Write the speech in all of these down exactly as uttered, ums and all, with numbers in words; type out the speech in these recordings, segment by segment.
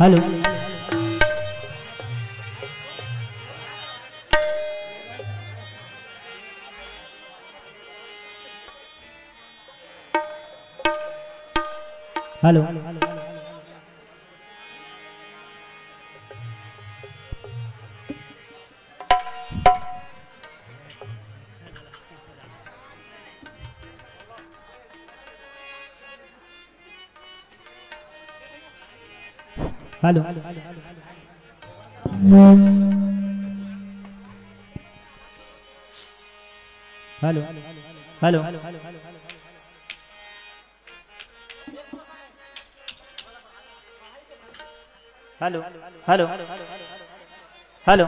Hello. Hello. Hello. Hello. Hello. Hello. Hello. Hello. Hello.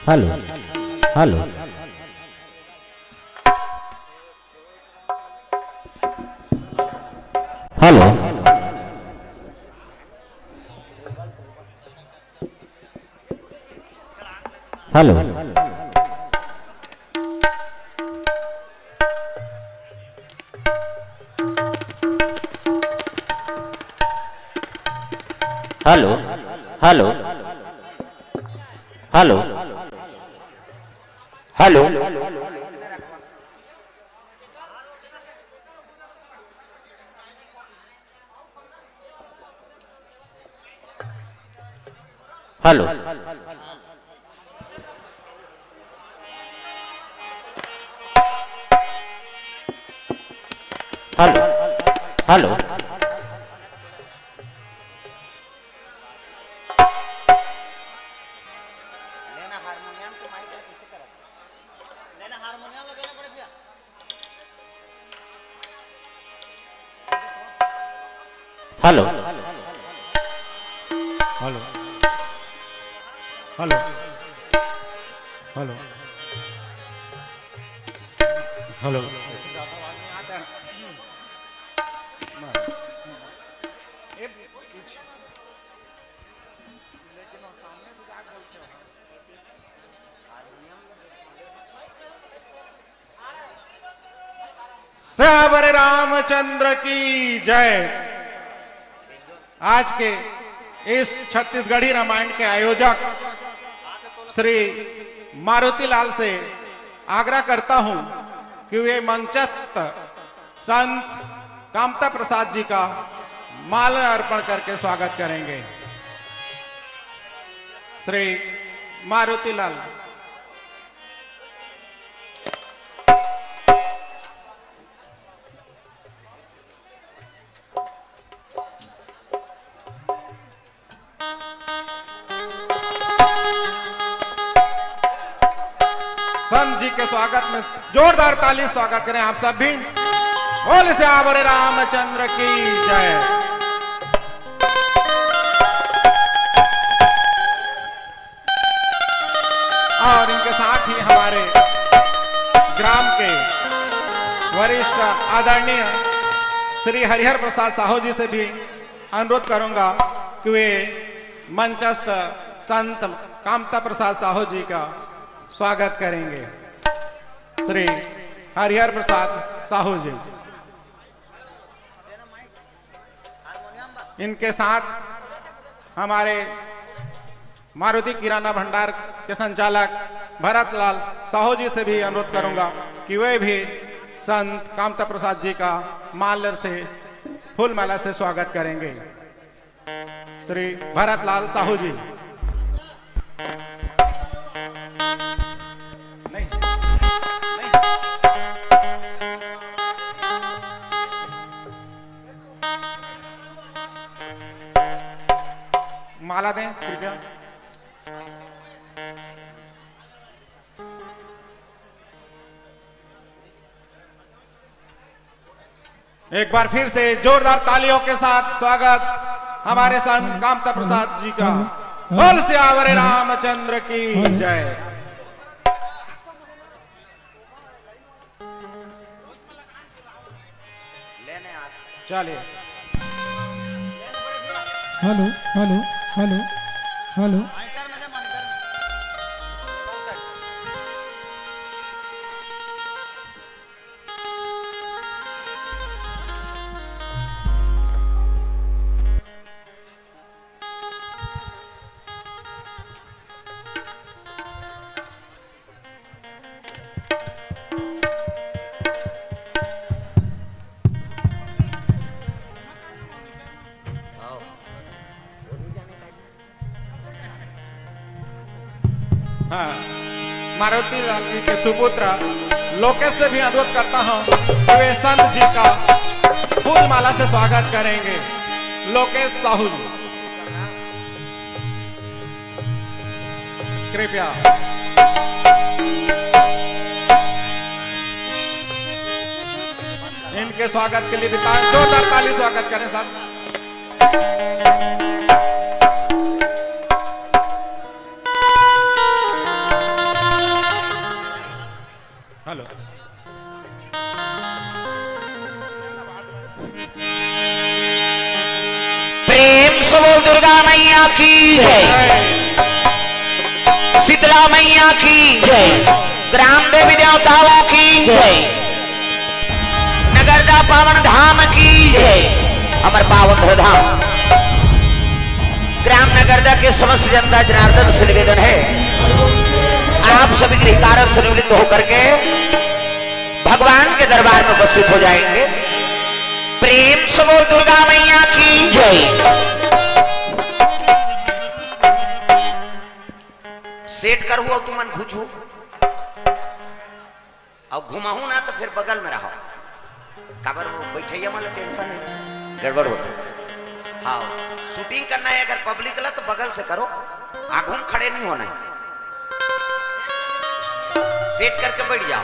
Hello. Hello. Hello. Hello. Hello. Hello. Hello. Hello. Hello. Hello. लेना harmonium के mic ला कइसे करत हे? लेना हारमोनियम ला देना पड़े भैया। Hello. Hello. Hello. Hello. Hello. Siyavar Ramchandra की जय। आज के इस छत्तीसगढ़ी रामायण के आयोजक श्री मारुति लाल से आग्रह करता हूं कि वे मंचस्थ संत कामता प्रसाद जी का माला अर्पण करके स्वागत करेंगे। श्री मारुति लाल। संत जी के स्वागत में जोरदार ताली स्वागत करें आप सब भी। बोल सियावर रामचंद्र की जय। और इनके साथ ही हमारे ग्राम के वरिष्ठ आदरणीय श्री हरिहर प्रसाद साहू जी से भी अनुरोध करूंगा कि वे मंचस्थ संत कामता प्रसाद साहू जी का स्वागत करेंगे। श्री हरिहर प्रसाद साहू जी। इनके साथ हमारे मारुति किराना भंडार के संचालक भरत लाल साहू जी से भी अनुरोध करूंगा कि वे भी संत कामता प्रसाद जी का माल्य से, फूल माला से स्वागत करेंगे श्री भरत लाल साहू जी। नहीं, नहीं। माला दें कृपया। एक बार फिर से जोरदार तालियों के साथ स्वागत हमारे संत कामता प्रसाद जी का। बोल सियावर रामचंद्र की जय। चलिए। Hello, hello, hello, hello. हाँ, मारुति लाल जी के सुपुत्र लोकेश से भी अनुरोध करता हूँ कि वे संत जी का फूल माला से स्वागत करेंगे। लोकेश साहू जी, कृपया इनके स्वागत के लिए भी जोरदार ताली स्वागत करें साहब। हेलो। प्रेम से बोल दुर्गा मैया की जय, शीतला मैया की जय, ग्राम देवी देवताओं की जय, नगरदा पावन धाम की जय, हमर पावन धाम। ग्राम नगरदा के समस्त जनता जनार्दन से निवेदन है, आप सभी गृहकारक से निवृत्त होकर के भगवान के दरबार में उपस्थित हो जाएंगे। प्रेम से बोल दुर्गा मैया की जय। सेट करहू अउ तुमन घुचहू अउ घुमाहू ना तो फिर बगल में रहो, काबर वो बैठैया वाला टेंशन है, गड़बड़ होता। हाँ, शूटिंग करना है अगर पब्लिक ला तो बगल से करो, आगू में खड़े नहीं होना है, सेट करके बैठ जाओ।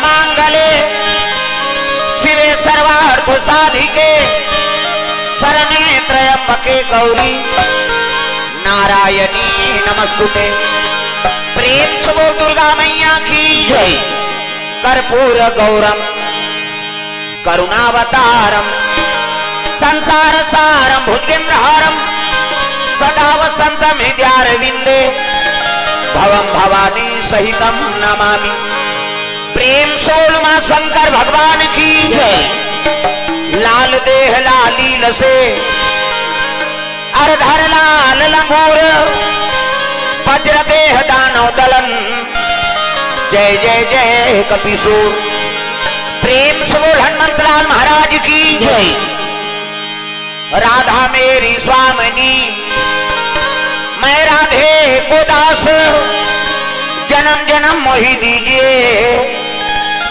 मांगले शिवे सर्वार्थ साधिके शरणे त्र्यंबके गौरी नारायणी नमस्तुते। प्रेम से बोल दुर्गा मैया की जय। कर्पूर गौरम करुणावतारम संसार सारम भुजगेंद्रहारम सदा वसंतम हृदयारविंदे भवम भवानी सहितम नमामि। प्रेम से बोल मां शंकर भगवान की जय। लाल देह लालील से अरधर लाल लंगूर वज्र देह दानव दलन जय जय जय कपिसूर। प्रेम से बोल हनुमंत लाल महाराज की जय। राधा मेरी स्वामिनी मैं राधे को दास जन्म जन्म मोहि दीजिए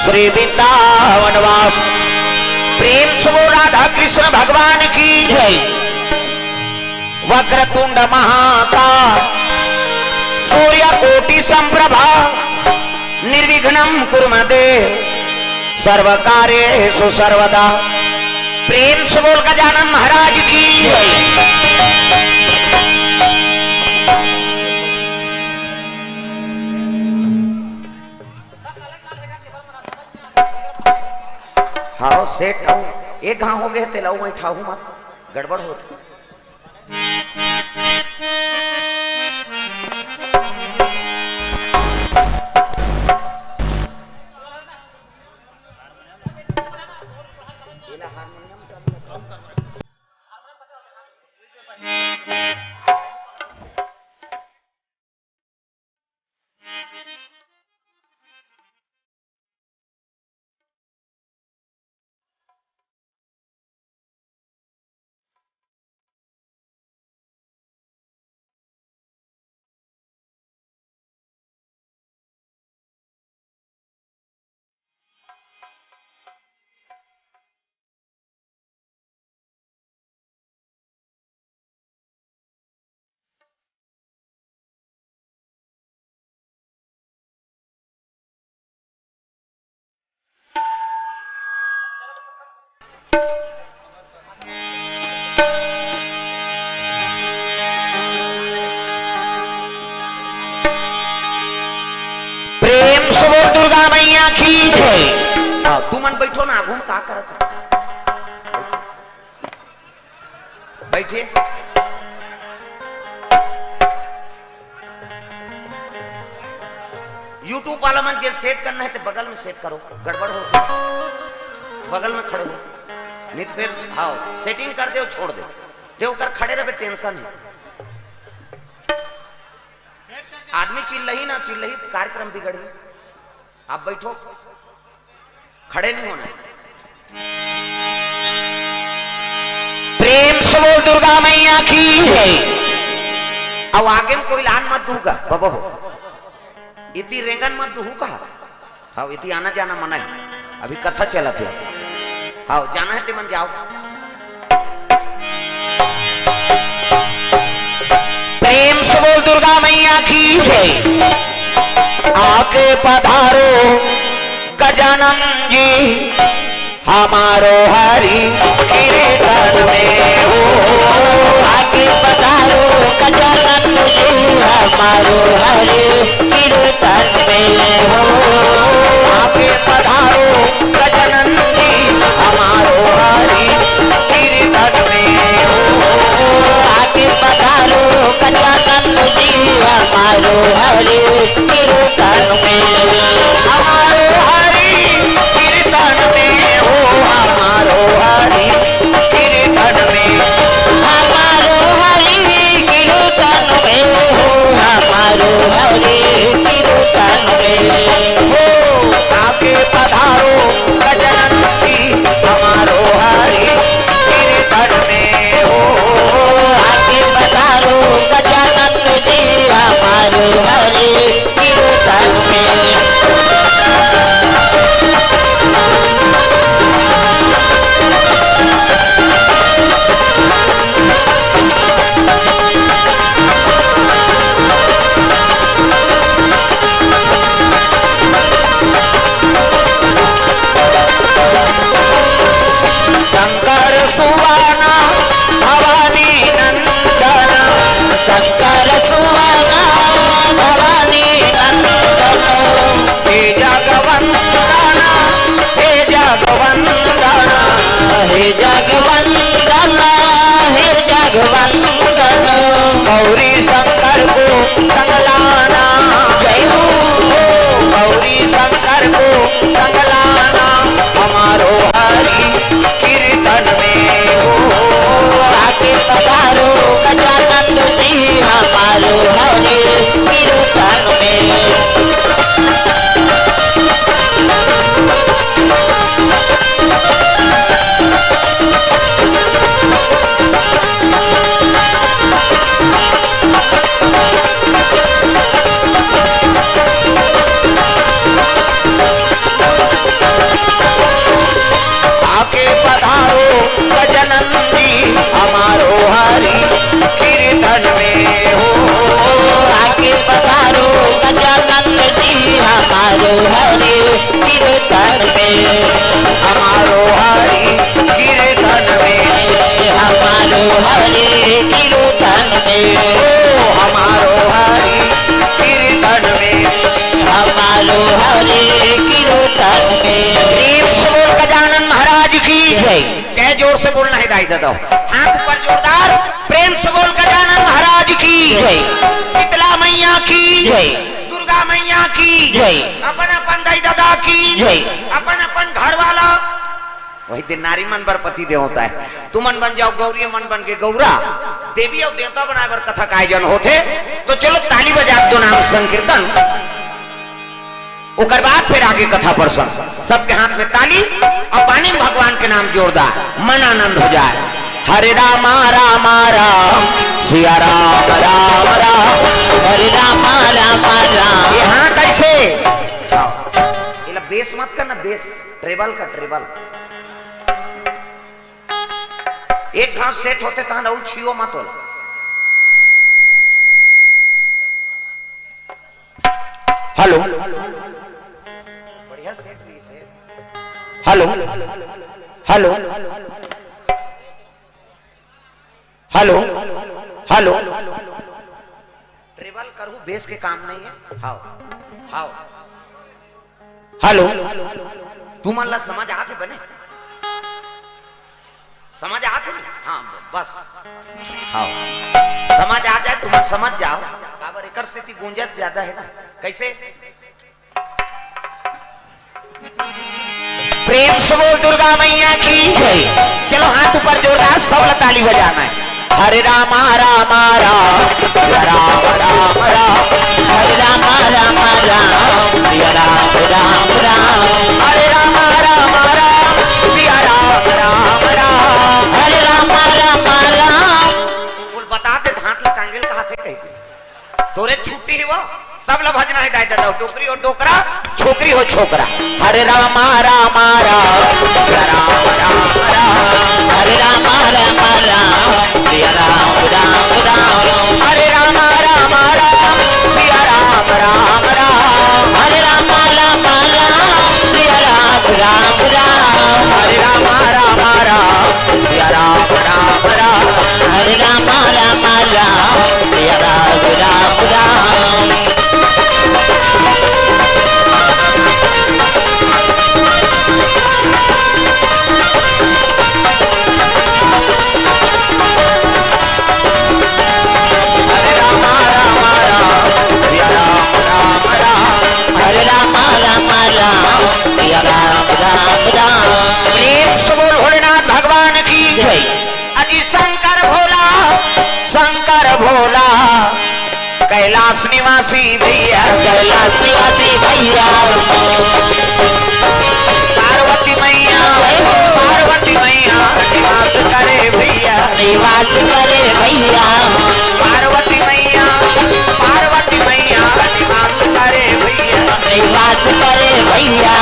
श्री वृंदावन वास। प्रेम से बोल राधा कृष्ण भगवान की जय। वक्रतुंड महाकाय सूर्य कोटि संप्रभा निर्विघ्नं कुरु मे देव सर्व कार्येषु सर्वदा। प्रेम से बोल गजानन महाराज की जय। हाँ सेठ, एक घाव हो गए तेला मैं ठाहू मत गड़बड़ होत। प्रेम से बोल दुर्गा मैया की जय। हाँ, तुमन बैठो ना, आगू में का करत हो? बैठिए। YouTube वाला मन जे सेट करना है तो बगल में सेट करो, गड़बड़ हो तो बगल में खड़े हो, नहीं तो फिर हाँ सेटिंग कर दे, छोड़ दे, ते ओकर खड़े रहे टेंशन है। आदमी चिल्लही ना चिल्लही, कार्यक्रम बिगड़ही। आप बैठो, खड़े नहीं होना है। प्रेम से बोल दुर्गा मैया की जय। अब आगे में कोई लान मत दूंगा बबो, इति रेंगन मत दूहू कहा। हाँ, इति आना जाना मना है, अभी कथा चलत है। हाँ, जाना है ते मन जाओ। प्रेम से बोल दुर्गा मैया की जय। आके पधारो गजानन जी, हमारो हरि कीर्तन में हो। आके पधारो गजानन जी, हमारो हरि कीर्तन में हो। आके पधारो गजानन जी, हमारो हरि कीर्तन में हो। आके पधारो गजानन जी, हमारो हरि कीर्तन में। हमारो हरि कीर्तन में हो, हमारो हरि कीर्तन में। हमारो हरि कीर्तन में हो, हमारो हरि कीर्तन में। वंदन। गौरी शंकर को संग लाना। जय हो। गौरी शंकर को संग लाना। हमारो हरि कीर्तन में हो। आके पधारो गजानंद जी, हमारो हरि कीर्तन में। आके पधारो गजानंद जी, हमारो हरि कीर्तन में हो। आके पधारो गजानंद जी, हमारो हरि कीर्तन में। हमारो हरि कीर्तन में। हमारो हरि कीर्तन में। ओ हमारो हरि कीर्तन में। हमारो हरि कीर्तन में। प्रेम से बोल गजानन महाराज की जय। जय जोर से बोलना है दाई दादा। हाथ ऊपर जोरदार, प्रेम से बोल गजानन महाराज की जय। शीतला मैया की जय। दुर्गा मैया की जय। अपन अपन दाई दादा की जय। अपन अपन घर वाला। वही दिन नारी मन बर पति देव होता है। तुमन बन जाओ गौरी, मन बन के गौरा। देवी अउ देवता बनाए बर कथा का आयोजन होथे। तो चलो ताली बजा दो, नाम संकीर्तन। ओकर बाद फिर आगे कथा प्रसंग। सबके हाथ में ताली, अब पानी में भगवान के नाम जोरदार, मन आनंद हो जाए। हरे रामा रामा राम, सिया राम राम राम। हरे रामा रामा राम। ये हाथ ऐसे। हाँ। ये ला बेस मत करना, बेस, ट्रेबल का ट्रेबल। एक घांव सेट होथे तहां अउ छियो मत होला। हेलो। बढ़िया सेट भी set. Hello. Hello. Hello. Hello. Treble करू, बेस के काम नहीं है। हाव। हाव। हेलो। तुमन ला समझ आथे बने? समझ आथे नहीं? हाँ, बस। हाव। समझ आ जाए, तुमन समझ जाओ। काबर एकर सेती गूंजत ज्यादा है ना। कैसे? प्रेम से बोल दुर्गा मैया की जय। चलो हाथ ऊपर जोरदार, सब ला ताली बजाना है। हरे रामा रामा राम, राम राम राम। हरे रामा रामा राम, सिया राम राम राम। हरे रामा रामा राम, सिया राम राम राम। हरे रामा रामा राम। बोल, बता दे, हाथ ला टांगेल कहा थे कह दे। तोरे छुट्टी ही वो, सब ला भजना है दाई दादा, डोकरी हो डोकरा, छोकरी हो छोकरा। हरे रामा रामा राम, सिया राम राम राम। हरे रामा रामा राम, सिया राम राम राम। हरे रामा रामा राम, सिया राम राम राम। हरे रामा रामा राम, सिया राम राम राम। हरे रामा रामा राम, सिया राम राम राम। हरे रामा रामा राम, सिया राम राम राम। हरे रामा रामा राम, सिया राम राम राम। हरे रामा रामा राम, सिया राम राम राम। प्रेम से बोल भोलेनाथ भगवान की जय। अजी शंकर भोला, शंकर भोला, कैलाश निवासी भैया, कैलाश निवासी भैया। पार्वती मैया, पार्वती मैया निवास करे भैया, निवास करे भैया। पार्वती मैया, पार्वती मैया निवास करे भैया, निवास करे भैया।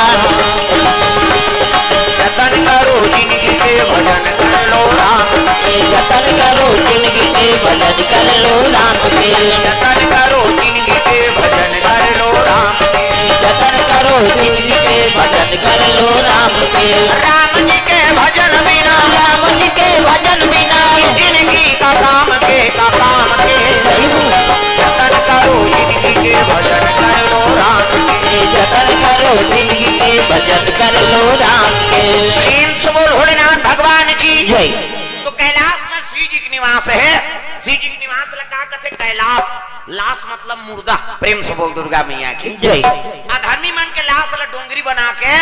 जतन करो जिनगी के भजन कर लो राम के। जतन करो जिनगी के भजन कर लो राम के। जतन करो जिनगी के भजन कर लो राम के। जतन करो जिनगी के भजन कर लो राम के। राम जी के भजन बिना, राम जी के भजन बिना जिनगी का काम के, का काम के। जतन करो जिनगी के भजन कर लो राम के। जतन करो जिनगी के भजन कर लो राम के। प्रेम से बोल भोलेनाथ भगवान की जय। तो कैलाश में शिव जी के निवास है। कैलाश, लाश मतलब मुर्दा। प्रेम से बोल दुर्गा मैया की जय। अधर्मी मन के लाश ला डोंगरी बना के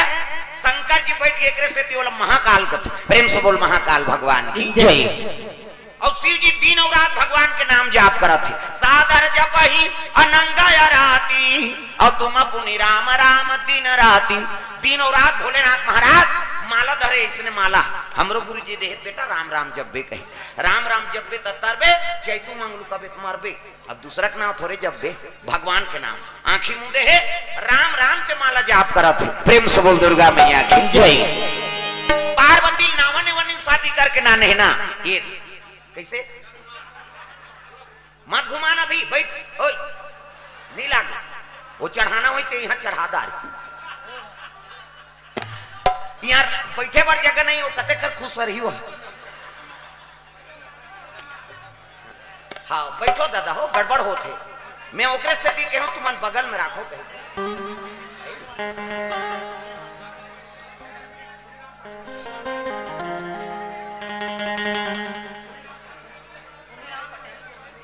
शंकर जी बैठ के एकरे सेती ओला महाकाल कथे। प्रेम से बोल महाकाल भगवान की जय। अउ शिव जी दिन अउ रात भगवान के नाम जाप करत हे, सादर जपहि अनंग अराती। अउ तुम पुनि राम राम दिन राती, दिन अउ रात भोलेनाथ महाराज माला धरे। इसने माला हमरो गुरु जी देहे, बेटा राम राम जपबे कही, राम राम जपबे त तरबे, जैतू मंगलू कबे त मरबे। अब दूसरा के नाम थोरे जपबे, भगवान के नाम। आंखी मूंदे हे, राम राम के माला जाप करत हे। प्रेम से बोल दुर्गा मैया की जय। पार्वती नावन वनी शादी करके नाने हे ना, ये कैसे? मत घुमाना भी, बैठ, ओए, नहीं लागे। वो चढ़ाना होई ते यहाँ चढ़ा दारी। यहाँ बैठे बर जगह नहीं हो, कते कर खुश रही हो। हाँ, बैठो दादा हो, गड़बड़ होत हे। मैं ओकरे सेती कहूँ, तुमन बगल में राखो कहीं।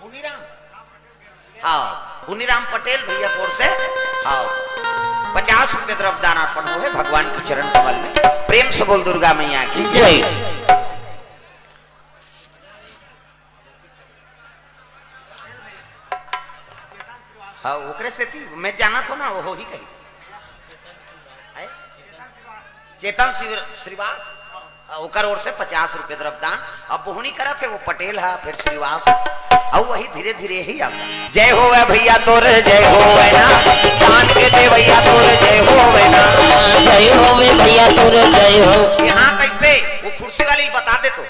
पुनीराम। हाँ, पुनीराम पटेल भैया की ओर से, हाँ, पचास रुपये द्रव्य दान अर्पण हो हे भगवान के चरण कमल में। प्रेम से बोल दुर्गा मैया की जय। हाँ, ओकरे सेती मैं जानत हो ना, वो ही कही। हैं? चेतन श्री-, श्रीवास, हाँ, ओकर ओर से पचास रुपये द्रव्य दान। अब बोहनी करत हे वो पटेल हा, फिर श्रीवास, अउ वही धीरे धीरे ही अब। जय होवे भैया तोर, जय होवे ना, दान के दे भैया तोर, जय होवे ना। जय होवे भैया तोर, जय हो। यहाँ कैसे वो कुर्सी वाली बता दे तो।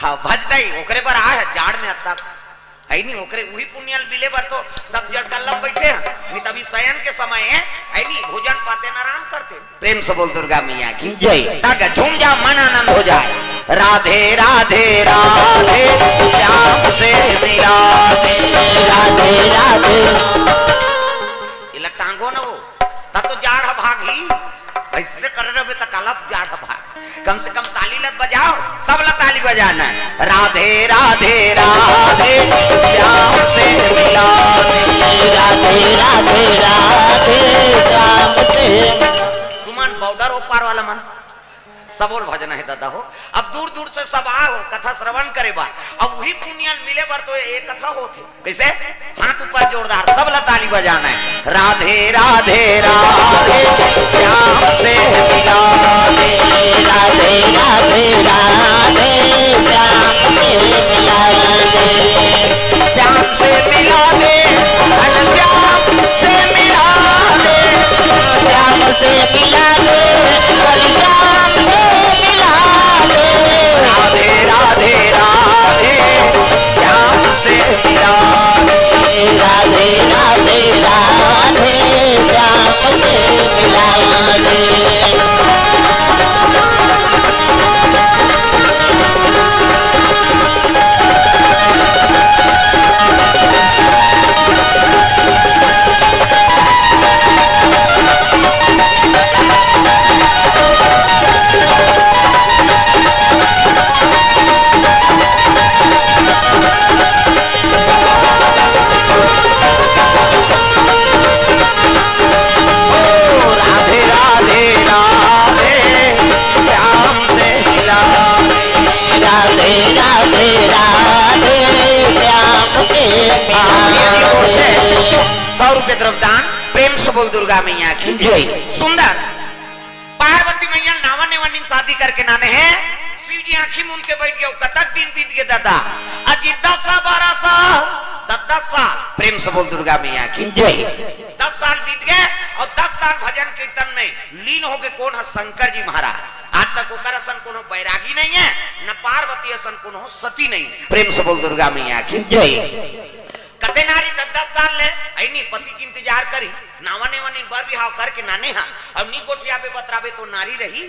हाँ, भज दई, ओकरे बर आय हे, जाड़ में अत्ता। है नी, ओकरे उही पुण्य ल मिले बर तो सब जड़ कल्लम बैठे हे। नहीं तभी शयन के समय हे, है नी, भोजन पाते न आराम करते। प्रेम से बोल दुर्गा मैया की जय। ताकि झूम जा, मन आनंद हो जाए। राधे, राधे, राधे, श्याम से मिला दे। राधे, राधे। ये ला टांगो न वो, ता तो जाड़ ह भागही। ऐसे करे रहबे त काला जाड़ ह भाग। कम से कम ताली लत बजाओ, सब ला ताली बजाना हे। राधे, राधे, राधे, श्याम से मिला दे। राधे, राधे, राधे, श्याम से। तुमन बॉर्डर ओपार वाला मन, सबोल भजन हे दादा हो। अब दूर दूर से सब आ हो कथा श्रवण करे बर, अब उही पुण्य मिले बर तो ये कथा होथे। कैसे? हाथ ऊपर जोरदार, सब ला ताली बजाना हे। राधे, राधे, राधे, श्याम से मिला दे। राधे, राधे, राधे, श्याम से मिला दे। श्याम से मिला दे, घनश्याम से मिला दे। श्याम से मिला दे, घनश्याम से मिला दे। राधे, राधे, राधे, श्याम से मिला दे। राधे, राधे, राधे, श्याम से मिला दे। ओ राधे, राधे, राधे, श्याम से मिला दे। राधे, राधे, राधे, श्याम से मिला दे। सौ रुपये द्रव्यदान, प्रेम से बोल दुर्गा मैया की जय। जय। सुंदर। पार्वती मैया नावा नेवा नीम शादी करके नाने हे। शिव जी आंखी मूंद के बैठ गए, कतक दिन बीत गए दादा? अजी दस बरस, द-, दस साल। प्रेम से बोल दुर्गा मैया की जय। दस साल बीत गए अउ दस साल भजन कीर्तन में लीन हो गए। कौन हे? शंकर जी महाराज। आज तक ओकर असन कोनो बैरागी नहीं हे, न पार्वती असन कोनो सती नहीं। प्रेम से बोल दुर्गा मैया की जय। कते नारी दस दस साल ले अइनी पति के इंतजार करी, नावा नेवा नीम बर बिहाव करके नाने हा, अब नी गोठियाबे बतराबे तो नारी रही,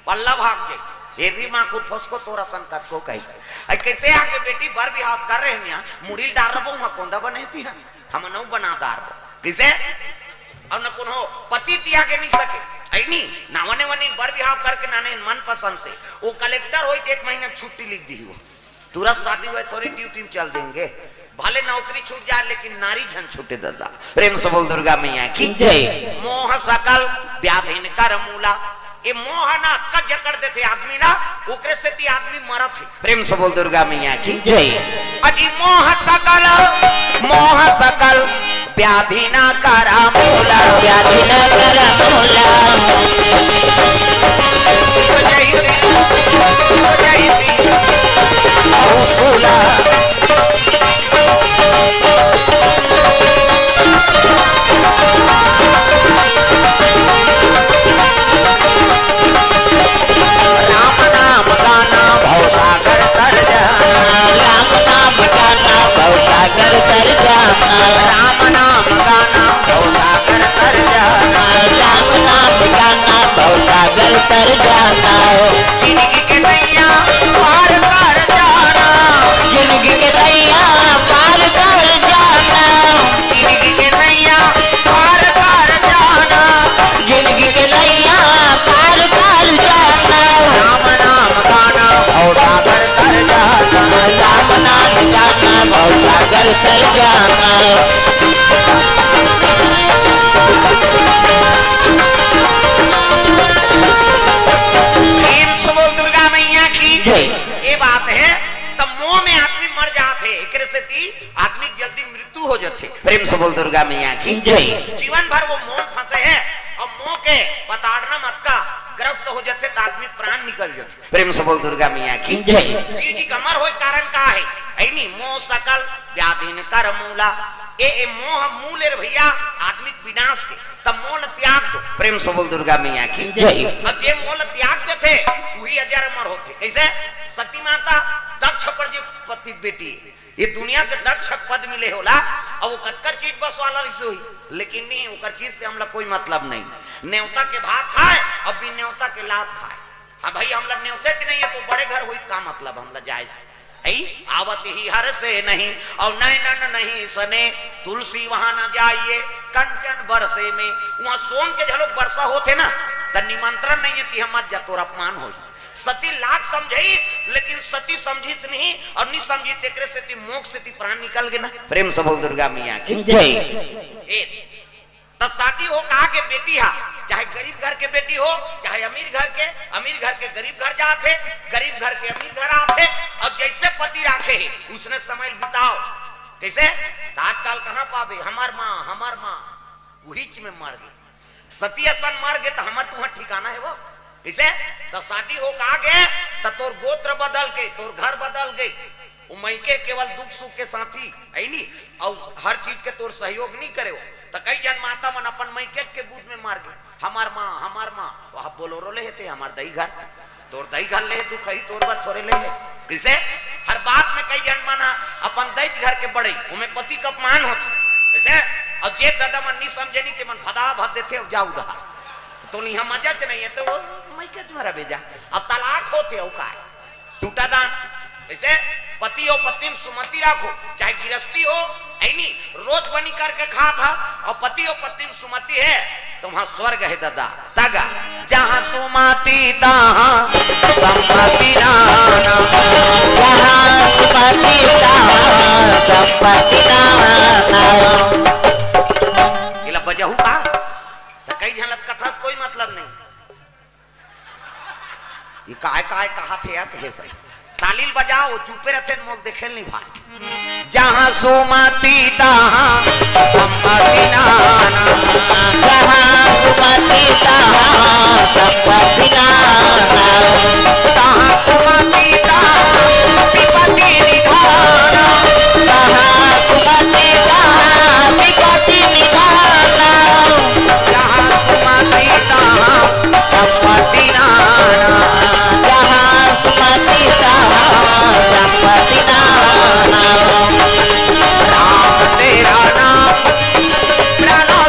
पल्ला भाग जाई। हेरी माँ खुद फंसको तोर असन कतको कही। अई कैसे आके बेटी बर बिहाव कर रहे मिया, मुड़ी ल डार रबो, वहाँ कोंदा बने थी हम, हम नौ बना दार बो। कैसे? अब न कोनो पति त्यागे नहीं सके। अइनी, नावा नेवा नीम बर बिहाव करके नाने मनपसंद से। वो कलेक्टर होई तो एक महीना छुट्टी लिख दी वो। तुरंत शादी होय, थोड़ी ड्यूटी में चल देंगे, भले नौकरी छूट जाए, लेकिन नारी झन छूटे दादा। प्रेम से बोल दुर्गा मैया की जय। मोह सकल व्याधिन कर मूला। ये मोह ना अतका जकड़ देथे आदमी ना, ओकरे सेती आदमी मरत हे। प्रेम से बोल दुर्गा मैया की जय। अजी मोह सकल, मोह सकल व्याधि ना करा मूला। व्याधि ना करा मूला। जय श्री, जय श्री, बहु सूला। राम नाम गाना भवसागर तर जाना। राम नाम गाना भवसागर तर जाना। राम नाम गाना भवसागर तर जाना। राम नाम गाना भवसागर तर जाना। जिंदगी के नैया पार कर जाना। जिंदगी के नैया पार कर जाना। जिंदगी के नैया पार कर जाना। जिंदगी के नैया पार कर जाना। राम नाम गाना भवसागर तर जाना। राम नाम गाना भवसागर तर जाना। प्रेम से बोल दुर्गा मैया की जय। ये बात है, तो मोह में आदमी मर जात हे, एकरे सेती आदमी के जल्दी मृत्यु हो जाथे। प्रेम से बोल दुर्गा मैया की जय। जीवन भर वो मोह में फंसे हे और मोह के पताड़ना मटका ग्रस्त हो जाथे, तो आदमी प्राण निकल जाथे। प्रेम से बोल दुर्गा मैया की जय। शिव जी के अमर होय कारण का है? ऐनी मोह सकल व्याधिन कर मूला। ए, ए मोह मूल रे भैया आदमी के विनाश के, तब मोह ल त्याग दो। प्रेम से बोल दुर्गा मैया की जय। अब जे मोह ल त्याग देथे, वही अजर अमर होथे। कैसे? सती माता दक्ष प्रजापति बेटी, ये दुनिया के दक्ष पद मिले होला, अब वो कतकर चीज बस वाला रिस होही, लेकिन नहीं, ओकर चीज से हमला कोई मतलब नहीं। नेवता के भात खाए, अब भी नेवता के लात खाए। हाँ भाई, हमला नेवते च नहीं है, तो बड़े घर होई, का मतलब हमला जाए से? है, आवत ही हर से नहीं, और नैनन नहीं सने, तुलसी वहां न जाइए, कंचन बरसे में। वहां सोन के झलोक वर्षा होथे ना, त निमंत्रण नहीं है कि हम मत जा, तोर अपमान होई। सती लाख समझई, लेकिन सती समझिस नहीं और नहीं समझी, तेकरे सेती मोह सेती प्राण निकल गे ना। प्रेम से बोल दुर्गा मैया की जय। ए, त शादी हो कहा के बेटी हा, चाहे गरीब घर के बेटी हो, चाहे अमीर घर के, अमीर घर के गरीब घर जात हे, गरीब घर के अमीर घर आत हे, और जैसे पति राखे हे, उसने समय बिताओ। कैसे? त आजकल कहाँ पाबे, हमार माँ, हमार माँ, उहीच में मर गे। सती असन मर गे, त हमर तुहर ठिकाना हे वो? कैसे? त शादी हो कहा गे, त तोर गोत्र बदल गे, तोर घर बदल गे। वो मइके केवल दुख सुख के साथी है नी, और हर चीज के तोर सहयोग नहीं करे हो। त कई झन माता मन अपन मइकेच के बूथ में मर गे, हमार माँ, हमार माँ, वह बोलोरो ले हे ते, हमार दई घर, तोर दई घर ले हे, दुख ही तोर बर थोरे ले हे। जैसे हर बात में कई झन मन ह अपन दई घर के बड़ई, ओमे पति का अपमान होथे। जैसे अब जे दादा मन नहीं समझे नहीं, ते मन भदा भद देथे, अब जा उधार। तो नहीं हम मजा च नहीं है, तो वो मइकेच मरा बेजा। अब तलाक होथे, अउ का है? टूटा दान। जैसे पति और पत्नी में सुमति राखो, चाहे गिरस्ती हो, है नी, रोज बनी करके खात हा, और पति और पत्नी में सुमति है, तो वहां स्वर्ग है दादा। तगा, जहां सुमति तहां संपत्ति नाना। जहां सुमति तहां संपत्ति नाना। इला बजहू का? त कई झन ल कथा से कोई मतलब नहीं। ये काय काय कहा थे या कहे सही। ताली ल बजाओ, चुपे रहते मोल देखे नहीं भाई। जहाँ सुमति तहाँ संपत्ति नाना। जहाँ सुमति तहाँ संपत्ति नाना। तहाँ सुमति तहाँ विपत्ति निधाना। तहाँ सुमति तहाँ विपत्ति निधाना। जहाँ सुमति तहाँ संपत्ति नाना। जहाँ सुमति तहाँ संपत्ति नाना। राम तेरा नाम प्राणों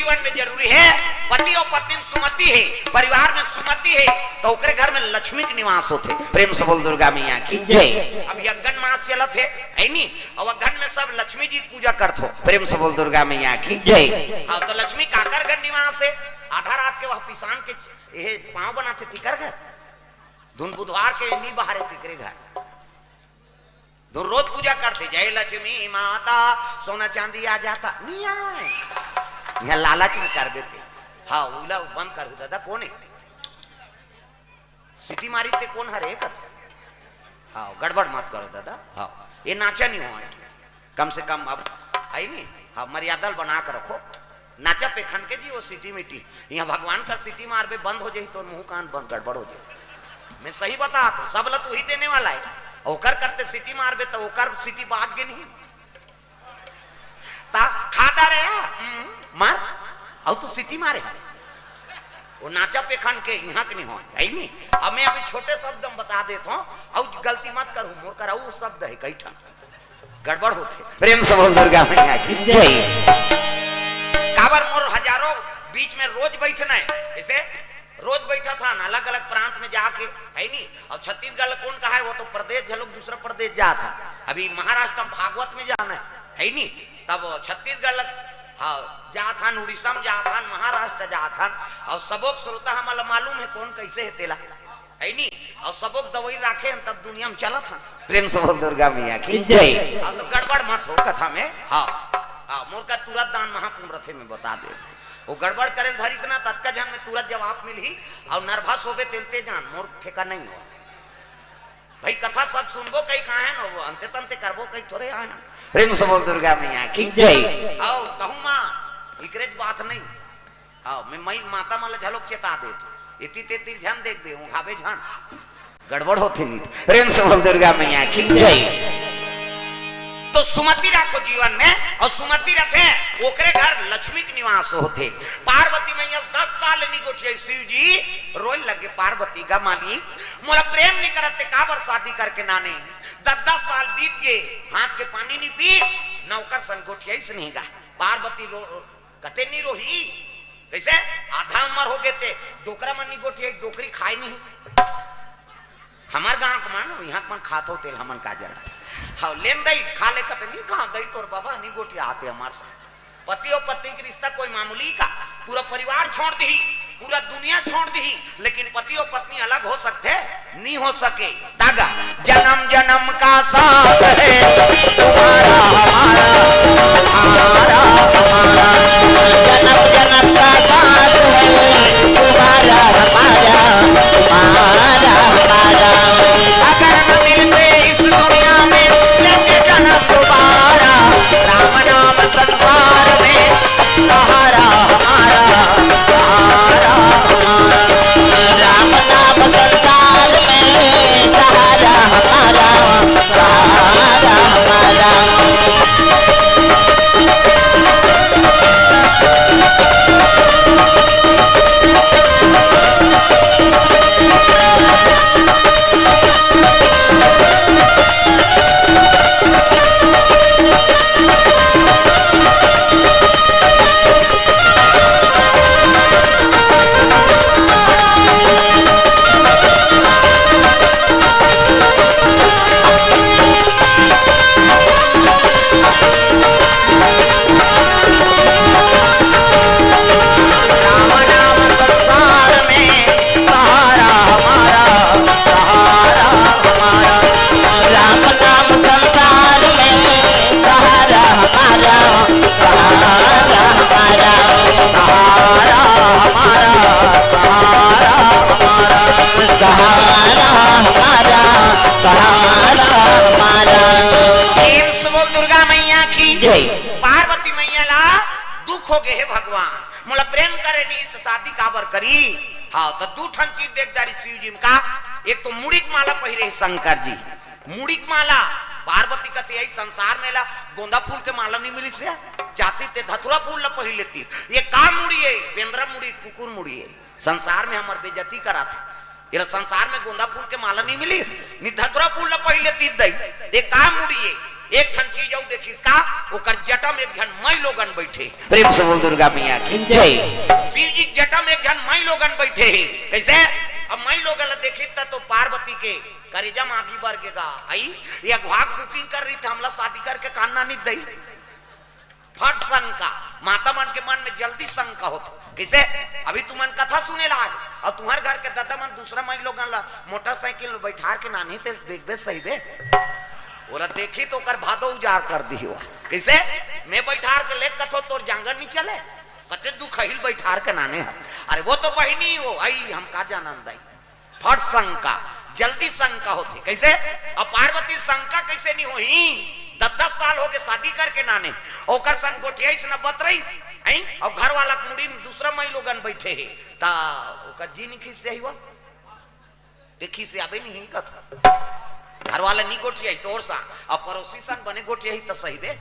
जीवन में जरूरी हे, पति अउ पत्नी में सुमति हे, परिवार में सुमति हे, त ओकरे घर में लक्ष्मी के निवास होथे। प्रेम से बोल दुर्गा मैया की जय। अभी अग्गन मास चलत हे, हे नी? अउ अग्गन में सब लक्ष्मी जी के पूजा करथो। प्रेम से बोल दुर्गा मैया की जय। हाँ, त लक्ष्मी काकर घर निवास हे? आधा रात के वह पिसान के च-, एहे पाँव बनाथे तिकर घर। धुन बुधवार के नी बहारे तिकरे घर। धुन रोज पूजा करथे, "जय लक्ष्मी माता, सोना चांदी आ जाता।" नी आय। इहाँ लालच में करबे ते। हाँ, उला बंद करहू दादा, कोन हे? सीटी मारी ते कोन हरे कथे? हाँ, गड़बड़ मत करो दादा। हाँ, ये नाचा नी होय। कम से कम अब हे नी, हाँ, मर्यादा ल बना के रखो। नाचा पेखन के जी वो सीटी मिटी। इहाँ भगवान कर सीटी मारबे, बंद हो जाही, तोर मुंह कान बंद, गड़बड़ हो जाही। मैं सही बतात हूँ, सब ल तू ही देने वाला हे। ओकर करते सीटी मारबे, त ओकर सीटी बाज गे नहीं। ता खाता रहे, हम्म, मार, अउ तू सीटी मारे हस। वो नाचा पेखन के इहाँ के नहीं होय, हे नी? अब मैं अभी छोटे शब्द में बता देत हूँ, अउ गलती मत करहू, मोर करा वो शब्द हे कई ठन। गड़बड़ होथे। प्रेम से बोल दुर्गा मैया की जय। काबर मोर हजारों बीच में रोज बैठना हे, जैसे रोज बैठा था ना अलग-अलग प्रांत में जाके, हे नी? अउ छत्तीसगढ़ ल कोन कहाय, वो तो प्रदेश घलोक दूसरा प्रदेश जात हे। अभी महाराष्ट्र में भागवत में जाना हे, हे नी? तब छत्तीसगढ़ ल, हाँ, जात हन, उड़ीसा में जात हन, महाराष्ट्र जात हन, अउ सबो के श्रोता हमन ल मालूम हे कोन कैसे हे तेला। हे नी? अउ सबो के दवाई राखे हन, तब दुनिया में चलत हन। प्रेम से बोल दुर्गा मैया की जय। अब तो गड़बड़ मत हो कथा में। हाँ, हाँ, मोर कर तुरंत दान महापुण्य रथे में बता दे। वो गड़बड़ करे धरिस ना, ततका झन में तुरंत जवाब मिलही। अउ nervous होबे तेलते जान, मोर ठेका नहीं हो। भाई कथा सब सुनबो कई काहे न, वो अंते तंते करबो कई थोरे आए हैं। प्रेम से बोल दुर्गा मैया की जय। आओ, तहु माँ, इकरेज बात नहीं। हाँ, मैं मई माता मन ल घलोक चेता देत हूँ। एती तेती झन देखबे, उँघाबे झन। गड़बड़ होथे नी। प्रेम से बोल दुर्गा मैया की जय। तो सुमति राखो जीवन में, अउ सुमति रथे, ओकरे घर लक्ष्मी के निवास होथे। पार्वती मैया दस साल नी गोठियाइस, शिव जी रोए लगे, पार्वती गा मालिक, मोला प्रेम नी करत ते काबर शादी करके नाने? दस दस साल बीत गे, हाथ के पानी नी पी, न ओकर सन गोठियाइस नहीं गा। पार्वती रो, कते नी रोही? कैसे? आधा उम्र हो गे ते, डोकरा मन नी गोठियाई, डोकरी खाए नहीं। हमर गांव के मन, इहाँ के मन खात हो तेल, हमन का जाना। हाँ, लेन दई, खा ले कते नी, कहाँ दई तोर बाबा, नी गोठियाते हमर साथ। पति अउ पत्नी के रिश्ता कोई मामूली का? पूरा परिवार छोड़ दिही, पूरा दुनिया छोड़ दिही, लेकिन पति अउ पत्नी अलग हो सकथे? नी हो सके। तागा, जन्म जन्म का साथ है तुम्हारा हमारा, हमारा हमारा। जन्म जन्म का साथ है तुम्हारा हमारा, हमारा हमारा। अगर न मिलते इस दुनिया में, लेंगे जन्म दोबारा। राम नाम संसार में सहारा हमारा, सहारा हमारा। राम नाम संसार में सहारा हमारा, सहारा हमारा। राम नाम संसार में सहारा हमारा, सहारा हमारा। राम नाम संसार में सहारा हमारा, सहारा हमारा, सहारा हमारा, सहारा हमारा, सहारा हमारा, सहारा हमारा। प्रेम से बोल दुर्गा मैया की जय। पार्वती मैया ला दुख हो गे हे भगवान, मोला प्रेम करे नहीं तो शादी काबर करी? हाँ, तो दू ठन चीज देख डारी शिव जी में का, एक तो मुड़ी के माला पहिरे हे शंकर जी, मुड़ी के माला। पार्वती कथे, "यही संसार में ला गोंदा फूल के माला नहीं मिलिस हे, जाती ते धतुरा फूल ला पहिर लेती।" ये का मुड़ी हे? बेंदरा मुड़ी, कुकुर मुड़ी हे। संसार में हमर बेइज्जती कराथे। ये संसार में गोंदा फूल के माला नहीं मिलिस, नी धतुरा फूल ला पहिर लेती दई। ये का मुड़ी हे? एक ठन चीज अउ देखिस का, ओकर जटा म एक झन माईलोगन बइठे। प्रेम से बोल दुर्गा मैया की जय। शिव जी के जटा म एक झन माईलोगन बइठे हे। कइसे? अब माईलोगन ला देखिस त तो पार्वती के करेजा म आगी बर गे गा। अई, ये अघवा के booking कर रहिस त हमला शादी करके कान नानी दई। फट शंका, माता मन के मन म जल्दी शंका होथे। कइसे? अभी तुमन कथा सुने ला आए अउ तुंहर घर के ददा मन दूसरा माईलोगन ला मोटरसाइकिल म बइठार के नानही ते देखबे सहिबे? ओला देखही त ओकर भादो उजार कर दिही। कइसे? मैं बइठार के लेग कथों, तोर जांगर नी चले? कते दुखही ल बइठार के नाने हस। अरे वो तो बहिनी हो, अई हम का जानन दई। फट शंका, जल्दी शंका होथे। कइसे? अब पार्वती शंका कइसे नी होही? दस दस साल होगे शादी करके नाने, ओकर संग गोठियाइस न बतरइस, हैं? अउ घर वाला के मुड़ी म दूसरा माईलोगन बइठे हे, त ओकर जी नी खिसियाही वो? ते खिसियाबे नी ही कथों। घर वाला नी गोठियाही तोर संग, अब परोसी संग बने गोठियाही त सहिबे।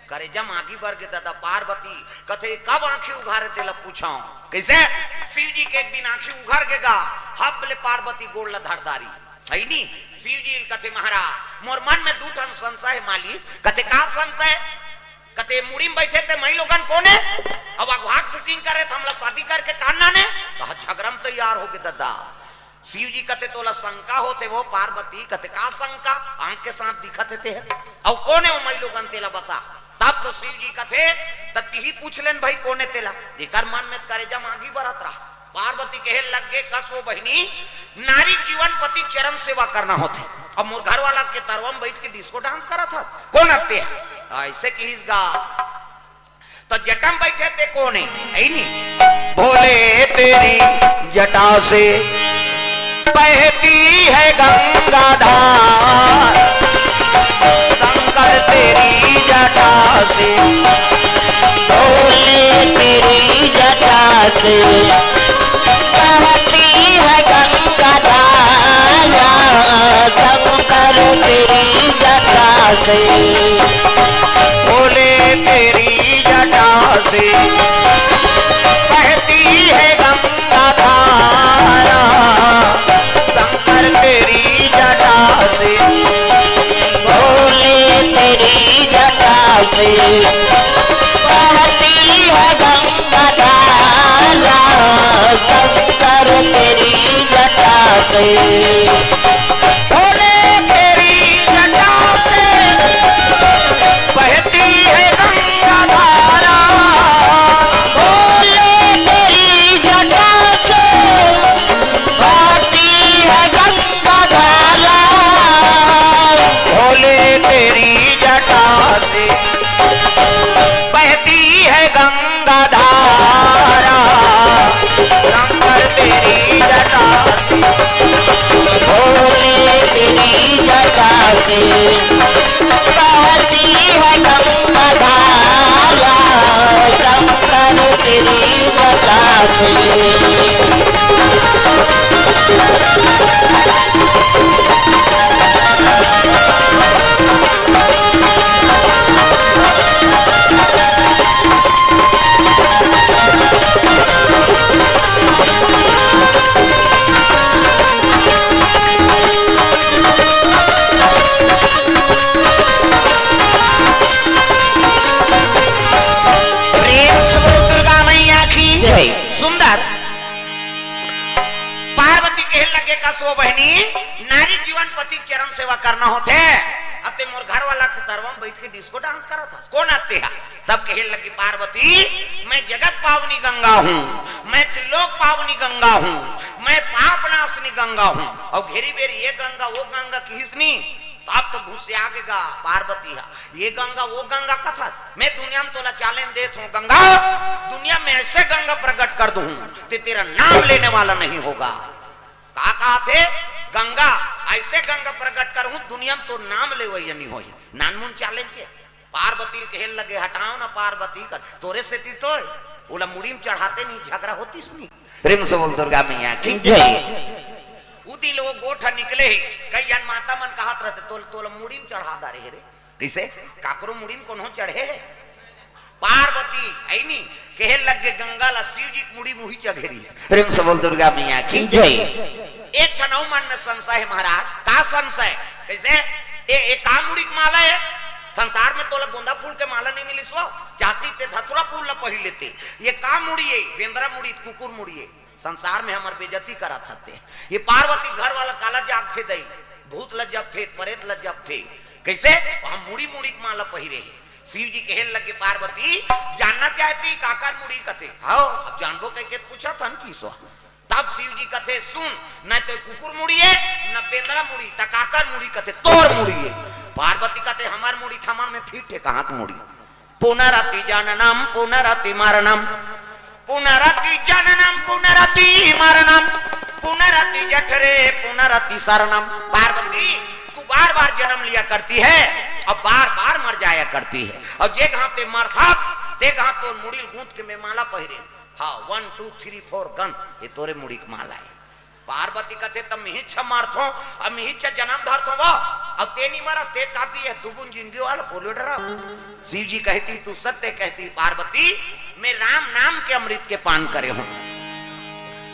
करेजा म आगी बर गे ददा। पार्वती कथे, कब आंखी उघारे तेला पूछंव। कइसे? शिव जी के एक दिन आंखी उघर गे गा, हब ले पार्वती गोड़ ला धर डारिस। हइनी? शिव जी ल कथे, महाराज, मोर मन म दू ठन संशय हे मालिक। कथे, का संशय? कथे, मुड़ी म बइठे ते माईलोगन कोन हे? अउ अघवा के booking करे त हमला शादी करके कान नाने? कहा झगरा म तैयार होगे ददा। शिव जी कथे, तोला शंका होथे वो पार्वती? कथे, का शंका? आंख के साथ दिखत हे ते ह। अउ कोन हे वो माईलोगन तेला बता। तब तो शिव जी कथे, त तिही पूछ लेन भई कोन हे तेला, जेकर मन म करेजा म आगी बरत रहा। पार्वती कहे लग गे, कस वो बहिनी, नारी के जीवन पति के चरण सेवा करना होथे। अब मोर घर वाला के तरवा म बइठ के disco dance करत हस, कोन हस ते? अइसे किहिस गा। त जटा म बइठे ते कोन हे? अई नी? बोले तेरी जटा से बहती है गंगा धार, शंकर तेरी जटा से। बोले तेरी जटा से बहती है गंगा धारा, शंकर तेरी जटा से। बोले तेरी जटा से बहती है गंगा धारा, शंकर तेरी जटा से। बोले तेरी जटा से बहती है गंगा धारा, शंकर तेरी जटा से। बोले तेरी जटा से बहती है गंगा धारा। बोले तेरी जटा से बहती है गंगा धारा। बोले तेरी जटा से बहती है गंगा धारा, शंकर तेरी जटा से। बोले तेरी जटा से बहती है गंगा धारा, शंकर तेरी जटा से। प्रेम से बोल दुर्गा मैया की जय। सुंदर। पार्वती कहे लगे, कस वो बहिनी, नारी जीवन पति के चरण सेवा करना होथे। अब ते मोर घर वाला के तरवा म बइठ के disco dance करत हस, कोन हस ते हा? तब कहे लगी पार्वती, मैं जगत पावनी गंगा हूँ, मैं त्रिलोक पावनी गंगा हूँ, मैं पाप नाशनी गंगा हूँ। अउ घेरी बेरी ये गंगा, वो गंगा किहिस नी, तब तो गुस्सिया गे गा पार्वती हा। ये गंगा, वो गंगा कथस, मैं दुनिया म तोला challenge देत हूँ गंगा, दुनिया म ऐसे गंगा प्रकट कर दूँ, ते तेरा नाम लेने वाला नहीं होगा। का कहाथे? गंगा, ऐसे गंगा प्रकट करहूँ, दुनिया म तोर नाम लेवइया नहीं होही। नानमुन challenge हे। पार्वती ल कहे लगे, हटाव ना पार्वती का, तोरे सेती तो ओला मुड़ी म चढ़ाते नहीं, झगरा होतिस नहीं। प्रेम से बोल दुर्गा मैया की जय। उ दिन वो गोठ निकले हे, कई झन माता मन कहत रहते, "तोल-, तोला मुड़ी म चढ़ा डारे हे रे।" कइसे? काकरो मुड़ी म कोनो चढ़े हे? पार्वती, अइनी, कहे लग गे गंगा ला, "शिव जी के मुड़ी म उही चघे रहिस।" प्रेम से बोल दुर्गा मैया की जय। एक ठन अउ मन म संशय हे महाराज, का संशय? कइसे? ए, ए का मुड़ी के माला हे? संसार में तोला गोंदा फूल के माला नहीं मिलिस हो, चाहती ते धतुरा फूल ला पहिर लेते। ये का मुड़ी है? बेंदरा मुड़ी, कुकुर मुड़ी है। संसार में हमर बेइज्जती करत हते। ये पार्वती घर वाला काला जागथे दई, भूत ल जपथे, परेत ल जपथे। कैसे? हम मुड़ी मुड़ी के माला पहिरे हे। शिव जी कहे लगे, पार्वती जानना चाहती काकर मुड़ी कथे? हाओ, अब जानबो कह के पूछा थन की सो। तब शिव जी कथे, सुन, न तो कुकुर मुड़ी है, न बेंदरा मुड़ी, त काकर मुड़ी कथे? तोर मुड़ी है। पार्वती कथे, हमर मुड़ी थमा में फिट है, कहाँ के मुड़ी? पुनरति जननम पुनरति मरणम, पुनरति जननम पुनरति मरणम, पुनरति जठरे पुनरति शरणम। पार्वती, तू बार बार जन्म लिया करती है और बार बार मर जाया करती है, और जे घाते मरथास ते घात तो मुड़ील गूंथ के मैं माला पहिरे। हाँ, वन टू थ्री फोर गन, ये तोरे मुड़ी के माला है। पार्वती कथे, "त मिहिच मारथो, अब मिहिच जनम धरथो वो, अब ते नी मरा, ते का भी है, दुगुन जिंदगी वाला बोलो डरा।" शिव जी कहती, "तू सत्य कहती पार्वती, मैं राम नाम के अमृत के पान करे हूँ।"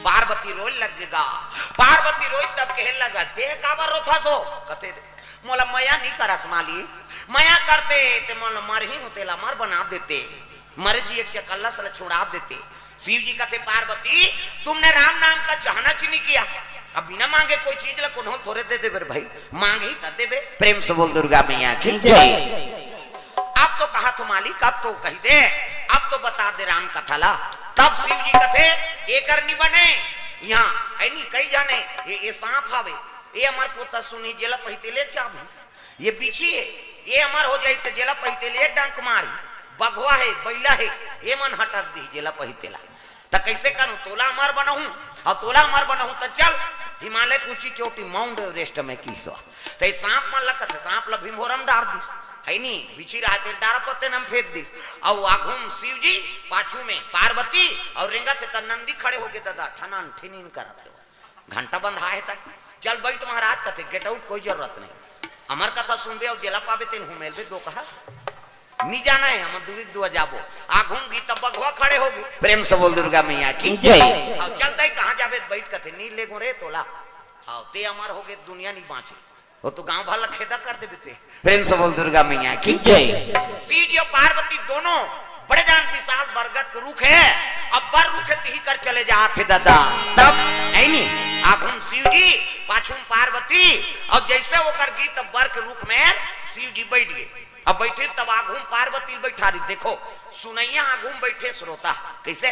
पार्वती रोए लगेगा। पार्वती रोई तब कहे लगा, "ते काबर रोथा सो?" कथे, "मोला मया नी करस माली, मया करते ते मोला मरही होते ला मर बना देते।" मरे जी एक चकल्ला से छुड़ा देते। शिव जी कहते, "पार्वती, तुमने राम नाम का चाहना चीनी किया। अब बिना मांगे कोई चीज ला कोनो थोड़े दे देबे रे भाई, मांग ही त देबे।" प्रेम से बोल दुर्गा मैया की जय। अब तो कहा तो मालिक, अब तो कही दे, अब तो बता दे राम कथा ला। तब शिव जी कहते, "एकर नी बने, यहाँ है नी कई जाने, ये, ये सांप हवे, ये हमार कोता सुनी जेला पहिते ले चाबी।" ये बिछी हे, ये अमर हो जाही त जेला पहिते ले डंक मारही। बघवा हे, बइला हे, ये मन हटक दिही जेला पहिते ला। त कइसे करूं? तोला अमर बनहूं, अउ तोला अमर बनहूं त चल हिमालय के ऊंची चोटी माउंट एवरेस्ट में कीसो। त ये सांप मन ला कथे, सांप ला भीमभोरा म डार दिस, है नी? बिछी रहा तेल डारा पत्ते नम फेंक दिस। अउ आघू म शिव जी, पाछू में पार्वती, अउ रेंगत हे त नंदी खड़े होके ददा ठनन ठिनिन करत हे। घंटा बंधा हे त चल बइठ महाराज, कथे गेट आउट कोई जरूरत नहीं। अमर कथा सुनबे अउ जेला पाबे तेन हुमेलबे दो कहा। नी जाना हे, हम दुविक दुआ जाबो। आघू म गी तब बघवा खड़े होगे। प्रेम से बोल दुर्गा मैया की जय। अउ चल दई कहाँ जाबे बइठ कथे नी लेगो रे तोला। अउ ते अमर होगे दुनिया नी बांचे। वो तो गांव भर ला खेदा कर देबे ते। प्रेम से बोल दुर्गा मैया की जय। शिव जी अउ पार्वती दोनों बड़े जान विशाल बरगद के रुख हे, अब बर रुख तिही कर चले जात हे दादा। तब है नी, आघू म शिव जी, पाछू म पार्वती, अउ जइसे ओकर गी तब बर के रुख में शिव जी बइठ गे। अब बइठे तब आघू म पार्वती बइठा रही। देखो, सुनइया आघू म बइठे श्रोता, कइसे?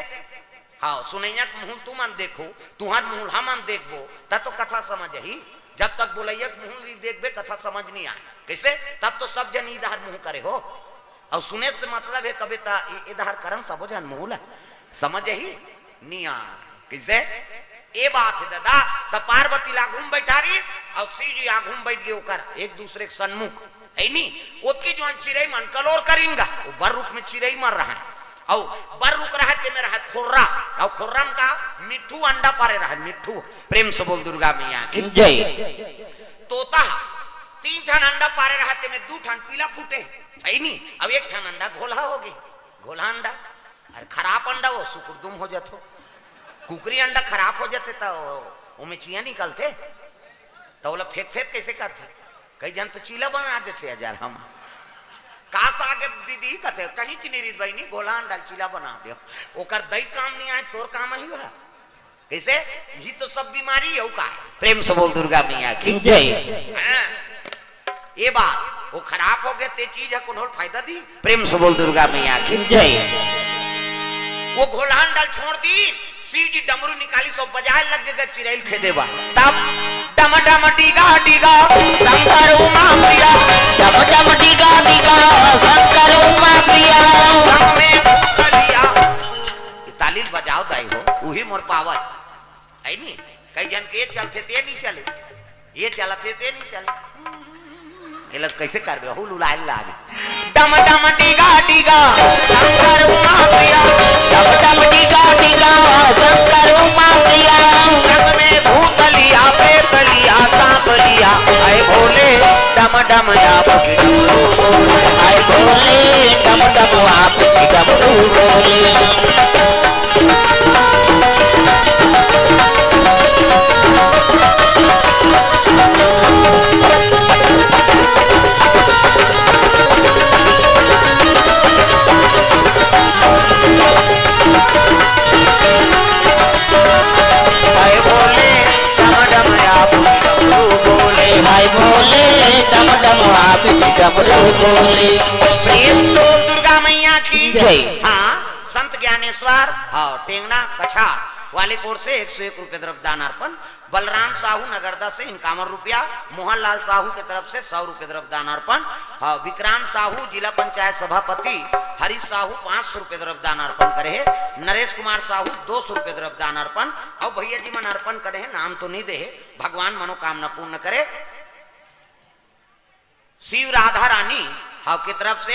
हाँ, सुनइया के मुंह तुमन देखो, तुहर मुंह हमन देखबो, तब तो कथा समझ ही। जब तक बोलइया के मुंह नी देखबे, कथा समझ नी आय। कइसे? तब तो सब जन इधर मुंह करे हो। अउ सुने से मतलब हे कबे त इ-, इधर करन सबो जन मुंह ला। समझ ही? नी आय। कइसे? ए बात हे दादा, त पार्वती ला आघू म बइठा रही, अउ शिव जी आघू म बइठ गे ओकर, एक दूसरे के सन्मुख। है नी? ओतकी जुवान चिरई मन कलोर करिन गा, वो बर रुख में चिरई मन रहय। अउ बर रुख रहय, तेमे रहय खोर्रा, अउ खोर्रा म का मिट्ठू अंडा पारे रहय, मिट्ठू। प्रेम से बोल दुर्गा मैया की जय। तोता तीन ठन अंडा पारे रहय, तेमे दू ठन पीला फूटे, है नी? अब एक ठन अंडा घोलहा होगे, घोलहा अंडा। अरे खराब अंडा वो सुकुरदुम हो जाथो। कुकरी अंडा खराब हो जाथे त ओ-, ओमे चिया निकलथे। त ओला फेंक फेंक कइसे करथे? कई झन तो चीला बना देथे हजार हम। का सागे दीदी कथे, कहीं चिनी रीत बहिनी, घोलहा अंडा ल चीला बना दे। ओकर दई काम नी आय, तोर काम ही बा। कइसे? यही तो सब बीमारी हे, अउ का हे? प्रेम से बोल दुर्गा मैया की जय। हाँ। ए बात, वो खराब होगे ते चीज हे, कोनो ल फायदा दी? प्रेम से बोल दुर्गा मैया की जय। वो घोलहा अंडा ल छोड़ दी, शिव जी डमरू निकालिस अउ बजाए लग गे चिरई ल खेदे बर। तब डम डम डीगा डीगा शंकर उमा प्रिया, डम डम डीगा डीगा शंकर उमा प्रिया। संग में भूतलिया। ये ताली ल बजाव दाई हो, उही मोर पावर। है नी? कई झन के ये चलथे ते नी चले, ये चलथे ते नी चले। ये लोग कइसे करबे? हुल उलाए लागे। डम डम डीगा डीगा शंकर उमा प्रिया, डम डम डीगा डीगा शंकर उमा प्रिया। संग में भूतलिया प्रेतलिया सांपलिया, ऐ भोले डम डम आप की डमरू बोले, ऐ भोले डम डम आप की डमरू बोले। बोले, डम डम हाथ में डमरू बोले। प्रेम से बोल दुर्गा मैया की जय। हाँ, संत ज्ञानेश्वर, हाँ, टेंगना कछार वाले कोर से एक सौ एक रुपये द्रव्य दान अर्पण, बलराम साहू नगरदा से इक्यावन रुपया, मोहनलाल साहू के तरफ से सौ रुपये द्रव्य दान अर्पण, हाँ, विक्रांत साहू जिला पंचायत सभापति, हरीश साहू पाँच सौ रुपये द्रव्य दान अर्पण करे हे, नरेश कुमार साहू दो सौ रुपये द्रव्य दान अर्पण, अउ भैया जी मन अर्पण करे हे, नाम तो नहीं दे हे, भगवान मनोकामना पूर्ण करे। शिव राधा रानी, हाँ, की तरफ से,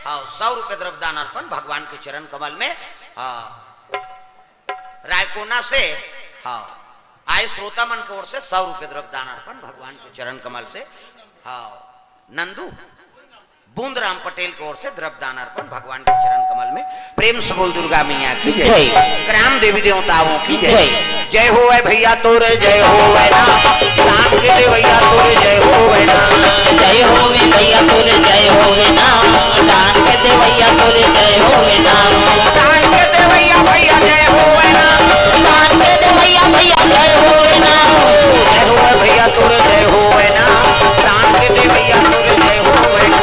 हाँ, सौ रुपये द्रव्य दान अर्पण भगवान के चरण कमल में, हाँ, रायकोना से, हाँ, आए श्रोता मन के ओर से सौ रुपये द्रव्य दान अर्पण भगवान के चरण कमल से, हाँ, नंदू बूंद राम पटेल की ओर से द्रव्य दान अर्पण भगवान के चरण कमल में। प्रेम से बोल दुर्गा मैया की जय। जय। ग्राम देवी देवताओं की जय। जय। जय होवे भैया तोरे जय होवे ना, दान के दे भैया तोरे जय होवे ना। जय होवे भैया तोरे जय होवे ना, दान के दे भैया तोरे जय होवे ना। दान के दे भैया, भैया जय होवे ना। दान के दे भैया, भैया जय होवे ना। जय होवे भैया तोरे जय होवे ना, दान के दे भैया तोरे जय होवे ना।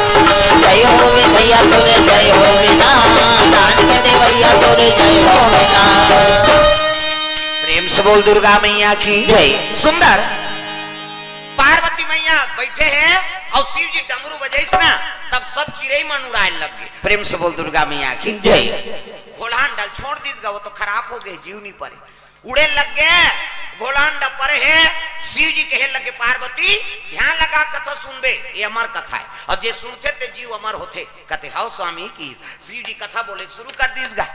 जय होवे भैया तोरे जय होवे ना, दान के दे भैया तोरे जय होवे ना। प्रेम से बोल दुर्गा मैया की जय। सुंदर पार्वती मैया बैठे हैं और शिव जी डमरू बजाइस ना, तब सब चिरई मन उड़ाए लग गए। प्रेम से बोल दुर्गा मैया की जय। घोलहांडल छोड़ दीस गा, वो तो खराब हो गए, जीव नहीं परे, उड़े लग गए। घोलहांडल परे हे, शिव जी कहे लगे, पार्वती ध्यान लगा कथा सुनबे, ये अमर कथा है, और जे सुनथे ते जीव अमर होथे। कथे हव स्वामी की। शिव जी कथा बोले शुरू कर दीस गा,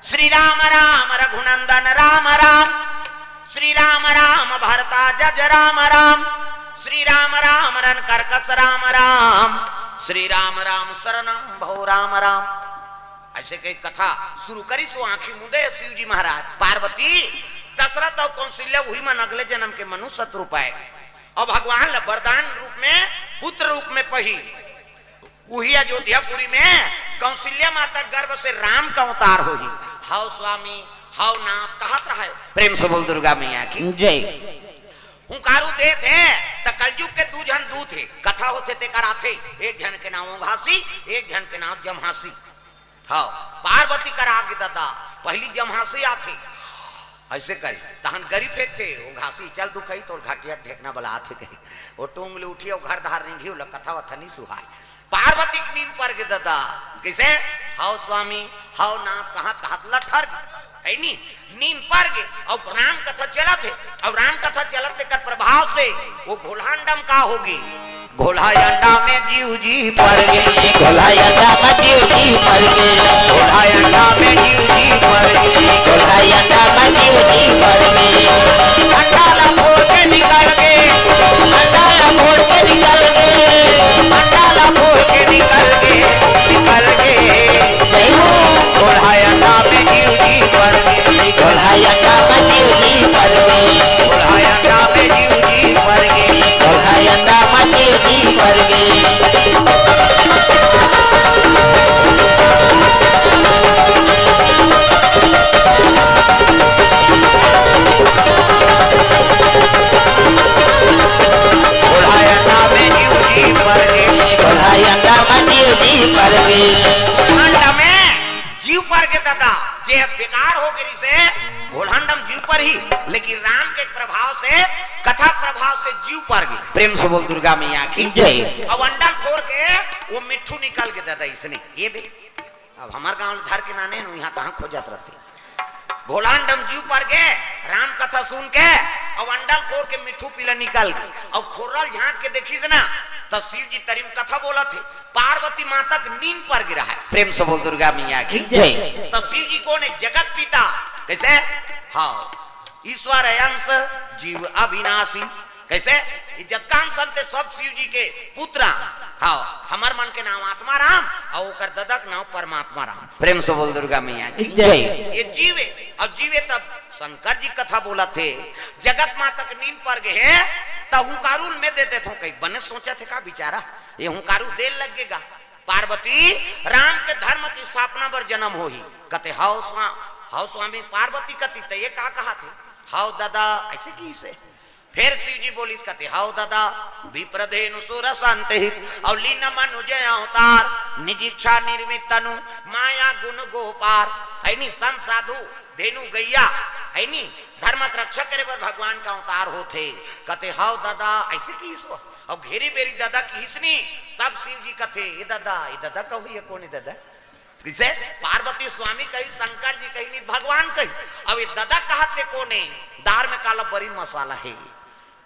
श्री राम राम रघुनंदन राम राम, श्री राम राम भरता जज राम राम, श्री राम राम रन कर्कश राम राम, श्री राम राम शरणम भो राम राम। ऐसे कही कथा शुरू करिस, वो आंखी मुदे शिव जी महाराज। पार्वती, दशरथ और कौशल्या वही मन अगले जन्म के मनुष्य रूप है, और भगवान ल वरदान रूप में, पुत्र रूप में पही। वही अयोध्यापुरी में कौशल्या माता गर्भ से राम का अवतार होही। हव स्वामी, हव नाथ कहत रहे। प्रेम से बोल दुर्गा मैया की जय। हुंकारू देत हे, त कलयुग के दू झन दूत हे, कथा होथे तेकर आथे, एक झन के नाम ओघासी, एक झन के नाम जम्हासी। हव, पार्वती कर आगे ददा, पहली जम्हासी आथे, ऐसे करी, तहन गरी फेंकथे, ओघासी चल दुखई तोर घटिया ढेकना बला आथे कही, वो टूंग ले उठी, वो घर धार रेंगी, ओला कथा वथा नहीं सुहाय। पार्वती के नींद पर गे ददा। कैसे? हव स्वामी, हव नाथ, कहां, कहां लठर गे, है नी? नींद पर गे, और राम कथा चलत हे, और राम कथा चलत तेकर प्रभाव से वो घोलहांडम का होगी? घोलहांडा में जीव जी पर गे, घोलहांडा में जीव जी पर गे, घोलहांडा में जीव जी पर गे, घोलहांडा में जीव जी पर गे। अंडा ला फोड़ के निकल गे, अंडा ला फोड़ के निकल गे, अंडा ला फोड़ के निकल गे, निकल गे। जय हो। घोलहांडा में जीव जी पर गे, घोलहांडा में जीव जी पर गे, घोलहांडा में जीव जी पर गे, घोलहांडा में जीव जी पर गे। घोलहांडा में जीव जी पर गे। घोलहांडा में जीव जी पर गे। घोलहांडा में जीव पर गे दादा, जे बेकार हो गे रिसे, घोलहांडम जीव पर ही, लेकिन राम के प्रभाव से, कथा प्रभाव से जीव पर गे। प्रेम से बोल दुर्गा मैया की जय। अब अंडल फोड़ के वो मिट्ठू निकल गे दादा, इसने ये दे। अब हमार गांव ले धर के नाने नु, यहाँ कहाँ खोजत रहते। घोलहांडम जीव पर गे, राम कथा सुन के, अब अंडल फोड़ के मिट्ठू पीला निकल गे। अब खोरल झांक के देखिस ना, तो शिव जी तरी म कथा बोलत हे, पार्वती माता के नींद पर गे रहा है। प्रेम से बोल दुर्गा मैया की जय। तो शिव जी कौन है? जगत पिता। कैसे? हाँ, ईश्वर अंश, जीव अविनाशी। कैसे? ये जतकान संत हे सब शिव जी के पुत्र। हाँ, हमर मन के नाम आत्मा राम, और ओकर ददा के नाम परमात्मा राम। प्रेम से बोल दुर्गा मैया की जय। ये जीव हे, और जीव हे तब शंकर जी कथा बोलत हे, जगत माता के नींद पर गे हे, त हुंकारू ल में दे देथों कही। बने सोचत हे का बिचारा, ये हुंकारू दे लग गे गा। पार्वती, राम के धर्म की स्थापना बर जन्म होही। कथे, "हव स्वा-, हव स्वामी।" पार्वती कथे, "त ये का कहत हे?" "हव दादा," ऐसे कहिसे। फिर शिव जी बोलिस कथे, "हव ददा, विप्र धेनु सुर संत हित, अउ लीन मनुज अवतार, निज इच्छा निर्मित तनु, माया गुण गो पार।" है नी, संत साधु, धेनु गैया, है नी, धर्म के रक्षा करे बर भगवान का अवतार होथे। कथे, "हव ददा," ऐसे किहिस वो, अउ घेरी बेरी ददा किहिस नी, तब शिव जी कथे, "ए ददा, ए ददा कहू, ये कोन ए ददा?" किसे? पार्वती स्वामी कही, शंकर जी कही, नी भगवान कही। अब ये ददा कहत ते कोने? दार में काला बरी मसाला हे।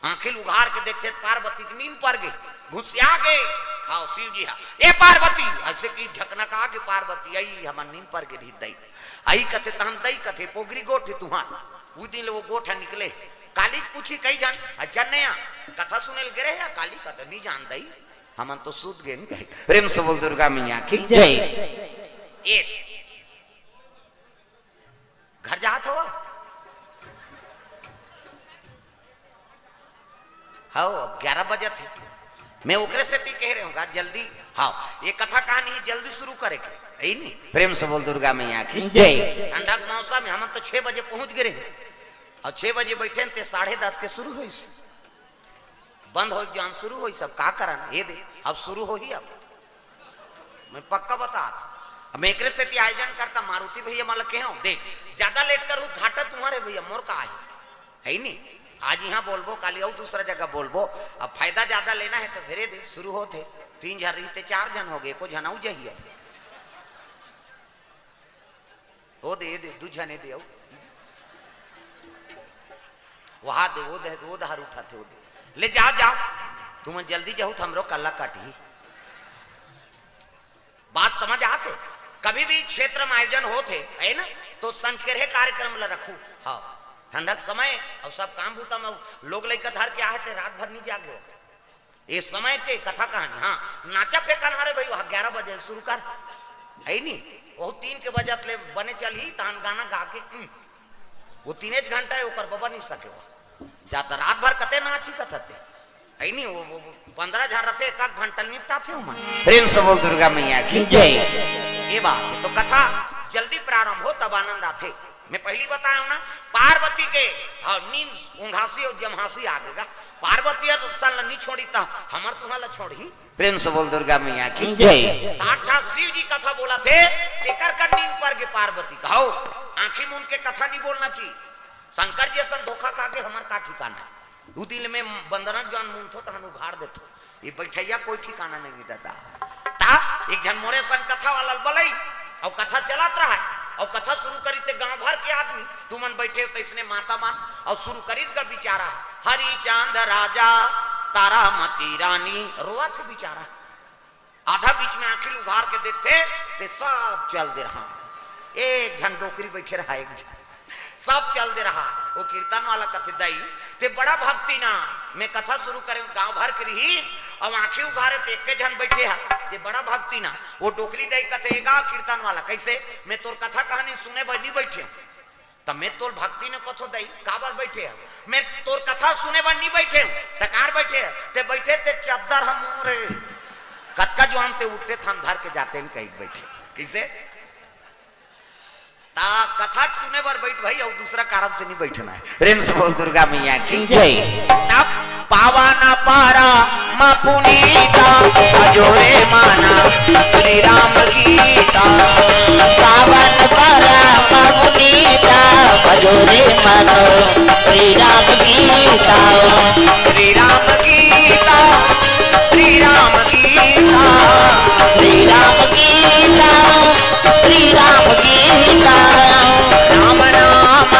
आंखी ल उघार के देखथे त पार्वती के नींद पर गे, घुसिया गे। हाँ, शिव जी हा, "ए पार्वती!" अइसे कि झकनका गे पार्वती, "अई, हमर नींद पर गे रही दई।" अई कथे, "तहन दई," कथे, "पोगरी गोठ हे तुंहर।" उ दिन ले वो गोठ ह निकले। काली पूछी कई झन, "अच्छा नया कथा सुने ल गे रहे या काली?" कथे, "नी जान दई।" हमन तो सूत गेन कहे। प्रेम से बोल दुर्गा मैया की जय। ए, घर जात हो? हव, अब ग्यारह बजत हे। मैं ओकरे सेती कह रहे हूँ, जल्दी, हाँ, ये कथा कहानी जल्दी शुरू करे के, है नी? प्रेम से बोल दुर्गा मैया की जय। ठंडा के मौसम में हमन तो छह बजे पहुँच गे रहे, अउ छह बजे बैठे ते साढ़े दस के शुरू होइस। बंद हो जान शुरू होई सब, का करन? ये दे, अब शुरू होही अब। मैं पक्का बतात हूँ। अब मैं एकरे सेती आयोजन करता, मारुति भैया मन ल केहेंव, देख, ज्यादा लेट करहू त घाटा तुम्हरे भैया, मोर का आही? है नी? आज इहाँ बोलबो, काली अउ दूसरा जगह बोलबो। अब फायदा ज्यादा लेना हे त फेर ए दे, शुरू होत हे। तीन झन रहिते चार झन हो गे, एको झन अउ जही अब। ओ दे, ए दे, दू झन ए दे, अउ। वहा दे, ओ दे, ओ दहार उठाथे, ओ दे। ले जाव, जाव। तुमन जल्दी जाहू त हमरो कल्ला काटही। बात समझ आत हे? कभी भी क्षेत्र में आयोजन होत हे, है ना, तो संझकरहे कार्यक्रम ला रखू। हाँ, ठंडा के समय अउ सब काम बूता में लोग लइका धर के आहे ते रात भर नी जागे हो। ये समय के कथा कहानी। हाँ, नाचा फेंकन हरे भाई, वहाँ ग्यारह बजे शुरू कर, है नी? वो तीन के बजत ले बने चलही, तहन गाना गा के, हम्म। वो तीने घंटा हे, ओकर बबा नी सके वो। जाता रात भर कते नाची कथते। है नी, वो, वो, वो पंद्रह झन रथे, एक आध घंटा निपटाथे ओमन। प्रेम से बोल दुर्गा मैया की जय। ये बात हे, तो कथा जल्दी प्रारंभ हो, तब आनंद आथे। मैं पहली बताया हूँ ना, पार्वती के, हाँ, नींद ऊंघासी अउ जम्हासी आ गे गा। पार्वती ह तो सन ला नी छोड़ी, त हमर तुंहर ला छोड़ही? प्रेम से बोल दुर्गा मैया की जय। साक्षात शिव जी कथा बोलथे, तेकर कर नींद पर गे पार्वती कहो, आंखी मूंद के कथा नी बोलना चाहिए। शंकर जी असन धोखा खा के हमर का ठिकाना हे? दू दिन में बंदना ज्ञान मूंदथो तहन उघार देथो। ये बैठैया कोई ठिकाना नहीं हे दादा। ता एक झन मोरे सन कथा वाला बलई, अउ कथा चलत रहा, अउ कथा शुरू करी ते गांव भर के आदमी, तुमन बैठे हो तइसने माता मन, अउ शुरू करी गा बिचारा, "हरिचंद राजा, तारामती रानी", रोवत हे बिचारा। आधा बीच में आंखी ल उघार के देखथे, ते सब चल दे रहा। एक झन डोकरी बैठे रहा, एक झन। सब चल दे रहा। वो कीर्तन वाला कथे, "दई, ते बड़ा भक्ति ना, मैं कथा शुरू करे, गांव भर के रही, अब आंखी उघारे ते एके झन बैठे हा, ते बड़ा भक्ति ना।" वो डोकरी दई कथे, "ए गा कीर्तन वाला, कैसे? मैं तोर कथा कहानी सुने बर नी बैठे हूँ।" त मैं तोर भक्ति ने कथो दई, काबर बैठे हे? मैं तोर कथा सुने बर नी बैठे हूँ। त कार बैठे हे? ते बैठे ते चद्दर हम मोरे। कतका जुआम ते उठे थन धर के जाते हैं कहीं बैठे। किसे? ता कथा सुने बर बैठ भाई, अउ दूसरा कारण से नी बैठना हे। प्रेम से बोल दुर्गा मैया की जय। तब पावन परम पुनीता, भजो रे मन श्री राम गीता। पावन परम पुनीता, भजो रे मन श्री राम गीता। श्री राम गीता, श्री राम गीता। श्री राम गीता, श्री राम गीता। राम नाम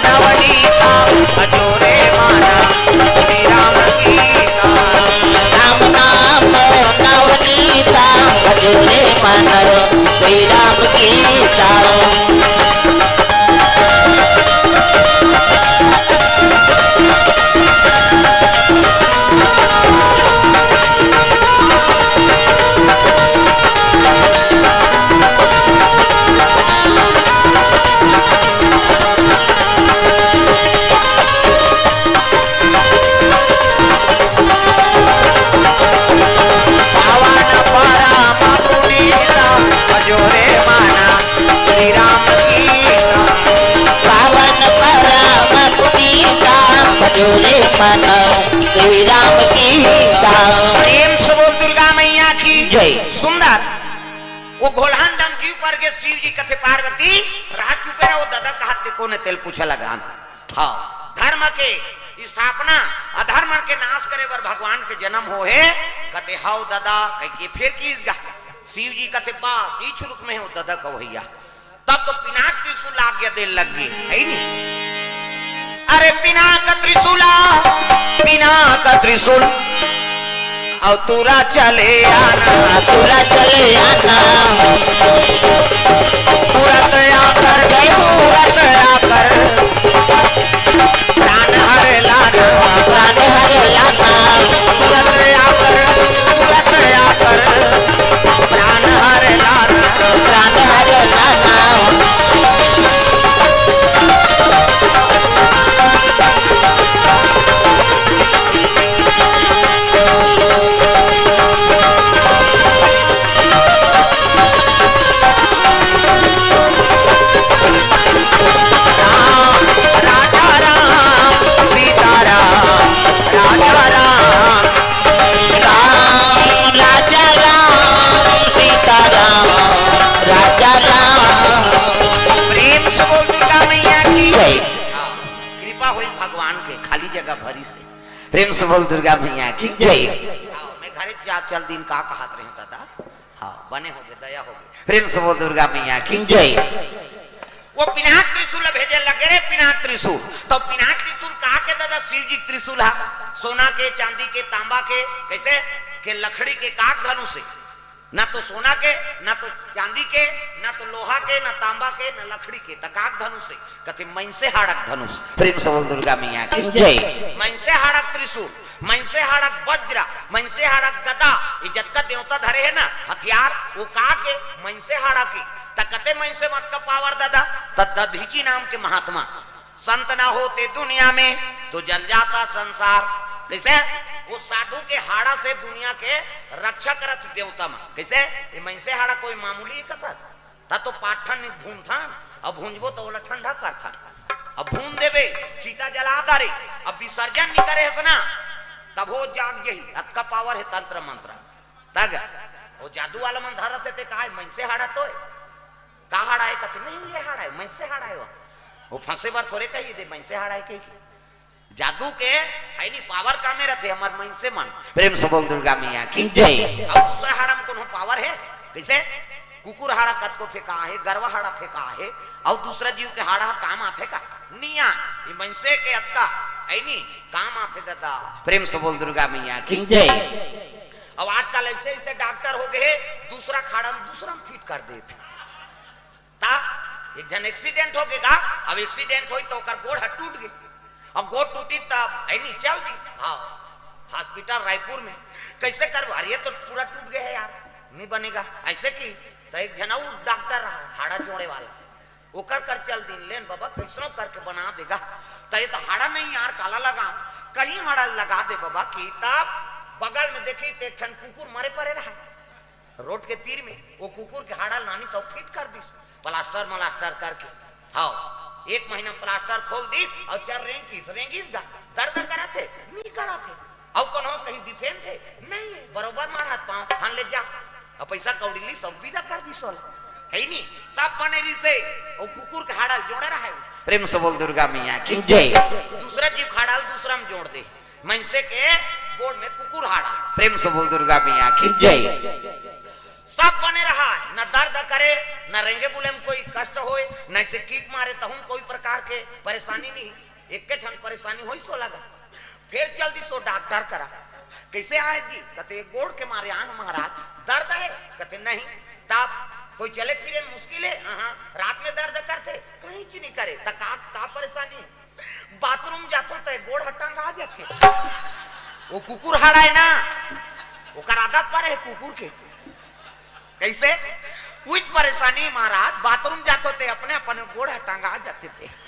नवनीता, भजो रे मन श्री राम गीता। राम नाम नवनीता, भजो रे मन श्री राम गीता। पावन परम पुनीता, भजो रे मन श्री श्री राम की। प्रेम से बोल दुर्गा मैया की जय। सुंदर। वो घोलहान डम जीव पर के शिव जी कथे, "पार्वती, रहा चुपे रहा, वो ददा कहत ते कोन ए तेला पूछे लगा।" हाँ, धर्म के स्थापना, अधर्म के नाश करे बर भगवान के जन्म हो हे। कथे, "हव ददा," कह के फेर किस गा। शिव जी कथे, "बस, ई छुरुक में हो ददा कहो भैया।" तब तो पिनाक त्रिशूल आज्ञा दे लग गे, है नी? "अरे पिनाक त्रिशूला, पिनाक त्रिशूल, अउ तुरा चले आना, तुरा चले आना, तुरत आकर, तुरत आकर, प्राण हर लाना, प्राण हर लाना, तुरत आकर, तुरत आकर, प्राण हर लाना, प्राण हर लाना।" राम, राजा राम, सीता राम, राजा राम। राम, राजा राम, सीता राम, राजा राम। प्रेम से बोल दुर्गा मैया की जय। कृपा होई भगवान के, खाली जगह भरी से। प्रेम से बोल दुर्गा मैया की जय। हाँ, मैं घरे जा चल दिन का कहत रहे हूँ दादा। हाँ, बने होगे, दया होगे। प्रेम से बोल दुर्गा मैया की जय। वो पिनाक त्रिशूल भेजे लगे रे, पिनाक त्रिशूल। तो पिनाक त्रिशूल का के दादा? शिव जी त्रिशूल हा, सोना के, चांदी के, तांबा के, कैसे के लकड़ी के, काक धनुष से। ना तो सोना के, ना तो चांदी के, ना तो लोहा के, ना तांबा के, ना लकड़ी के, त काक धनुष से। कथे, "मइनसे हाड़क धनुष।" प्रेम से बोल दुर्गा मैया की जय। मइनसे हाड़क त्रिशूल, मइनसे हाड़क वज्र, मइनसे हाड़क गदा, ये जतका देवता धरे हे ना हथियार, वो का के? मइनसे हाड़ा के। त कते मइनसे मत का पावर दादा, त दधीची नाम के महात्मा, "संत ना होते दुनिया में तो जल जाता संसार।" कैसे? वो साधु के हाड़ा से दुनिया के रक्षा करत देवता मन। कैसे? ये मइनसे हाड़ा कोई मामूली कथा? ता तो पाठन नहीं भूनथन, अब भूंजबो तो ओला ठंडा करथन। अब भून देबे, चीता जला डारे, अब विसर्जन नहीं करे हस ना, तब वो जाग जही। अतका पावर है तंत्र मंत्र। तग वो जादू वाला मन धरत हे, ते का हे, मइनसे हाड़ा तो हे। का हाड़ा हे? कथे, "नहीं, ये हाड़ा हे, मइनसे हाड़ा हे वो।" वो फंसे बर थोड़े कही दे, मइनसे हाड़ा हे कही के। जादू के है नी, पावर का में रथे हमर मइनसे मन। प्रेम से बोल दुर्गा मैया की जय। अब दूसरा हाड़ा में कोनो पावर है? कैसे? कुकुर हाड़ा कतको फेंका है, गरवा हाड़ा फेंका है, और दूसरा जीव के हाड़ा काम आथे का? नहीं आ। ये मइनसे के अतका है नी, काम आथे दादा। प्रेम से बोल दुर्गा मैया की जय। अब आजकल ऐसे ऐसे डॉक्टर हो गए, दूसरा हाड़ा में दूसरा में फिट कर देथे। ता एक झन एक्सीडेंट हो गे गा। अब एक्सीडेंट होई तो ओकर गोड़ ह टूट गे, अब गोड़ टूटी तब है नहीं चल दी। हाँ, हॉस्पिटल रायपुर में कैसे कर, अरे ये तो पूरा टूट गया है यार, नहीं बनेगा ऐसे की। तो एक झन अउ डॉक्टर रहा हाड़ा जोड़े वाला, ओकर कर चल दिन, लेन बाबा कैसनो करके बना देगा। तो ये तो हाड़ा नहीं यार, काला लगा, कहीं हाड़ा लगा दे बाबा की। तब बगल में देखी तो एक ठन कुकुर मरे पड़े रहा रोड के तीर में, वो कुकुर के हाड़ा लानी सब फिट कर दिस, प्लास्टर मलास्टर करके। हाँ, एक महीना प्लास्टर खोल दिस और चल रेंगिस, रेंगिस गा। दर्द करा थे? नहीं करा थे। और कोनो कहीं डिफेंट है? नहीं है। बरोबर मार हाथ पाँव, हन ले जा। और पैसा कौड़ी ली, सब विदा कर दिस वाला। है ही नहीं, सब बने रही से, वो कुकुर के हाड़ा जोड़े रहा है। प्रेम से बोल दुर्गा मैया की जय। दूसरा जीव के हाड़ा दूसरा में जोड़ दे। मइनसे के गोड़ में कुकुर हाड़ा। प्रेम से बोल दुर्गा मैया की जय। सब बने रहा, न दर्द करे, न रेंगे बुले में कोई कष्ट होए, न इसे किक मारे तहु में कोई प्रकार के परेशानी नहीं। एक के ठन परेशानी होई सो लगा। फिर चल दी सो डॉक्टर करा। कैसे आए जी? कते गोड़ के मारे आन महाराज, दर्द है? कते नहीं। तब कोई चले फिरे मुश्किल है? हाँ, रात में दर्द करते, कहीं चीज नहीं करे। त का, का परेशानी है? बाथरूम जाथो त गोड़ ह टंगा जाथे। वो कुकुर हाड़ा है ना, ओकर आदत पर है कुकुर के। कैसे? उच परेशानी महाराज, बाथरूम जाथो ते अपने अपने गोड़ ह टंगा जाथे ते।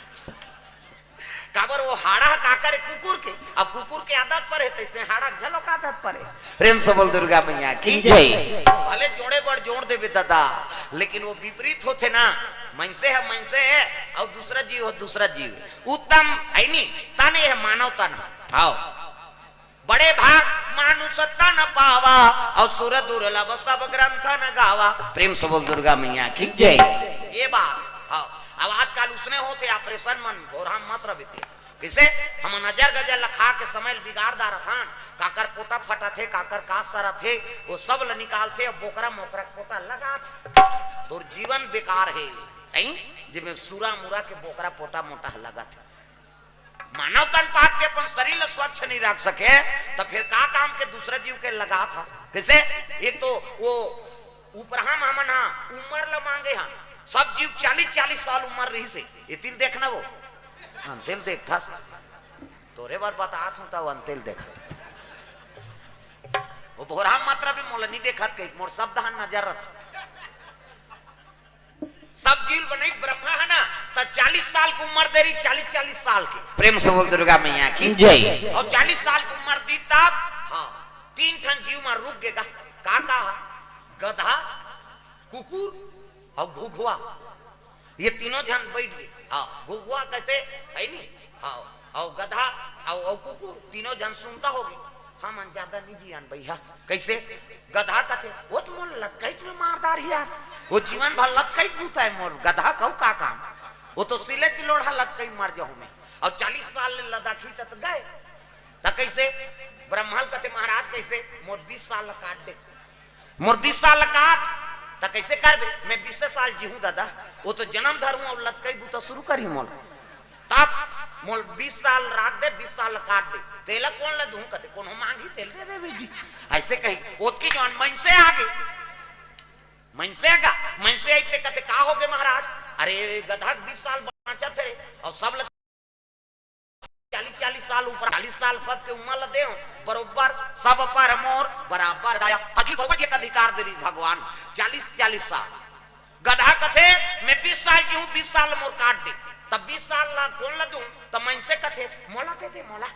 काबर वो हाड़ा का करे कुकुर के, अब कुकुर के आदत पर है, तैसे हाड़ा घलो का आदत पर है। प्रेम से बोल दुर्गा मैया की जय। भले जोड़े बर जोड़ देबे दादा, लेकिन वो विपरीत होथे ना, मनसे है मनसे है, और दूसरा जीव हो दूसरा जीव है। उत्तम है नी, तन ये है मानव तन। हाव। बड़े भाग मानुष तन पावा, अउ सुर दुर्लभ सब ग्रंथ न गावा। प्रेम से बोल दुर्गा मैया की जय। ये बात। हाव। अब आजकल उसने होथे ऑपरेशन मन, घोरहा मत रह बेटे। कइसे? हम नजर गजर ल खा के समय ल बिगाड़ डारत हन। काकर पोटा फटत हे, काकर का सरत हे, वो सब ल निकालथे, अब बोकरा मोकरा के पोटा लगाथे। तोर जीवन बेकार हे, हैं? जेमे सुरा मुरा के बोकरा पोटा मोटा लगत हे। मानव तन पाके अपन शरीर ल स्वच्छ नहीं रख सके, त फिर का काम के दूसरा जीव के लगात हस? कइसे? एक तो वो उपराम हमन हा उमर ल मांगे हा, सब जीव चालीस चालीस साल उमर रहिस हे। एती ल देखना वो, अंते ल देखथस। तोरे बर बतात हूं, त अंते ल देखत। वो घोरहा मत रह बे, मोला नहीं देखत कही, मोर शब्द हा नजर रथ। सब जीव बनाइस ब्रह्मा हे ना, त चालीस साल के उमर दे रही, चालीस चालीस साल के। प्रेम से बोल दुर्गा मैया की जय। अउ चालीस साल के उमर दी तब, हां, तीन ठन जीव म रुक गे गा। का का हा? गधा, कुकुर अउ घुघुआ। ये तीनों झन बइठ गे। हां, घुघुआ कथे, हे नी? हां, अउ गधा, अउ, अउ कुकुर, तीनों झन सुनता होगे। हमन ज्यादा नहीं जियन भैया। कइसे? गधा कथे, वो तो मोर लतकईच में मार डारही यार। वो जीवन भर लतकईच बुता हे मोर, गधा कहू का काम? वो तो सिले की लोढ़ा लतकई मर जाहूं मैं। अउ चालीस साल ले लदाखी त गए। त कइसे? ब्रह्मा ल कथे, महाराज कइसे? मोर बीस साल ल काट दे। मोर बीस साल ल काट, त कइसे करबे? मैं बीस साल जीहूं दादा, वो तो जनम धरहूं अउ लतकई बुता शुरू करही मोला। तब मोल बीस साल राख दे, बीस साल ल काट दे, तेला कोन ल दूं? कथे, कोनो मांगही तेल दे देबे जी। अइसे कही, ओतकी जोन मइनसे आगे, मइनसे आगे, मइनसे आइते कथे, का होगे महाराज? अरे गधा के बीस साल बांचत हे रे, अउ सब ल चालीस चालीस साल ऊपर, चालीस साल सबके उमर ल देव, बरोबर सब पर मोर बराबर दया। अखिल भगवत एक अधिकार दे रही भगवान, चालीस चालीस साल। गधा कथे, मैं बीस साल जीहूं, बीस साल मोर काट दे। तब बीस साल ला कोन ला दूं? तब मइनसे कथे, मोला दे दे, मोला।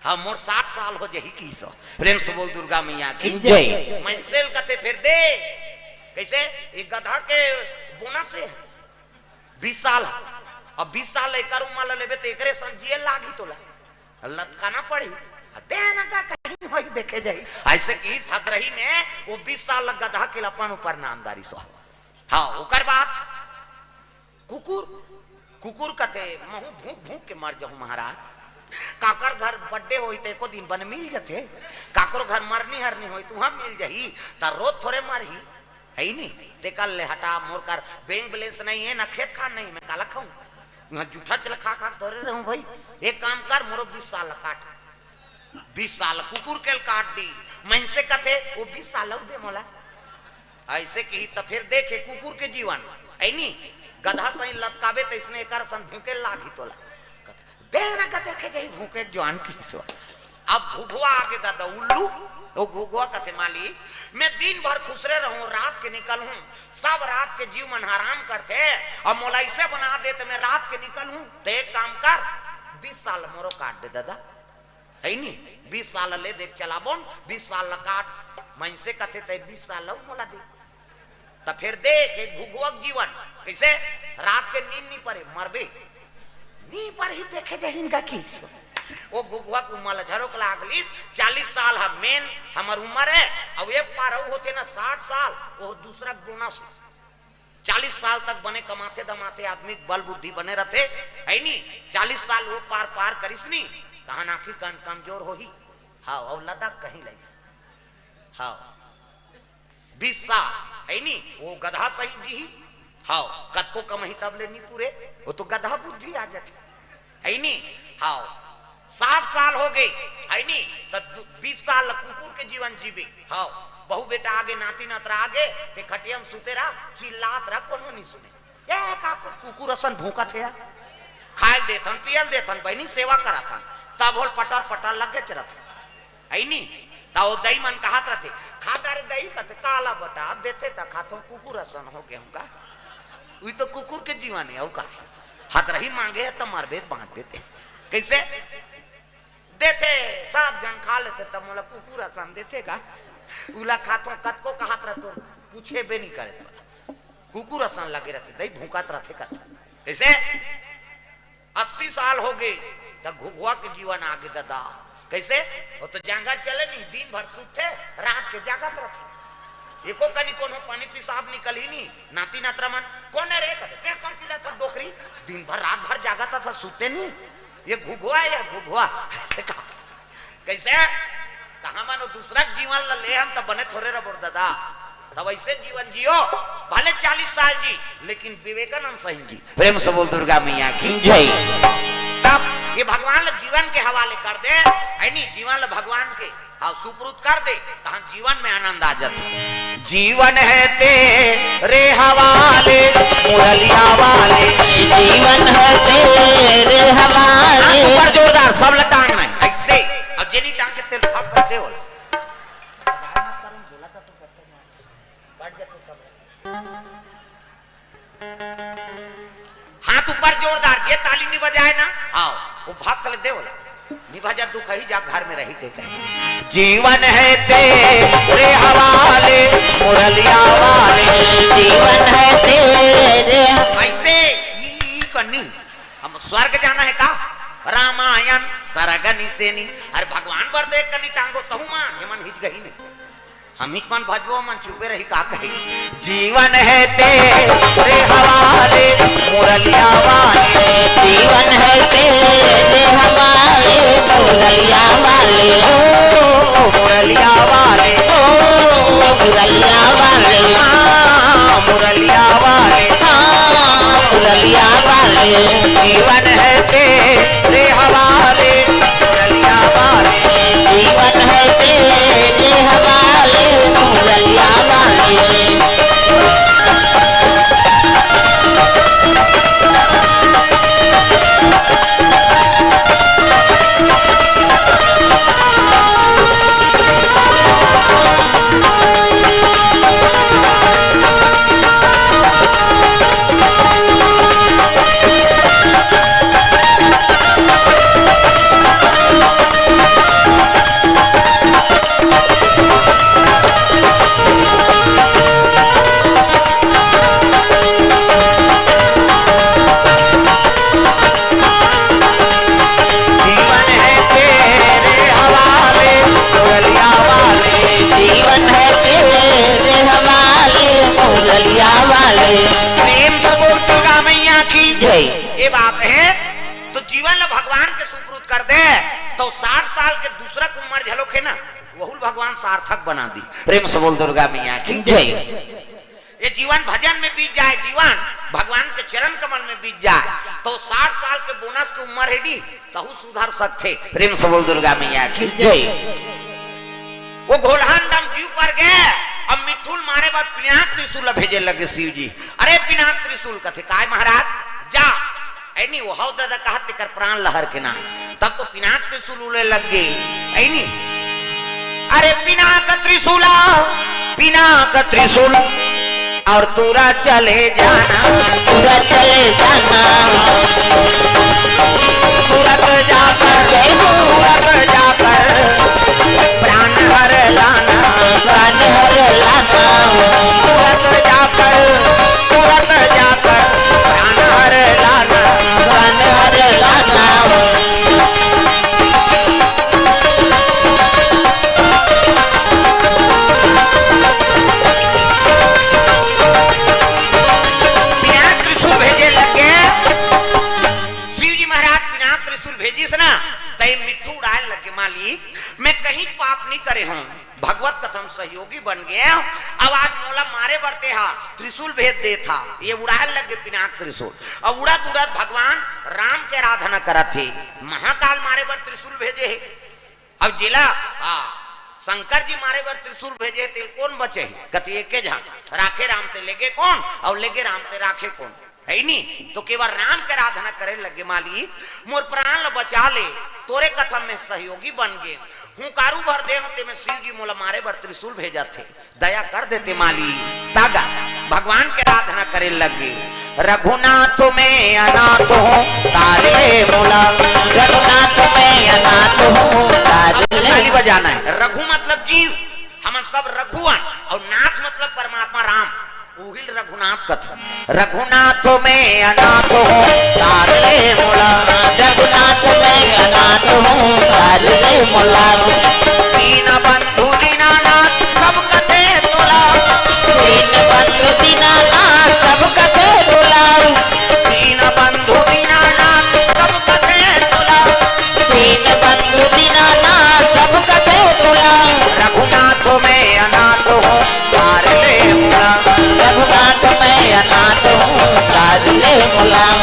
हां, मोर साठ साल हो जाही किसो। प्रेम से बोल दुर्गा मैया की जय। मइनसे ल कथे, फिर दे। कइसे? ये गधा के बोनस हे। बीस साल। अब बीस साल एकर उमर ल लेबे त एकरे संग जिए लागही तोला। लतकाना पड़ही। दे न का कहीं होई देखे जाही। अइसे कि इस हदरही में वो बीस साल ल गधा के ल अपन ऊपर नाम डारिस। हां, ओकर बाद कुकुर, कुकुर कथे, महूं भूंक भूंक के मर जाहूं महाराज। काकर घर birthday होही त एको दिन बन मिल जथे, काकरो घर मरनी हरनी होही त उहां मिल जाही, त रोज थोरे मरही। हे नी? तेकर ले हटा, मोर कर bank balance नहीं हे, ना खेत खार नहीं, मैं काला खाहूं? मैं जूठा चला खा खा के धरे रहूं भाई। एक काम कर, मोरो बीस साल ल काट। बीस साल कुकुर के ल काट दी, मइनसे कथे, वो बीस साल अउ दे मोला। अइसे किही त फिर देखे कुकुर के जीवन, हे नी? गधा सही लतकाबे त इसने एकर सन भूंके लागही तोला। कथे, दे न का देखे जाही भूंके के जुआन किसो। अब घुघुआ आगे दादा उल्लू, वो घुघुआ कथे, मालिक, मैं दिन भर खुसरे रहूं, रात के निकलहूं, सब रात के जीव मन हराम करथे, अब मोला अइसे बना दे त मैं रात के निकलहूं, त एक काम कर, बीस साल मोरो काट दे दादा, हे नी? बीस साल ले दे चलाबोन, बीस साल ल काट, मइनसे कथे, तैं बीस साल अउ मोला दे। त फेर देख, एक घुघुआ के जीवन कइसे? रात के नींद नी परे, मरबे। नी परही, देखे जाही इनका किस। वो घुघुआ के उमर ल झरोक लाग ली, चालीस साल ह मेन हमर उमर हे, अउ एक पार अउ होथे ना साठ साल, वो दूसरा के बोनस। चालीस साल तक बने कमाथे धमाथे आदमी के बल बुद्धि बने रथे, हे नी? चालीस साल वो पार पार करिस नी, तहन आखिर कन कमजोर होही। हाव, अउ लद्दाख कहीं लइस। हाव। बीस साल, हे नी? वो गधा सही जीही। हाव, कतको कमही तब ले नी पूरे, वो तो गधा बुद्धि आ जाथे, हे नी? हाव, साठ साल हो गए, हे नी? त दु-, बीस साल कुकुर के जीवन जीबे। हाव, बहू बेटा आगे, नाती नतरा आगे, ते खटिया में सुते रहा, चिल्लात रहा, कोनो नी सुने। ए, का कु-, कुकुर असन भूंकत हे यार? खायल देथन, पियल देथन, बहिनी सेवा करत हन, तब होल पटर पटर लगेच रथे। हे नी? त ओ दई मन कहत रथे, "खा डारे दई," कथे, "काला बटा, देथे त खाथों, कुकुर असन हो गे हूं का?" उही तो कुकुर के जीवन हे, अउ का हे? हदरही मांगे हे त मरबे, बांटबे ते। कइसे? देथे, सब झन खा लेथे, त मोला कुकुर असन देथे का? उला खाथों, कतको कहत रहे तोर, पूछे बे नी करे तोला। कुकुर असन लगे रथे, दई भूंकत रथे कथे। कइसे? अस्सी साल हो गे, त घुघुआ के जीवन आगे ददा। कइसे? वो तो जांगर चले नहीं, दिन भर सुतथे, रात के जागत रहिथे। एको कनी कोनो पानी पेशाब निकलही नहीं, नाती नतरा मन, "कोन हे रे?" कथे, "चेक कर सिला था डोकरी, दिन भर रात भर जागत था, सुते नहीं, ये घुघुआ है या घुघुआ?" अइसे का? कइसे? त हमन वो दूसरा के जीवन ला ले हन त बने थोरे रबोर ददा। तब अइसे जीवन जियो, भले चालीस साल जी, लेकिन विवेकानंद सही जी। प्रेम से बोल दुर्गा मैया की जय। तब ये भगवान ला जीवन के हवाले कर दे, है नी, जीवन ला भगवान के, हाँ, सुपुर्द कर दे, तहाँ जीवन में आनंद आ जाथे। जीवन हे तेरे हवाले, मुरलिया वाले। जीवन हे तेरे हवाले। हाथ ऊपर जोरदार, सब ला टांगना हे, अइसे। अउ जेनी टांग के तेल फाक कर दे बोला। हाथ ऊपर जोरदार, जे ताली नहीं बजाए ना, हाँ, वो भाग कर दे बोला। निभा जा दुख ही जा घर में रही के कहे। जीवन हे तेरे हवाले, मुरलिया वाले। जीवन हे तेरे। अइसे ई, ई कनी, हम स्वर्ग जाना हे का? रामायण सरगनी सेनी। अरे भगवान बर तो एक कनी टांगो, तहु मान, ये मन हिच गही नहीं। हम ही मन भजबो, मन चुपे रही, का कही? जीवन हे तेरे हवाले, मुरलिया वाले। जीवन हे तेरे हवाले, मुरलिया वाले। ओ, मुरलिया वाले। ओ, मुरलिया वाले। हाँ, मुरलिया वाले। हाँ, मुरलिया वाले। जीवन हे तेरे हवाले, मुरलिया वाले। जीवन हे तेरे हवाले, मुरलिया वाले। जीवन हे तेरे हवाले, मुरलिया वाले। जीवन हे तेरे हवाले, मुरलिया वाले। प्रेम से बोल दुर्गा मैया की जय। ये बात हे, तो जीवन ला भगवान के सुपुर्द कर दे, तो साठ साल के दूसरा के उमर झलोक हे ना, वहू ला भगवान सार्थक बना दी। प्रेम से बोल दुर्गा मैया की जय। ये जीवन भजन में बीत जाए, जीवन भगवान के चरण कमल में बीत जाए, तो साठ साल के बोनस के उमर हे नी, तहू सुधर सकथे। प्रेम से बोल दुर्गा मैया की जय। वो घोलहान डम जीव पर गे, अब मिट्ठू ल मारे बर पिनाक त्रिशूल भेजे लगे शिव जी। अरे पिनाक त्रिशूल कथे, "काय महाराज, जा।" ऐ नी, वो हव ददा कहत तेकर प्राण लहर के ना। तब तो पिनाक त्रिशूल उड़े लग गे। ऐ नी, "अरे पिनाक त्रिशूला, पिनाक त्रिशूल, और तुरा चले जाना, तुरा चले जाना, तुरत जाकर, जय हो। तुरत जाकर प्राण हर लाना, प्राण हर लाना, तुरत जाकर, तुरत जाकर प्राण हर लाना, प्राण हर लाना।" पिनाक त्रिशूल भेजे लगे। शिव जी महाराज पिनाक त्रिशूल भेजिस ना, तई मिट्ठू उड़ाए लगे, "मालिक, मैं कहीं पाप नहीं करे हूँ, भगवत कथा म सहयोगी बन गे हूँ, अब आज मोला मारे बर तेहा त्रिशूल भेज दे था।" ये उड़ाए लगे पिनाक त्रिशूल। अब उड़त उड़त भगवान राम के आराधना करत हे, महाकाल मारे बर त्रिशूल भेजे हे। अब जेला, हाँ, शंकर जी मारे बर त्रिशूल भेजे, तेल कोन बचे हे? कथे एके झन, "राखे राम ते लेगे कोन, और लेगे राम ते राखे कोन?" है नी? तो केवल राम के आराधना करे लगे, "मालिक, मोर प्राण ल बचा ले, तोरे कथा में सहयोगी बन गे, हुंकारू भर दे होते में शिव जी मोला मारे बर त्रिशूल भेजत हे।" दया कर देते माली। तागा भगवान के आराधना करे लगे। "रघुनाथ मैं अनाथ हूँ, तारे मोला।" रघुनाथ मैं अनाथ हूँ, तारे अब ताली बजाना है। रघु मतलब जीव, हमन सब रघु अन, और नाथ मतलब परमात्मा राम, उहिल रघुनाथ कथा। "रघुनाथ मैं अनाथ हूँ, तारे मोला।" रघुनाथ मैं हूँ, काज ले मोला। दीन बंधु दीनानाथ सब कथे तोला। दीन बंधु दीनानाथ सब कथे तोला। दीन बंधु दीनानाथ सब कथे तोला। दीन बंधु दीनानाथ सब कथे तोला। रघुनाथ मैं अनाथ हूँ, काज ले मोला। रघुनाथ मैं अनाथ हूँ, काज ले मोला।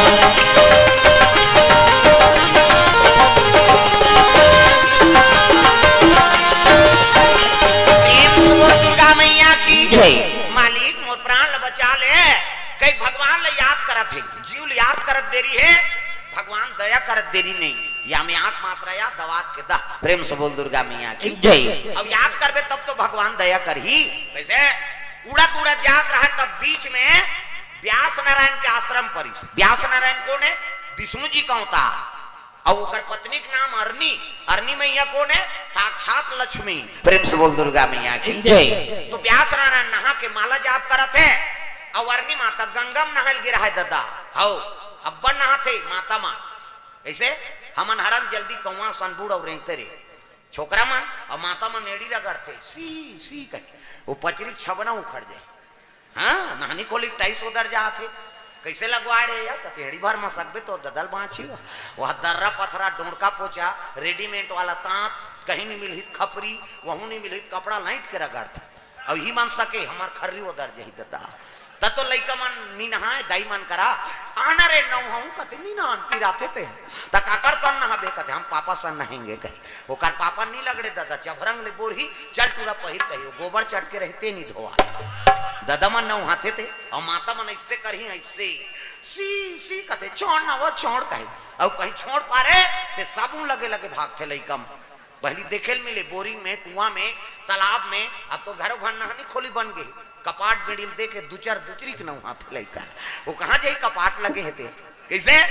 प्रेम से बोल दुर्गा मैया की जय। मालिक, मोर प्राण ल बचा ले। कई भगवान ल याद करत हे, जीव ल याद करत देरी हे, भगवान दया करत देरी नहीं। या में आंख मात्रा या दवात के दा। प्रेम से बोल दुर्गा मैया की जय। अब याद करबे तब तो भगवान दया करही। वैसे उड़त उड़त जात रहा, तब बीच में व्यास नारायण के आश्रम परिस। व्यास नारायण कौन है? विष्णु जी का अवतार। अउ ओकर पत्नी के नाम अरनी। अरनी मैया कौन है? साक्षात लक्ष्मी। प्रेम से बोल दुर्गा मैया की जय। तो व्यास नारायण नहा के माला जाप करत हे, अउ अरनी माता गंगा में नहाए ल गिरा है ददा। हौ, अब्बड़ नहाथे माता मन। ऐसे हमन हरन जल्दी कौआ सनबुड़ अउ रेंगते रे। छोकरा मन अउ माता मन एड़ी रगड़थे, सी, सी कहि। वो पचरी छबना उखड़ जाए। हाँ, नहनी खोली टाइस ओदर जात हे। कैसे लगवाए रहे यार? कथे एड़ी भर म सकबे तो ददल बाँची हो। वह दर्रा पथरा, डोंड़का पोचा, रेडीमेड वाला तांत, कहीं नहीं मिलहित खपरी, वहू नहीं मिलहित कपड़ा लाइट के रगड़थे। अउ ही मन सके, हमार खर्री ओदर जही ददा। त तो लइका मन नी नहाए, दाई मन करा, "आना रे नौहूँ," कथे, "नी नहान, पिराथे ते।" त काकर सन नहाबे? कथे, "हम पापा सन नहेंगे," कही। ओकर पापा नी लगड़े ददा, चभरंग ले बोरही, "चल टूरा पहिर," कही, वो गोबर चटके रहे, ते नी धोआ। ददा मन नहाथे ते, अउ माता मन ऐसे करही, ऐसे, "सी, सी," कथे, "छोड़ ना वो, छोड़," कही। अउ कहीं छोड़ पारे, ते साबुन लगे लगे भागथे लइका मन। पहली देखे ल मिले, बोरिंग में, कुआं में, तालाब में, अब तो घरों घर नहनी खोली बन गे। कपाट बेड़ी ल दे के दुचर दुचरी के नहाथे लइका। वो कहाँ जाही, कपाट लगे हे ते। कैसे?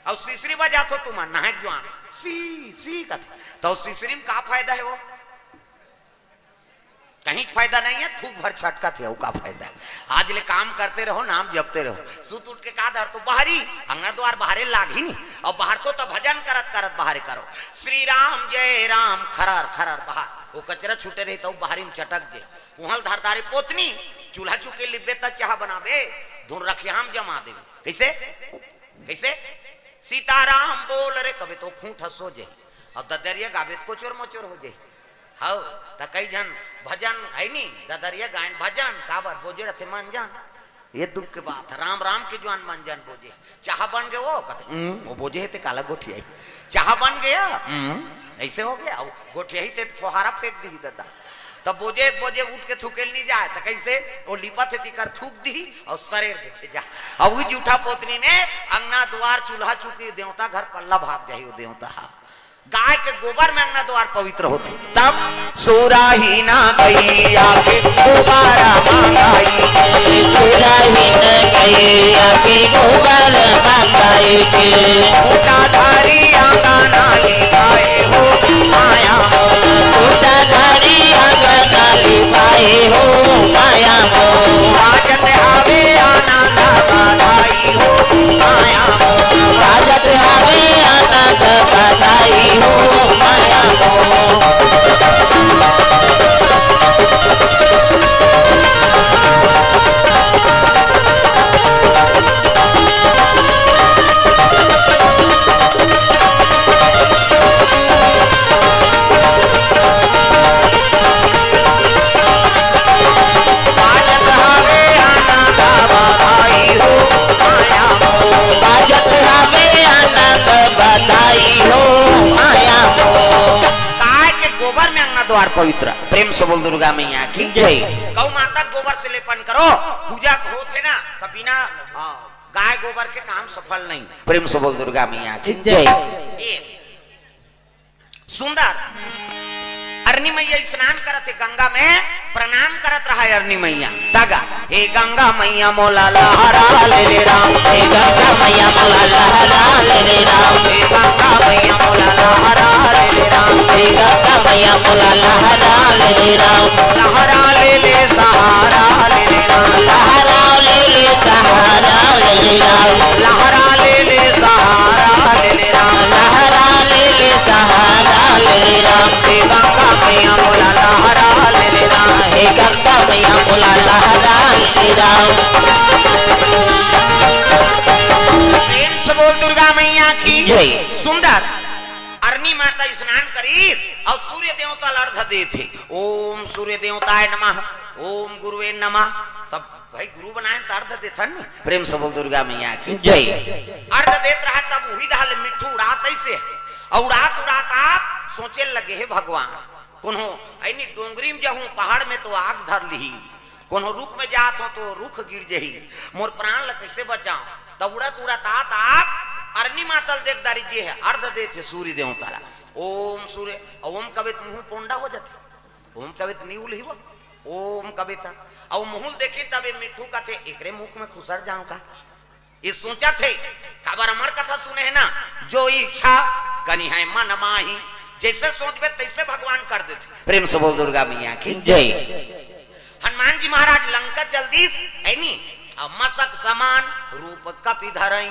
अउ सिसरी बजाथो तुमन, नहाए के जुआन, सी, सी कथे। त सिसरी में का फायदा हे वो? कहीं फायदा नहीं है, थूक भर छटकथे, अउ का फायदा हे? आज ले काम करते रहो, नाम जपते रहो। सुत उठ के का धरथो? बाहरी, अंगना द्वार बाहरे लागही नी। अउ बाहरथो त भजन करत करत बाहरे करो। श्री राम जय राम, खरर खरर बाहर। वो कचरा छूटे रही त बाहरी में चटक जे। उहल धर दारे पोतनी, चूल्हा चुकी लिबे त चाह बनाबे, धुन रखिया हम जमा देबे। कैसे? कैसे? सीताराम बोल रे, कबे तो खूंट ह सो जाही। अब ददरिया गाबे त कोचोर मोचोर हो जाही। हव, त कई झन भजन है नी, ददरिया गायन भजन, काबर बोजे रथे मन जान। ये दुख के बात है, राम राम के जुआन मन जान बोजे। चाह बन गे वो, कथे, "उम, वो बोजे हे ते काला गोठियाही।" चाह बन गया, उम, ऐसे हो गया, वो गोठियाही ते फोहारा फेंक दिही ददा। तब बोजे, बोजे उठ के थूके ल नी जाए, त कैसे? वो लिपत हे तिकर थूक दिही अउ सरेर देथे जा। अब वो जूठा पोतनी ने अंगना द्वार चूल्हा चुकी देवता घर पल्ला भाग जाही वो देवता हा। गाय के गोबर में अंगना द्वार पवित्र होथे। तब सुराही ना गैया के गोबारा मंगाई के, सुराही ना गैया के गोबारा मंगाई के, खूंटा धारी आंगना लिपाए हो माया मोर, खूंटा धारी आंगना लिपाए हो माया मोर। बाजत हवे आनंद बधाई हो माया मोर, बाजत हवे आनंद बधाई हो माया मोर। बाजत हवे आनंद बधाई हो माया मोर, बाजत हवे आनंद बधाई हो माया मोर। गाय के गोबर में अंगना द्वार पवित्र। प्रेम से बोल दुर्गा मैया की जय। गौ माता गोबर से लेपन करो, पूजा होथे ना, त बिना, हाँ, गाय गोबर के काम सफल नहीं। प्रेम से बोल दुर्गा मैया की जय। एक सुंदर अरनी मैया स्नान करत हे गंगा में, प्रणाम करत रहा हे अरनी मैया। तगा, "हे गंगा मैया मोला लहरा ले रे राम, हे गंगा मैया मोला लहरा ले रे राम, हे गंगा मैया मोला लहरा ले रे राम, हे गंगा मैया मोला लहरा ले रे राम, लहरा ले ले सहारा ले रे राम, लहरा ले ले सहारा ले रे राम, लहरा ले ले सहारा ले रे राम, लहरा ले राम, हे गंगा मैया मोला लहरा ले रे राम, हे गंगा मैया मोला लहरा ले रे राम। प्रेम से बोल दुर्गा मैया की जय। सुंदर। अरनी माता स्नान करी अउ सूर्य देवता ल अर्घ देथे। ओम सूर्य देवताय नमः, ओम गुरुवे नमः। सब भाई गुरु बनाए त अर्घ देथन नी। प्रेम से बोल दुर्गा मैया की जय। अर्घ देत रहा तब उही दहा ले मिट्ठू उड़ात अइसे, अउ उड़ात उड़ात आप सोचे लगे, हे भगवान, कोनो ऐनी डोंगरी में जाहूं, पहाड़ में तो आग धर लिही, कोनो रुख में जात हों तो रुख गिर जही, मोर प्राण ल कइसे बचाऊं? तब उड़त उड़त आत आप अरनी माता ल देख डारे, जे हे अर्घ देथे सूर्य देवता ला। ओम सूर्य, ओम कबे त मुंह पोंडा हो जाथे, ओम कबे त नी उलही वो, ओम कबे त, अउ मुंह ल देखी तब ए मिट्ठू कथे, एकरे मुख में खुसर जाऊं का? ये सोचथे, काबर अमर कथा सुने हे ना, जो इच्छा करिहैं मन माही, जइसे सोचबे तइसे भगवान कर देथे। प्रेम से बोल दुर्गा मैया की जय। हनुमान जी महाराज लंका चल दीस, ऐनी, अउ मसक समान रूप कपि धरई।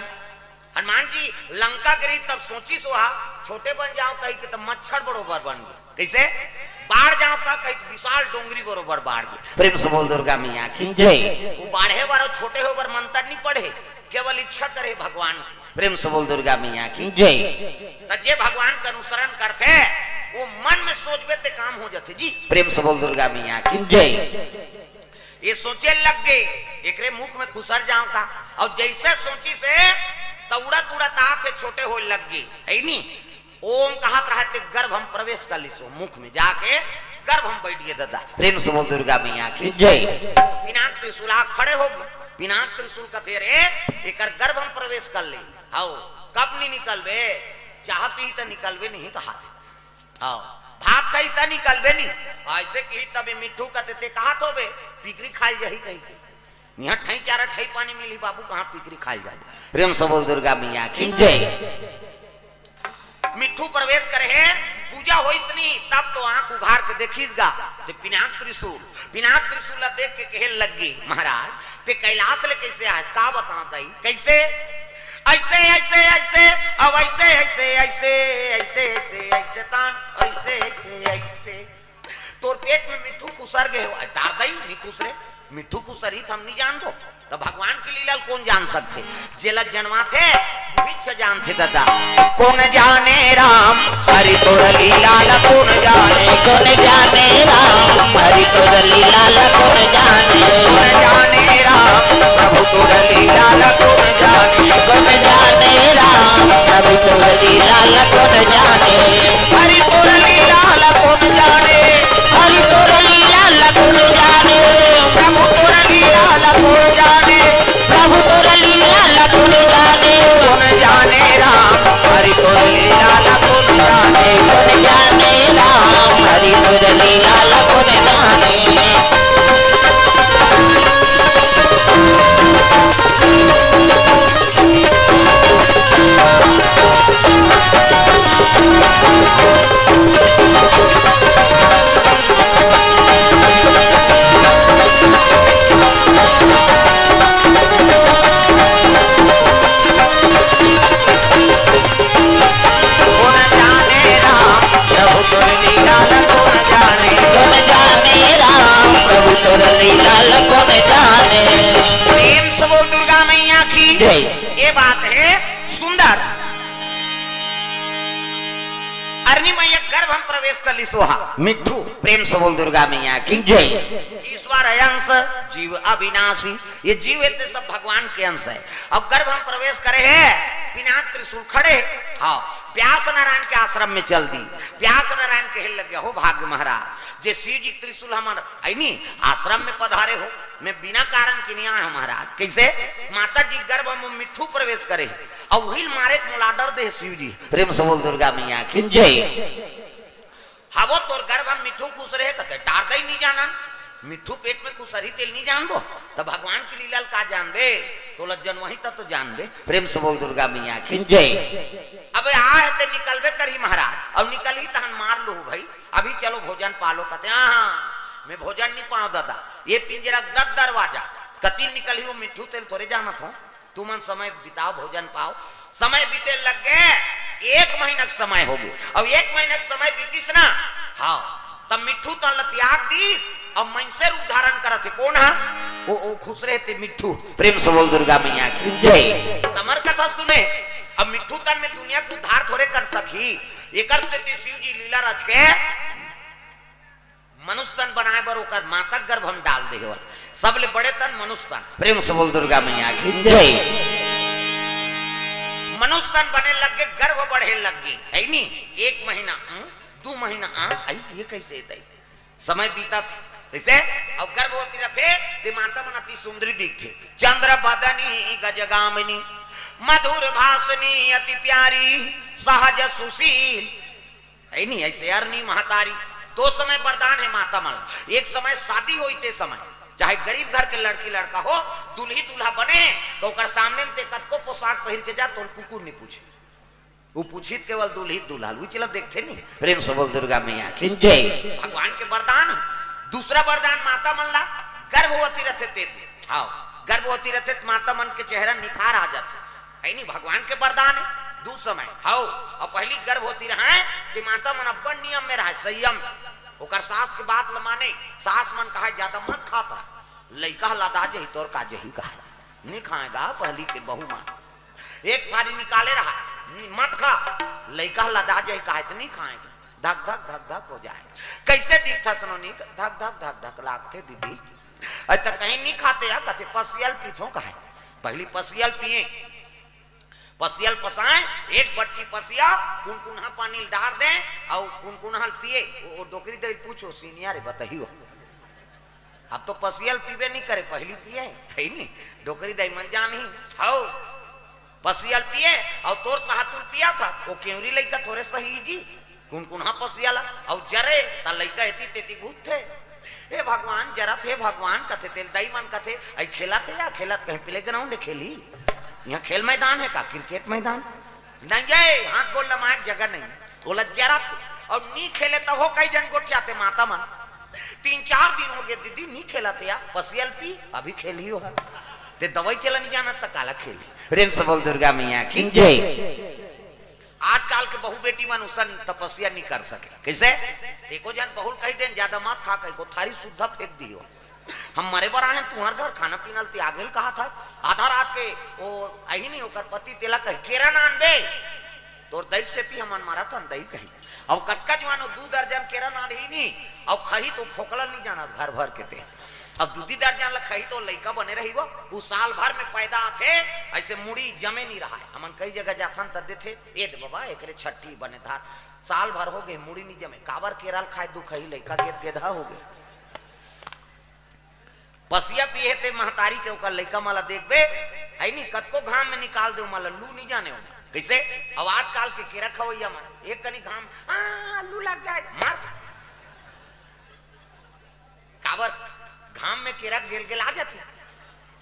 हनुमान जी लंका गिरी तब सोचिस ओहा, छोटे बन जाऊं कहिके त मच्छर बरोबर बन गे। कइसे? बाढ़ जाऊं का कहिके विशाल डोंगरी बरोबर बाढ़ गे। प्रेम से बोल दुर्गा मैया की जय। वो बाढ़े बर अउ छोटे होय बर मंतर नी पढ़े, केवल इच्छा करे भगवान की। प्रेम से बोल दुर्गा मैया की जय। त जे भगवान के अनुसरण करथे, वो मन में सोचबे ते काम हो जाथे जी। प्रेम से बोल दुर्गा मैया की जय। ये सोचे लग गे, एकरे मुख में खुसर जाऊं का? अउ जइसे सोचिस हे, त उड़त उड़त आत हे, छोटे होय लग गे, ऐनी? ओम कहत रहा ते गर्भ में प्रवेश कर लिस, मुख में जाके गर्भ में बैठ गे ददा। प्रेम से बोल दुर्गा मैया की जय। पिनाक त्रिशूल आ खड़े हो गे। पिनाक त्रिशूल कथे, रे, एकर गर्भ में प्रवेश कर ले। हव, कब नी निकलबे? चाह पी त निकलबे नहीं कहाथे। हाँ, भात खाई त निकलबे नी। अइसे किही तब ए मिट्ठू कथे ते कहात होबे, पिकरी खाय जाही कहिके। इहां ठई चारा ठई पानी मिलही बाबू, कहां पिकरी खाय जाही? प्रेम से बोल दुर्गा मैया की जय। मिट्ठू प्रवेश करे हे, पूजा होइस नी, तब तो आंख उघार के देखिस गा, ते पिनाक त्रिशूल, पिनाक त्रिशूल ला देख के कहे लग गे, महाराज, ते कैलाश ले कइसे आयस? का बतावं दाई, कइसे? अइसे, अइसे, अइसे, अउ अइसे, अइसे, अइसे, अइसे, अइसे, अइसे तान, अइसे, अइसे, अइसे। तोर पेट में मिट्ठू खुसर गे हो, डार दाई, नी खुसरे, मिट्ठू खुसरही त हम नी जानबो। त भगवान के लीला ल कोन जान सकथे? जेला जनवाथे, उहीच जानथे ददा। कोन जाने राम, हरि तोर लीला ल कोन जाने। कोन जाने राम, हरि तोर लीला ल कोन जाने। कोन जाने राम, प्रभु तोर लीला ल कोन जाने। कोन जाने राम, प्रभु तोर लीला ल कोन जाने। हरि तोर लीला ल कोन जाने। हरि तोर लीला ल कोन जाने। प्रभु तोर लीला ल कोन जाने। प्रभु तोर लीला ल कोन जाने। कोन जाने राम, हरि तोर लीला ल कोन जाने। कोन जाने राम, हरि तोर लीला ल कोन जाने। कोन जाने राम, प्रभु तोर लीला ल कोन जाने। कोन जाने राम, प्रभु तोर लीला ल कोन जाने। प्रेम से बोल दुर्गा मैया की जय। ये बात हे सुंदर। अरनी मैया गर्भ में प्रवेश कर लिस ओहा। मिट्ठू, प्रेम से बोल दुर्गा मैया की जय। ईश्वर अंश, जीव अविनाशी, ये जीव हे ते सब भगवान के अंश हे। अब गर्भ में प्रवेश करे हे, पिनाक त्रिशूल खड़े हे। हाँ, व्यास नारायण के आश्रम में चल दी। व्यास नारायण कहे लगे, हो भाग्य महाराज, जे शिव जी के त्रिशूल हमर ऐनी आश्रम में पधारे हो, मैं बिना कारण के नी आय हंव महाराज। कइसे? माता जी गर्भ में मिट्ठू प्रवेश करे हे, अउ उही ल मारे के मोला order दे हे शिव जी। प्रेम से बोल दुर्गा मैया की जय। हवो तोर गर्भ में मिट्ठू खुसरे हे कथे, डार दाई नी जानन, मिट्ठू पेट में खुसरही तेला नी जानबो, त भगवान के लीला ल का जानबे? तोला जनवाही त तो जानबे। प्रेम से बोल दुर्गा मैया की जय। अब आ हे ते निकलबे करही महाराज, अउ निकलही तहन मार लूहू भाई, अभी चलो भोजन पालो कथे, हाँ, हाँ, मैं भोजन नी पावं ददा, ये पिंजरा के दस दरवाजा, कति ल निकलही वो मिट्ठू तेला थोरे जानत हों, तुमन समय बिताओ, भोजन पाओ। समय बीते लग गे, एक महीना के समय हो गयो। अब एक महीना के समय बीतिस ना, हाँ, तब मिट्ठू तन ल त्याग दी। अब मनसे रूप धारण करत हे। कोन हा? वो, वो खुसरे ते मिट्ठू। प्रेम से बोल दुर्गा मैया की जय। तमर कथा सुने। अब मिट्ठू तन में दुनिया के उद्धार थोरे कर सकही। एकर सेती शिव जी लीला रच के मनुष्य तन बनाए बर ओकर माता गर्भ म डाल दे हे। सबले बड़े तन मनुष्य तन। प्रेम से बोल दुर्गा मैया की जय। मनुष्य तन बने लग गे, गर्भ बढ़े लग गे, है नी? एक महीना, हम्म, दू महीना, आ, आई, ये कैसे दाई? समय बीतत हे, कैसे? अउ गर्भवती रथे, ते माता मन अति सुंदरी दिखथे। चंद्र बदनी गजगामिनी, मधुर भाषणी अति प्यारी, सहज सुशील, है नी? ऐसे अरनी महतारी। दो समय वरदान हे माता मन। एक समय शादी होई ते समय, चाहे गरीब घर के लड़की लड़का हो, दुल्ही दूल्हा बने, तो ओकर सामने में ते कतको पोशाक पहिर के जा, तोल कुकुर नहीं पूछे। वो पूछित केवल दुल्ही दूल्हा, वो चला देखथे नी। प्रेम से बोल दुर्गा मैया की जय। भगवान के वरदान। दूसरा वरदान माता मन ला, गर्भवती रथे ते दे। हाँ, गर्भवती रथे त माता मन के चेहरा निखार आ जाथे। है नी? भगवान के वरदान हे। दू समय, हाँ। अब पहली गर्भवती रहे, कि माता मन अब्बड़ नियम में रहे, संयम। ओकर सास के बात ल माने, सास मन कहे, "ज्यादा मत खात रह, लइका ह लदा जही, तोर का जही," कहे। नी खाएगा पहली के बहू मन। एक थारी निकाले रहा, "नी, मत खा, लइका ह लदा जही," कहे त नी खाएगा। धक धक धक धक हो जाए। कैसे दिखता सुनो नी? धक धक धक धक लागथे दीदी। अरे त कहीं नी खाते या, कथे पसियल पीछो कहे। पहली पसियल पिए, पसियल पसाए, एक बटकी पसिया कुनकुनहा पानी ल डार दे, अउ कुनकुनहा ल पिए। वो, वो डोकरी दई ल पूछो, सीनियर हे, बताइयो। अब तो पसियल पीबे नहीं करे, पहली पिए, है नी? डोकरी दई मन जानही, हौ। पसियल पिए, अउ तोर सहतुल पिया था, वो केवरी लइका थोरे सही जी, कुनकुनहा पसियल, अउ जरे, त लइका एती तेती घूमथे। "हे भगवान, जरत हे भगवान," कथे, तेल दई मन कथे, "अई खेलत हे या खेलत कहीं playground हे खेली? यहाँ खेल मैदान हे का, cricket मैदान?" नहीं जाए, हाथ गोड़ लमाए के जगह नहीं। ओला जरत हे। अउ नी खेले तब हो कई जन गोठियाथे माता मन। "तीन चार दिन हो गए दीदी, नी खेलत हे या, पसियल पी, अभी खेलही हो।" ते दवाई चला नहीं जाना त काला खेली। प्रेम से बोल दुर्गा मैया की जय। आजकल के बहू बेटी मन उसन तपस्या नहीं कर सके। कैसे? एको जन बहू ल कही देन, "ज्यादा मत खा," कही को थारी सुद्धा फेंक दियो। "हम मरे बर आए हन तुम्हार घर, खाना पीना ल त्यागे ल कहा था।" आधा रात के वो अही नहीं, ओकर पति तेला कही, "केरा नान बे, तोर दई सेती हमन मरत हन दई," कही। अब कतका जुआन हो, दू दर्जन केरा नान ही नहीं, अब खही तो फोकला नहीं जाना घर भर के ते। अब दू दी दर्जन ल खही तो लइका बने रही वो, उ साल भर में पैदा आथे, ऐसे मुड़ी जमे नहीं रहा है। हमन कई जगह जाथन त देथे, "ए दे बाबा, एकरे छट्ठी बने धार, साल भर हो गए, मुड़ी नहीं जमे।" काबर केरा ल खाए दुखही लइका, गेद गेधा हो गए। पसिया पिए हे ते महतारी के ओकर लइका मन ला देखबे, है नी, कतको घाम में निकाल दे, ओमन ला लू नहीं जाने ओमन। कैसे? अब आजकल के केरा खवैया मन, एक कनी घाम, "आ, लू लग जाए," मार दे। काबर? घाम में केरा गेल गेल आ जाथे।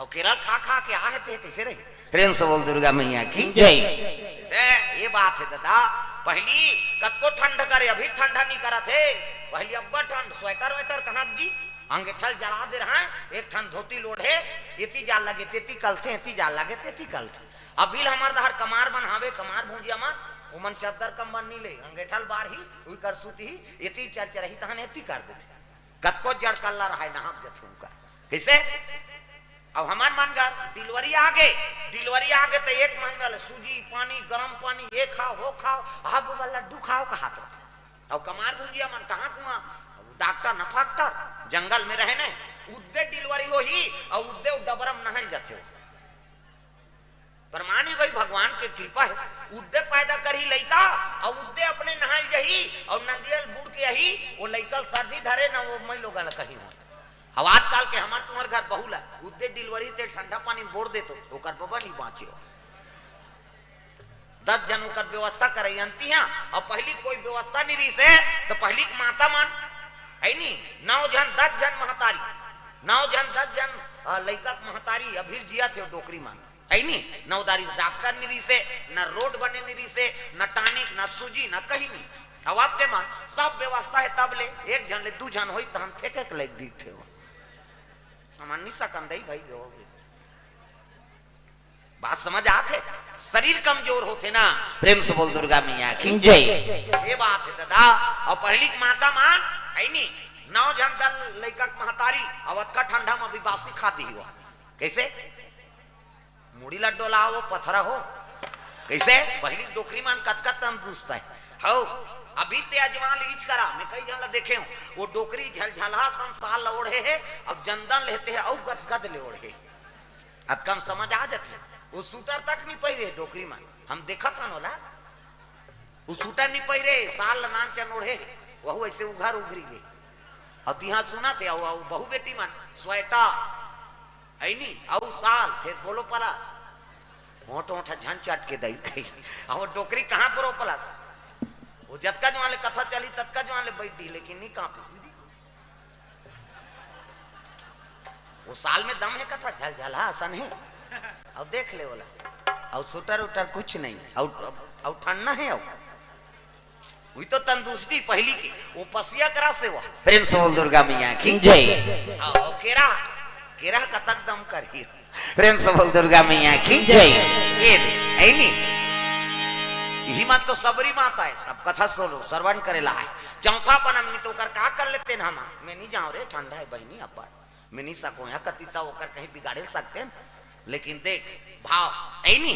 अउ केरा खा खा के आ हे ते कैसे रही? प्रेम से बोल दुर्गा मैया की जय। से ये बात हे दादा, पहली कतको ठंड करे, अभी ठंडा नहीं करत हे। पहली अब्बड़ ठंड, sweater वेटर कहाँ जी? अंगेठा ल जला दे रहा है, एक ठन धोती लोढ़े, एती जाल लगे तेती कलथे, एती जाल लगे तेती कलथे। अभी ल हमर डहर कमार मन हावे, कमार भुंजिया मन, ओमन चद्दर कंबल नहीं ले, अंगेठा ल बारही, उही कर सुतही, एती चरचरही तहन एती कर देथे। कतको जड़ कल्ला रहाय, नहाक जथे उनका। कैसे? अब हमर मन घर delivery आ गे, delivery आ गे त एक महीना ले सूजी, पानी, गरम पानी, ये खाओ, वो खाओ, अब वाला लड्डू खाओ कहत रथे। अब कमार भुंजिया मन कहाँ कुआं, डॉक्टर न फाक्टर, जंगल में रहे ने, उद्दे delivery होही, अउ उद्दे उ डबरा म नहाय जाथे। प्रमाण हे भाई, भगवान के कृपा हे। उद्दे पैदा करही लइका, अउ उद्दे अपने नहाय जही, अउ नदिया ल बूड़ के आही, वो लइका ल सर्दी धरे न, वो मैं लोग ल कहीं हो। अब आजकल के हमर तुम्हर घर बहू ला, उद्दे delivery ते ठंडा पानी में बोर देतो, ओकर बबा नहीं बाँचे हो। दस जन ओकर व्यवस्था करे अंतिया, अउ पहली कोई व्यवस्था नहीं रहिसे, त पहली के माता मन, है नी, नौ जन, दस जन महतारी, नौ जन, दस जन, अ, लइका के महतारी अभी जियत हे डोकरी मन। है नी, न उधारी डॉक्टर नहीं रहिसे, न रोड बने नहीं रहिसे, न टॉनिक, न सूजी, न कहीं नहीं। अब आपके मन सब व्यवस्था हे, तब ले एक झन ले दू झन होई, तहन फेंके के लग दिखथे हो। हमन नहीं सकन दई भाई, हो गे। बात समझ आत हे? शरीर कमजोर होथे ना। प्रेम से बोल दुर्गा मैया की जय। ये बात हे दादा। अउ पहिली के माता मन, है नी, नौ झन दल लइका के महतारी, अउ अतका ठंडा म भी बासी खा दी हुआ। कैसे? मुड़ी ला डोलाओ, पथरा हो। कैसे? पहिली डोकरी मन कतका तंदुरुस्त हे। हौ, अभी ते अजमा लीच करा, मैं कई झन ला देखे हूँ, वो डोकरी झलझलहा सन साल ला ओढ़े हे, अब जंदन लेते हे, अउ गदगद ले ओढ़े। अतका म समझ आ जाथे। वो सूटर तक नहीं पहिरे डोकरी मन, हम देखत हन ओला। वो सूटर नहीं पहिरे, साल ला नान चन ओढ़े, वहू ऐसे उघर उघरी गे। अउ तिहा सुनत हे, अउ, अउ बहू बेटी मन, स्वेटर, है नी, अउ साल, फिर बोलो पलास। मोट मोट झन चट के दई। अउ डोकरी कहाँ बोलो पलास? वो जतका जवान ले कथा चली, ततका जवान ले बैठ दी, लेकिन नहीं कांपी। वो साल में दम हे कथा, झलझला असन हे। अउ देख ले ओला। अउ सूटर उटर कुछ नहीं। अउ, अउ ठंडा हे अउ। वही तो तंदुरुस्ती पहिली की, वो पसिया करा से वो। प्रेम से बोल दुर्गा मैया की जय। हाँ, अउ केरा, केरा कतक दम करही। प्रेम से बोल दुर्गा मैया की जय। ये दे, है नी? यही मन तो सबरी माता हे, सब कथा सुनो, श्रवण करे ला हे। चौथा पनम नहीं तो ओकर का कर लेते ना हम? मैं नहीं जाऊँ रे, ठंडा हे बहिनी अब्बड़। मैं नहीं सकूँ, यहाँ कतिता ओकर कहीं बिगाड़े सकते हैं। लेकिन देख, भाव, है नी?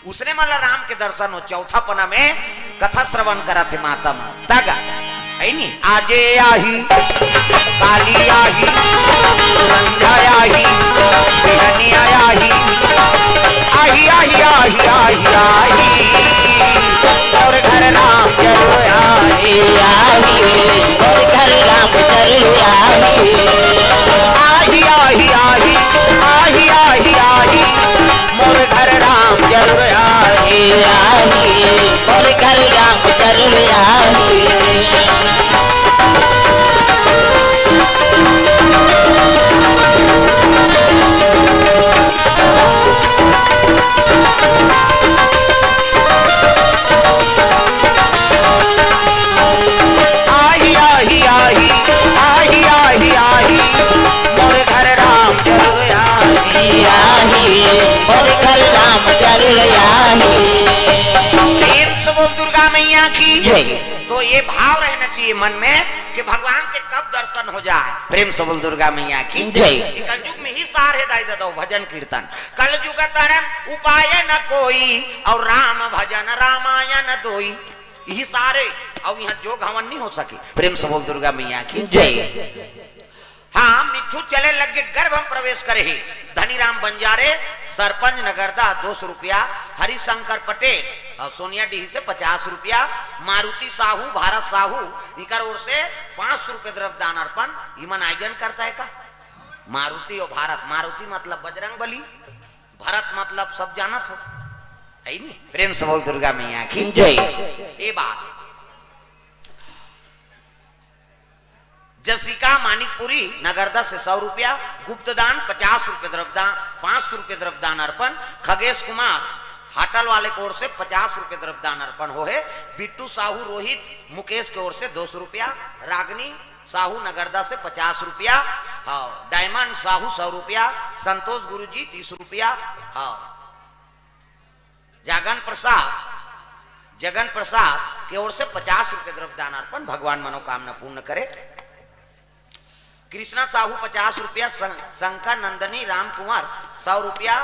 उसने मन ला राम के दर्शन हो, चौथा पनम में कथा श्रवण करत हे माता मन। तगा, है नी? आजे आही, काली आही, संझा आही, बिहनिया आही, आही, आही, आही, आही, आही। मोर घर राम जरूर आही। आही, आही, मोर घर राम जरूर आही। आही, आही, आही, आही, आही, आही। मोर घर राम जरूर आही। आही, मोर घर राम जरूर आही। आही, आही, आही, आही, आही, आही, मोर घर राम जरूर आही। आही, आही, मोर घर राम जरूर आही। प्रेम से बोल दुर्गा मैया की जय। तो ये भाव रहना चाहिए मन में कि भगवान के कब दर्शन हो जाए। प्रेम से बोल दुर्गा मैया की जय। ये कलयुग में ही सार हे दाई ददौ, भजन कीर्तन। कलयुग तरम उपाय न कोई, अउ राम भजन रामायण दोई। यही सार हे, अउ यहाँ जोग हवन नहीं हो सके। प्रेम से बोल दुर्गा मैया की जय। हाँ, मिट्ठू चले लग गे, गर्भ में प्रवेश करे हे। धनीराम बंजारे, सरपंच नगरदा, दो सौ रुपया, हरिशंकर पटेल अउ सोनिया डीही से पचास रुपया, मारुति साहू, भारत साहू, इकर ओर से पाँच सौ रुपये द्रव्य दान अर्पण, इमन आयोजन करता हे का? मारुति अउ भारत, मारुति मतलब बजरंग बली, भरत मतलब सब जानत हो, है नी? प्रेम से बोल दुर्गा मैया की जय। ये बात। जसिका मानिकपुरी नगरदा से सौ रुपया, गुप्तदान पचास रुपये द्रव्यदान, पाँच सौ रुपये द्रव्यदान अर्पण, खगेश कुमार हाटल वाले के ओर से पचास रुपये द्रव्यदान अर्पण हो हे, बिट्टू साहू रोहित मुकेश के ओर से दो सौ रुपया, रागनी साहू नगरदा से पचास रुपया, हाँ, डायमंड साहू सौ रुपया, संतोष गुरुजी तीस रुपया, हाँ, जगन प्रसाद, जगन प्रसाद के ओर से पचास रुपये द्रव्यदान अर्पण, भगवान मनोकामना पूर्ण करे। कृष्णा साहू पचास रुपया, शं-, शंकर नंदनी राम कुंवर सौ रुपया,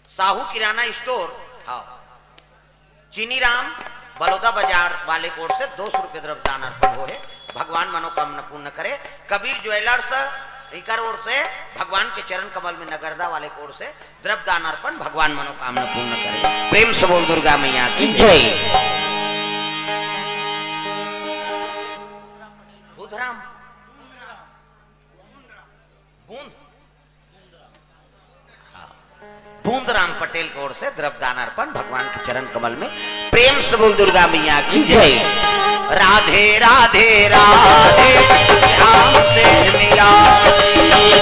साहू किराना स्टोर, हाँ, चीनी राम बलौदा बाजार वाले के ओर से दो सौ रुपये द्रव्य दान अर्पण हो हे, भगवान मनोकामना पूर्ण करे। कबीर ज्वेलर्स इकर ओर से भगवान के चरण कमल में नगरदा वाले के ओर से द्रव्य दान अर्पण, भगवान मनोकामना पूर्ण करे। प्रेम से बोल दुर्गा मैया की जय। बुधराम बूंद, हाँ। बूंद राम पटेल की ओर से द्रव्य दान अर्पण भगवान के चरण कमल में। प्रेम से बोल दुर्गा मैया की जय। राधे राधे राधे, श्याम से मिला।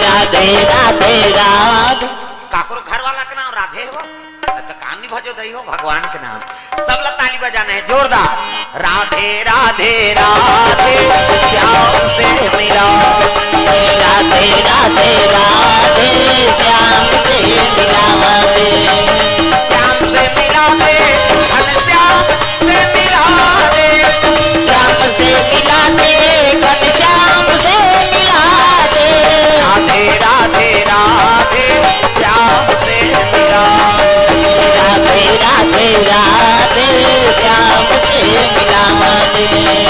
राधे राधे राधे। काकरो घर वाला के नाम राधे हो? तो कान नहीं भजो दई हो भगवान के नाम। सब ला ताली बजाना है जोरदार। राधे राधे राधे, श्याम से मिला। राधे राधे राधे, श्याम से मिला दे। श्याम से मिला दे, घनश्याम से मिला दे। श्याम से मिला दे, घनश्याम से मिला दे। राधे राधे राधे, श्याम से मिला दे। राधे राधे राधे, श्याम से मिला दे।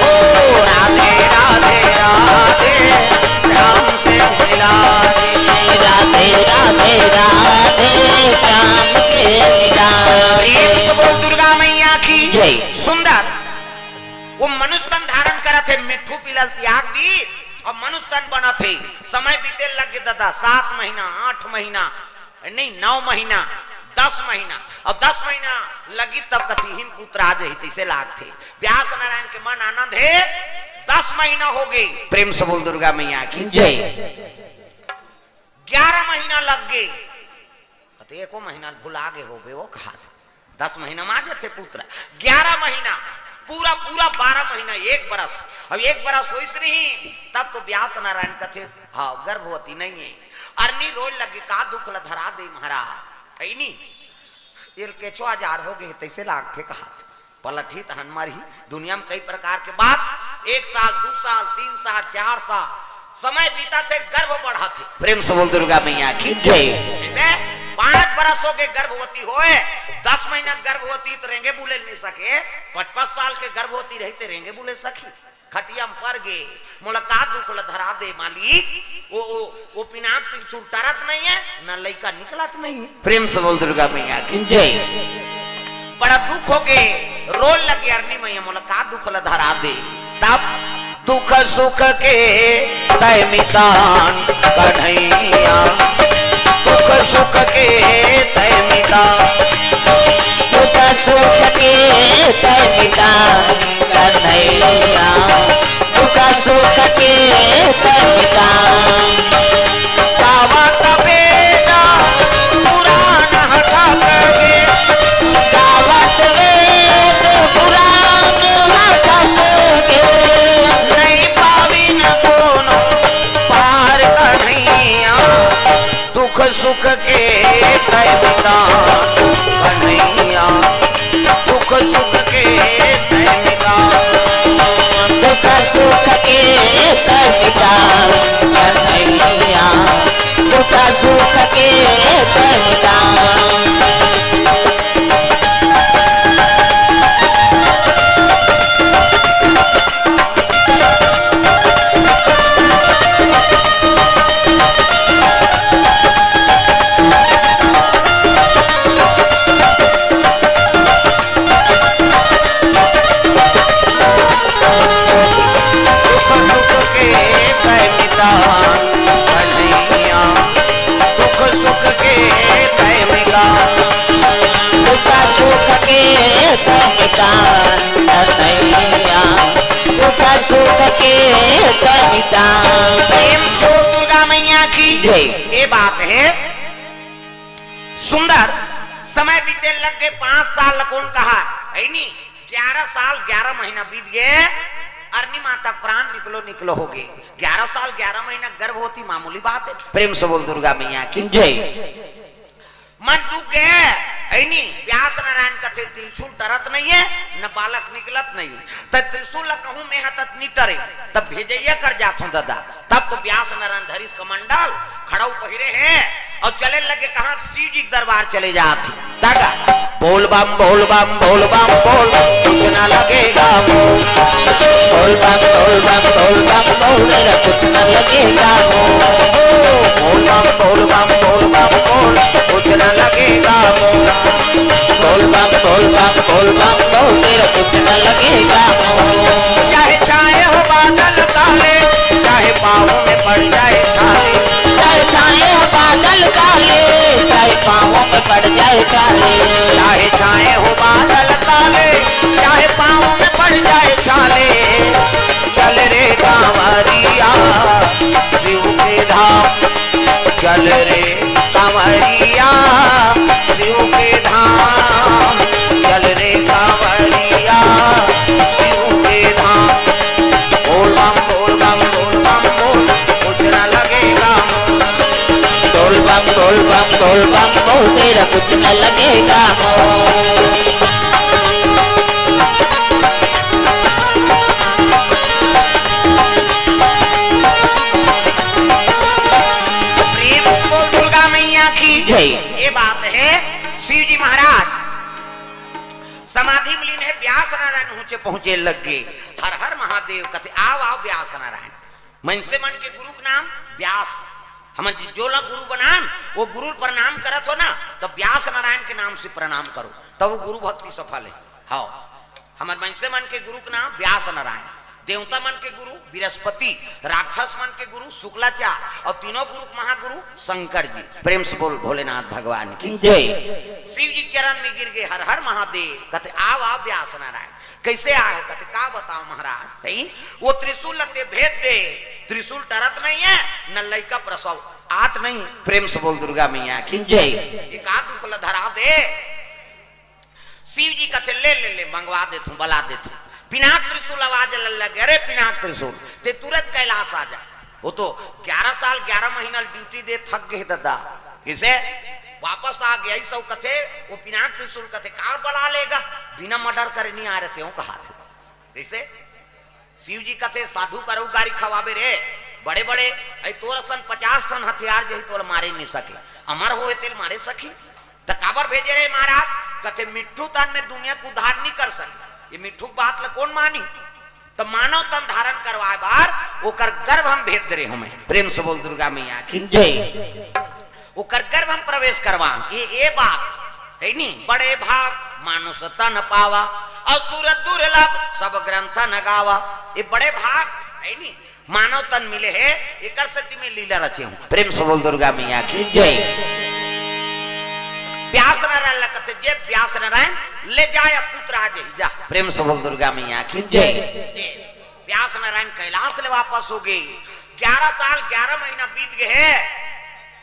ओ राधे राधे राधे, श्याम से मिला दे। राधे राधे राधे, श्याम से मिला दे। प्रेम से बोल दुर्गा मैया की जय। सुंदर, वो मनुष्य तन धारण करत हे, मिट्ठू पीला ल त्याग दी अउ मनुष्य तन बनत हे। समय बीते लग गे दादा, सात महीना, आठ महीना, नहीं, नौ महीना, दस महीना, अउ दस महीना लगी तब कथिहिन पुत्र आ जही, तइसे लागथे। व्यास नारायण के मन आनंद हे, दस महीना हो गे। प्रेम से बोल दुर्गा मैया की जय। ग्यारह महीना लग गे, कथे एको महीना भुला गे होबे, वो कहा थे। दस महीना में आ जाथे पुत्र, ग्यारह महीना, पूरा, पूरा बारह महीना, एक बरस। अब एक बरस होइस नहीं, तब तो व्यास नारायण कथे, "हाँ, गर्भवती नहीं है।" अरनी रोए लगे, "का दुख ल धरा दे महाराज, है नी?" एल केचो आजार हो गे, तइसे लागथे कहा थे। पलटही तहन मरही। दुनिया में कई प्रकार के बात, एक साल, दू साल, तीन साल, चार साल, समय बीतत हे, गर्भ बढ़त हे। प्रेम से बोल दुर्गा मैया की जय। जैसे पाँच बरस हो गे गर्भवती होए, दस महीना गर्भवती तो रेंगे बुले नहीं सके, पच पच साल के गर्भवती रही तो रेंगे बुले सकी। खटिया में पर गे, मोला का दुख ल धरा दे मालिक, वो, वो, वो पिनाक त्रिशूल टरत नहीं है, ना लइका निकलत नहीं है। प्रेम से बोल दुर्गा मैया की जय। बड़ा दुख हो गे, रोए लगे अरनी मैया, मोला का दुख ल धरा दे। तब दुख सुख के तय मितान कन्हैया, दुख सुख के तय मितान, दुख सुख के तय मितान कन्हैया, दुख सुख के तय मितान। गावत वेद पुराण हटक गे। गावत वेद पुराण हटक गे। नहीं पाविन कोनो पार कन्हैया। दुख सुख के तय मितान कन्हैया। दुख सुख के तय मितान। दुख सुख के तय मितान कन्हैया। दुख सुख के तय मितान। दुख सुख के तय मितान कन्हैया, दुख सुख के तय मितान। दुख सुख के तय मितान कन्हैया, दुख सुख के तय मितान। प्रेम से दुर्गा मैया की जय। ये बात है सुंदर। समय बीते लग गे, पाँच साल ल कोन कहा, है नी? ग्यारह साल ग्यारह महीना बीत गे, अरनी माता प्राण निकलो निकलो हो गे। ग्यारह साल ग्यारह महीना गर्भवती मामूली बात है। प्रेम से बोल दुर्गा मैया की जय। मन दुख गे, है नी? व्यास नारायण कथे त्रिशूल टरत नहीं है, न बालक निकलत नहीं है। त त्रिशूल ल कहूँ में ह त नी टरे, तब भेजैया कर जात हूँ दादा। तब तो व्यास नारायण धरिस कमंडल, खड़ाऊ पहिरे हे अउ चले लगे, कहाँ शिव जी के दरबार चले जात हे। दादा, बोल बम, बोल बम, बोल बम, बोल, कुछ ना लगेगा मोल। बोल बम, बोल बम, बोल बम, बोल, मेरा कुछ ना लगेगा मोल। बोल बम, बोल बम, बोल बम, बोल, कुछ ना लगेगा मोल। बोल बम, बोल बम, बोल बम, बोल, मेरा कुछ ना लगेगा मोल। चाहे छाए हो बादल काले, चाहे पाँव में पड़ जाए छाले। चाहे छाए हो बादल काले, चाहे पाँव में पड़ जाए छाले। चाहे छाए हो बादल काले, चाहे पाँव में पड़ जाए छाले। चल रे कांवरिया शिव के धाम। लगेगा मोर। प्रेम से बोल दुर्गा मैया की जय। ये बात है, शिव जी महाराज समाधि में लीन है, व्यास नारायण ऊंचे पहुंचे लग गए। हर हर महादेव कथे, "आओ, आओ व्यास नारायण।" मनसे मन के गुरु के नाम व्यास। हमन जी जोला गुरु बनान, वो गुरु प्रणाम करत हो ना, तो व्यास नारायण के नाम से प्रणाम करो, तब वो गुरु भक्ति सफल है। हाँ, हमर मनसे मन के गुरु के नाम व्यास नारायण, देवता मन के गुरु बृहस्पति, राक्षस मन के गुरु शुक्लाचार्य, और तीनों गुरु के महागुरु शंकर जी। प्रेम से बोल भोलेनाथ भगवान की जय। शिव जी चरण में गिर गए, "हर हर महादेव।" कथे, "आओ, आओ व्यास नारायण।" "कैसे आए हो?" कथे, "का बताओ महाराज, नहीं, वो त्रिशूल लते भेद दे, त्रिशूल टरत नहीं है, न लइका प्रसव आत नहीं।" प्रेम से बोल दुर्गा मैया की जय। "ये का दुख ल धरा दे?" शिव जी कथे, "ले, ले, ले, मंगवा देथूं, बला देथूं।" पिनाक त्रिशूल आवाज ल लगे, "अरे पिनाक त्रिशूल, ते तुरंत कैलाश आ जा।" वो तो ग्यारह साल ग्यारह महीना ड्यूटी दे थक गए दादा। किसे? वापस आ गया, ई सब कथे, वो पिनाक त्रिशूल कथे, "का बला लेगा? बिना मर्डर करे नहीं आ रहे तें," कहा थे। जैसे शिव जी कथे, "साधु करो गारी खवाबे रे, बड़े बड़े, ऐ तोर असन पचास ठन हथियार जही तोला मारे नहीं सके, अमर होए तेल मारे सकी।" त काबर भेजे रहे महाराज? कथे, "मिट्ठू तन में दुनिया के उद्धार नहीं कर सके, ये मिट्ठू के बात ल कौन मानी?" त मानव तन धारण करवाए बार ओकर गर्भ हम भेद दे रहे हूं मैं। प्रेम से बोल दुर्गा मैया की जय। ओकर गर्भ हम प्रवेश करवा, ये, ये बात है नी, "बड़े भाग मानुष तन पावा, असुर दुर्लभ सब ग्रंथ न गावा।" ये बड़े भाग है नी, मानव तन मिले है, एकर सेती में लीला रचे हूं। प्रेम से बोल दुर्गा मैया की जय। व्यास नारायण ल कथे, "जे व्यास नारायण ले जाए पुत्र आ जही जा।" प्रेम से बोल दुर्गा मैया की जय। व्यास नारायण कैलाश ले वापस हो गए। ग्यारह साल ग्यारह महीना बीत गए हैं,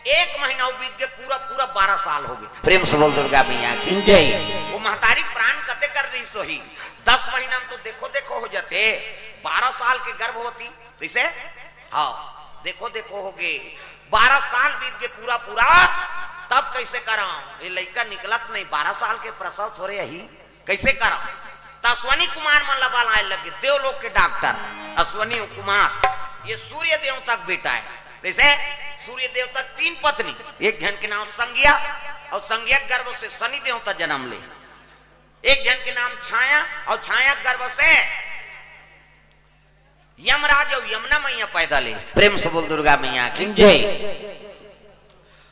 एक महीना वो बीत गए, पूरा पूरा बारह साल हो गए। प्रेम से बोल दुर्गा मैया की जय। वो महतारी प्राण कते कर रही सोही, दस महीना में तो देखो देखो हो जाते, बारह साल के गर्भवती कैसे? हाँ, देखो देखो हो गए, बारह साल बीत गए पूरा पूरा, तब कैसे करा? ये लइका निकलत नहीं, बारह साल के प्रसव थोड़े यही, कैसे करा? त अश्वनी कुमार मन ला बलाए लगे, देवलोक के डॉक्टर अश्वनी कुमार, ये सूर्य देवता के बेटा है। जैसे सूर्य देवता के तीन पत्नी, एक झन के नाम संज्ञा, और संज्ञा के गर्भ से शनि देवता जन्म ले, एक झन के नाम छाया, और छाया के गर्भ से यमराज और यमुना मैया पैदा ले। प्रेम से बोल दुर्गा मैया की जय।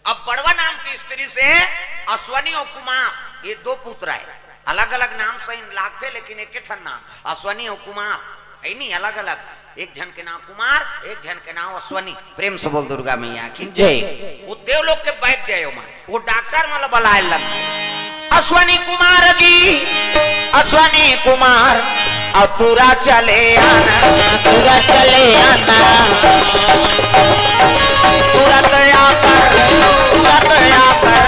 अब बड़वा नाम की स्त्री से अश्वनी और कुमार, ये दो पुत्र है। अलग-अलग नाम से लागथे, लेकिन एक ठन नाम, अश्वनी और कुमार, है नी, अलग-अलग। एक झन के नाम कुमार, एक झन के नाम अश्वनी। प्रेम से बोल दुर्गा मैया की जय। वो देवलोक के वैद्य है ओमन, वो डॉक्टर मन ला बलाए लग गे। अश्वनी कुमार जी, अश्वनी कुमार, अब तुरा चले आना, तुरा चले आना, तुरंत आकर, तुरंत आकर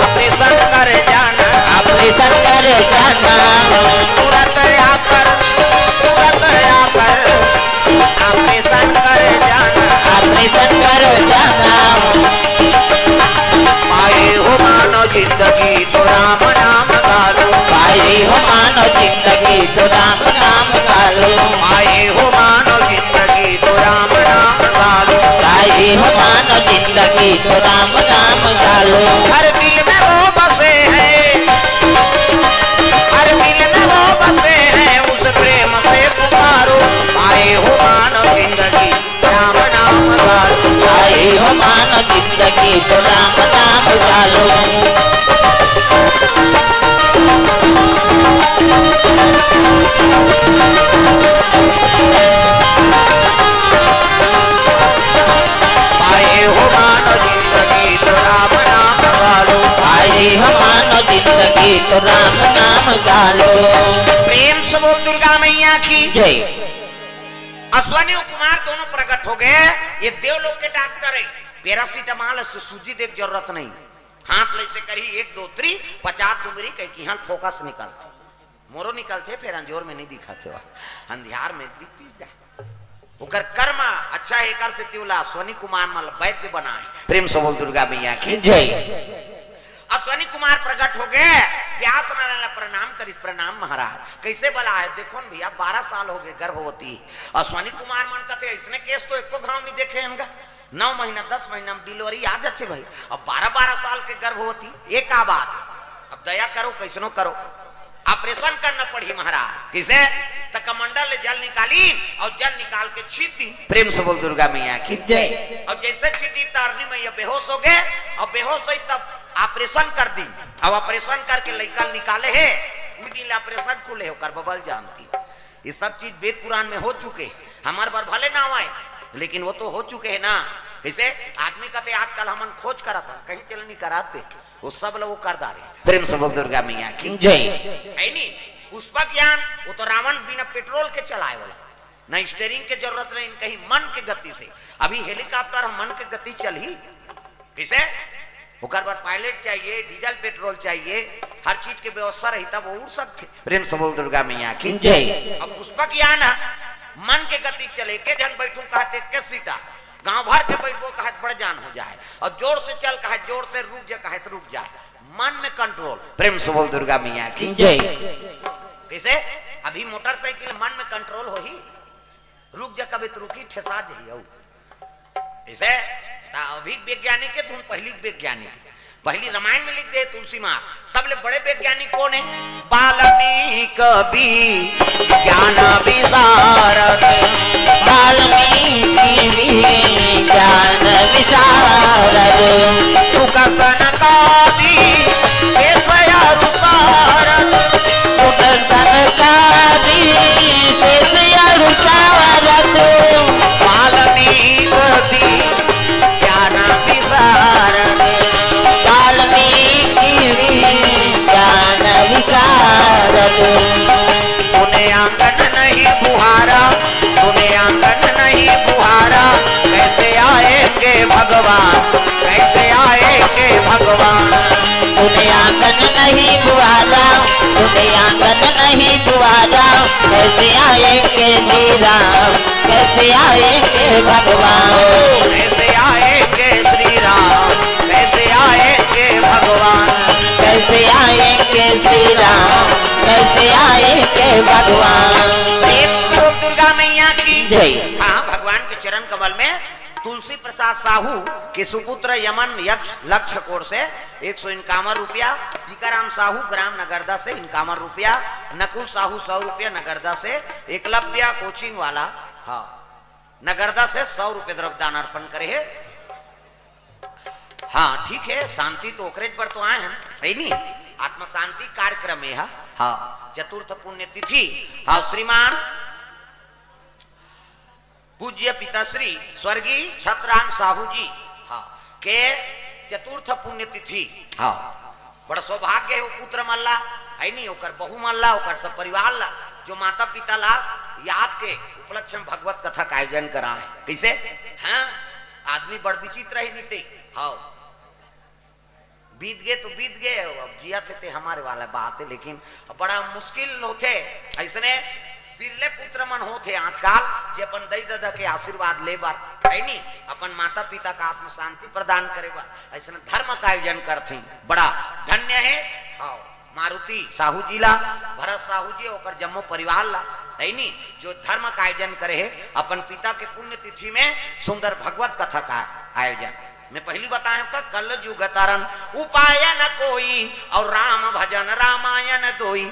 अपने शंकर जाना, अपने शंकर जाना, तुरंत आकर, तुरंत आकर अपने शंकर जाना, अपने शंकर जाना। पाए हो मानव जिंदगी तो राम नाम गालो। पाए हो मानव जिंदगी तो राम नाम गालो। पाए हो मानव जिंदगी तो राम नाम गालो। पाए हो मानव जिंदगी तो राम नाम गालो। हर दिल में वो बसे हैं, हर दिल में वो बसे हैं, उस प्रेम से पुकारो। पाए हो मानव जिंदगी राम नाम गालो। आए हो मानव जिंदगी तो राम नाम गालो। आए हो मानव जिंदगी तो राम नाम गालो। आए हो मानव जिंदगी तो राम नाम गालो। प्रेम से बोल दुर्गा मैया की जय। अश्वनी और कुमार दोनों प्रकट हो गए। ये देवलोक के डॉक्टर है, पैरासिटामोल से सूजी देख जरूरत नहीं। हाथ ले से करी एक दो त्री, पचास दुमरी कह की हाल फोकस निकलते, मोरो निकलते, फिर अंजोर में नहीं दिखाते हो, अंधियार में दिखती जा। ओकर कर्म अच्छा है, एकर से तिवला अश्वनी कुमार मल वैद्य बनाए। प्रेम से बोल दुर्गा मैया की जय। अश्वनी कुमार प्रगट हो गए, व्यास नारायण ला प्रणाम करिस, "प्रणाम महाराज।" "कइसे बला हे?" "देखो न भइया, बारह साल हो गए गर्भवती।" अश्वनी कुमार मन कथे, "अइसने केस तो एको घांव नइ देखे हन गा। नौ महीना, दस महीना में delivery आ जाथे भाई, अब बारह बारह साल के गर्भवती, ये का बात हे? अब दया करो, कइसनो करो।" ऑपरेशन करना पड़ही महाराज। कइसे? त कमंडल ले जल निकाली अउ जल निकाल के छींच दी। प्रेम से बोल दुर्गा मैया की जय। अउ जइसे छींच दी, तारनी मैया बेहोश हो गए, अउ बेहोश होइस तब ऑपरेशन कर दी। अउ ऑपरेशन करके लइका ल निकाले हे, उही दिन ले ऑपरेशन खुले हे, ओकर बबल जानती। ये सब चीज वेद पुराण में हो चुके हे, हमर बर भले ना होय, लेकिन वो तो हो चुके हे ना। कइसे? आदमी कथे, "आजकल हमन खोज करत हन, कहीं चल नहीं कराते।" वो सब लोग कर डारे। प्रेम से बोल दुर्गा मैया की जय। हे नी? पुष्पक यान, वो तो रावण बिना पेट्रोल के चलाए वाला, ना स्टीयरिंग के जरूरत नहीं, कहीं मन के गति से। अभी हेलीकॉप्टर ह मन के गति चलही, कइसे? ओकर बर पायलट चाहिए, डीजल पेट्रोल चाहिए, हर चीज के व्यवस्था रही तब वो उड़ सकथे। प्रेम से बोल दुर्गा मैया की जय। अब पुष्पक यान ह मन के गति चले, एके झन बैठूं कहा तेके सीटा, गांव भर के बैठबो कहे त बड़ जान हो जाए, अउ जोर से चल कहे, जोर से रुक जा कहे त रुक जाए, मन में कंट्रोल। प्रेम से बोल दुर्गा मैया की जय। कइसे? अभी मोटरसाइकिल मन में कंट्रोल होही, रुक जा कबे त रुकही, ठेसा जही। अउ कइसे? त अभी वैज्ञानिक हे, तुम पहली वैज्ञानिक हे। पहली रामायण में लिख दे तुलसी माँ, सबले बड़े वैज्ञानिक कोन हे? वाल्मीकि ज्ञान विशारद। वाल्मीकि ज्ञान विशारद। सुख सनकादि वेद अरु सारद। सुख सनकादि वेद अरु सारद। वाल्मीकि ज्ञान विशारद। वाल्मीकि ज्ञान विशारद। सुने आंगन नहीं बुहारा, सुने आंगन नहीं बुहारा, कैसे आएंगे भगवान, कैसे आएंगे भगवान। सुने आंगन नहीं बुहारा, सुने आंगन नहीं बुहारा, कैसे आएंगे श्री राम, कैसे आएंगे भगवान। कैसे आएंगे श्री राम, कैसे आएंगे भगवान। कैसे आएंगे श्री राम, कैसे आएंगे भगवान। प्रेम से बोल दुर्गा मैया की जय। हाँ, भगवान के चरण कमल में तुलसी प्रसाद साहू के सुपुत्र यमन यक्ष लक्ष्य कोर से एक सौ इक्यावन रुपया, टीकाराम साहू ग्राम नगरदा से इक्यावन रुपया, नकुल साहू सौ रुपया नगरदा से, एकलव्य कोचिंग वाला, हाँ, नगरदा से सौ रुपये द्रव्य दान अर्पण करे हे। हाँ, ठीक हे, शांति तो ओकरे बर तो आए हन, हे नी? आत्म शांति कार्यक्रम हे, हाँ, चतुर्थ पुण्य तिथि, हाँ, श्रीमान पूज्य पिता श्री स्वर्गीय छतराम साहू जी, हाँ, के चतुर्थ पुण्य तिथि, हाँ, बड़ा सौभाग्य हे वो पुत्र मन ला, हे नी, ओकर बहू मन ला, ओकर सब परिवार ला, जो माता पिता ला याद के उपलक्ष्य में भगवत कथा का आयोजन कराए। कइसे? हाँ, आदमी बड़ विचित्र हे नीते। हाँ, बीत गे तो बीत गे, अब जियत हे ते हमर वाला बात हे, लेकिन बड़ा मुश्किल होथे। अइसने बिरले पुत्र मन होथे आजकल, जे अपन दई ददा के आशीर्वाद ले बर, हे नी, अपन माता पिता का आत्म शांति प्रदान करे बर अइसने धर्म का आयोजन करथे। बड़ा धन्य हे। हाँ, मारुति साहू जी ला, भरत साहू जी, ओकर जम्मो परिवार ला, हे नी, जो धर्म का आयोजन करे हे, अपन पिता के पुण्य तिथि में सुंदर भगवत कथा का आयोजन। मैं पहली बताया का, कल युग तरन उपाय न कोई, अउ राम भजन रामायण दोई।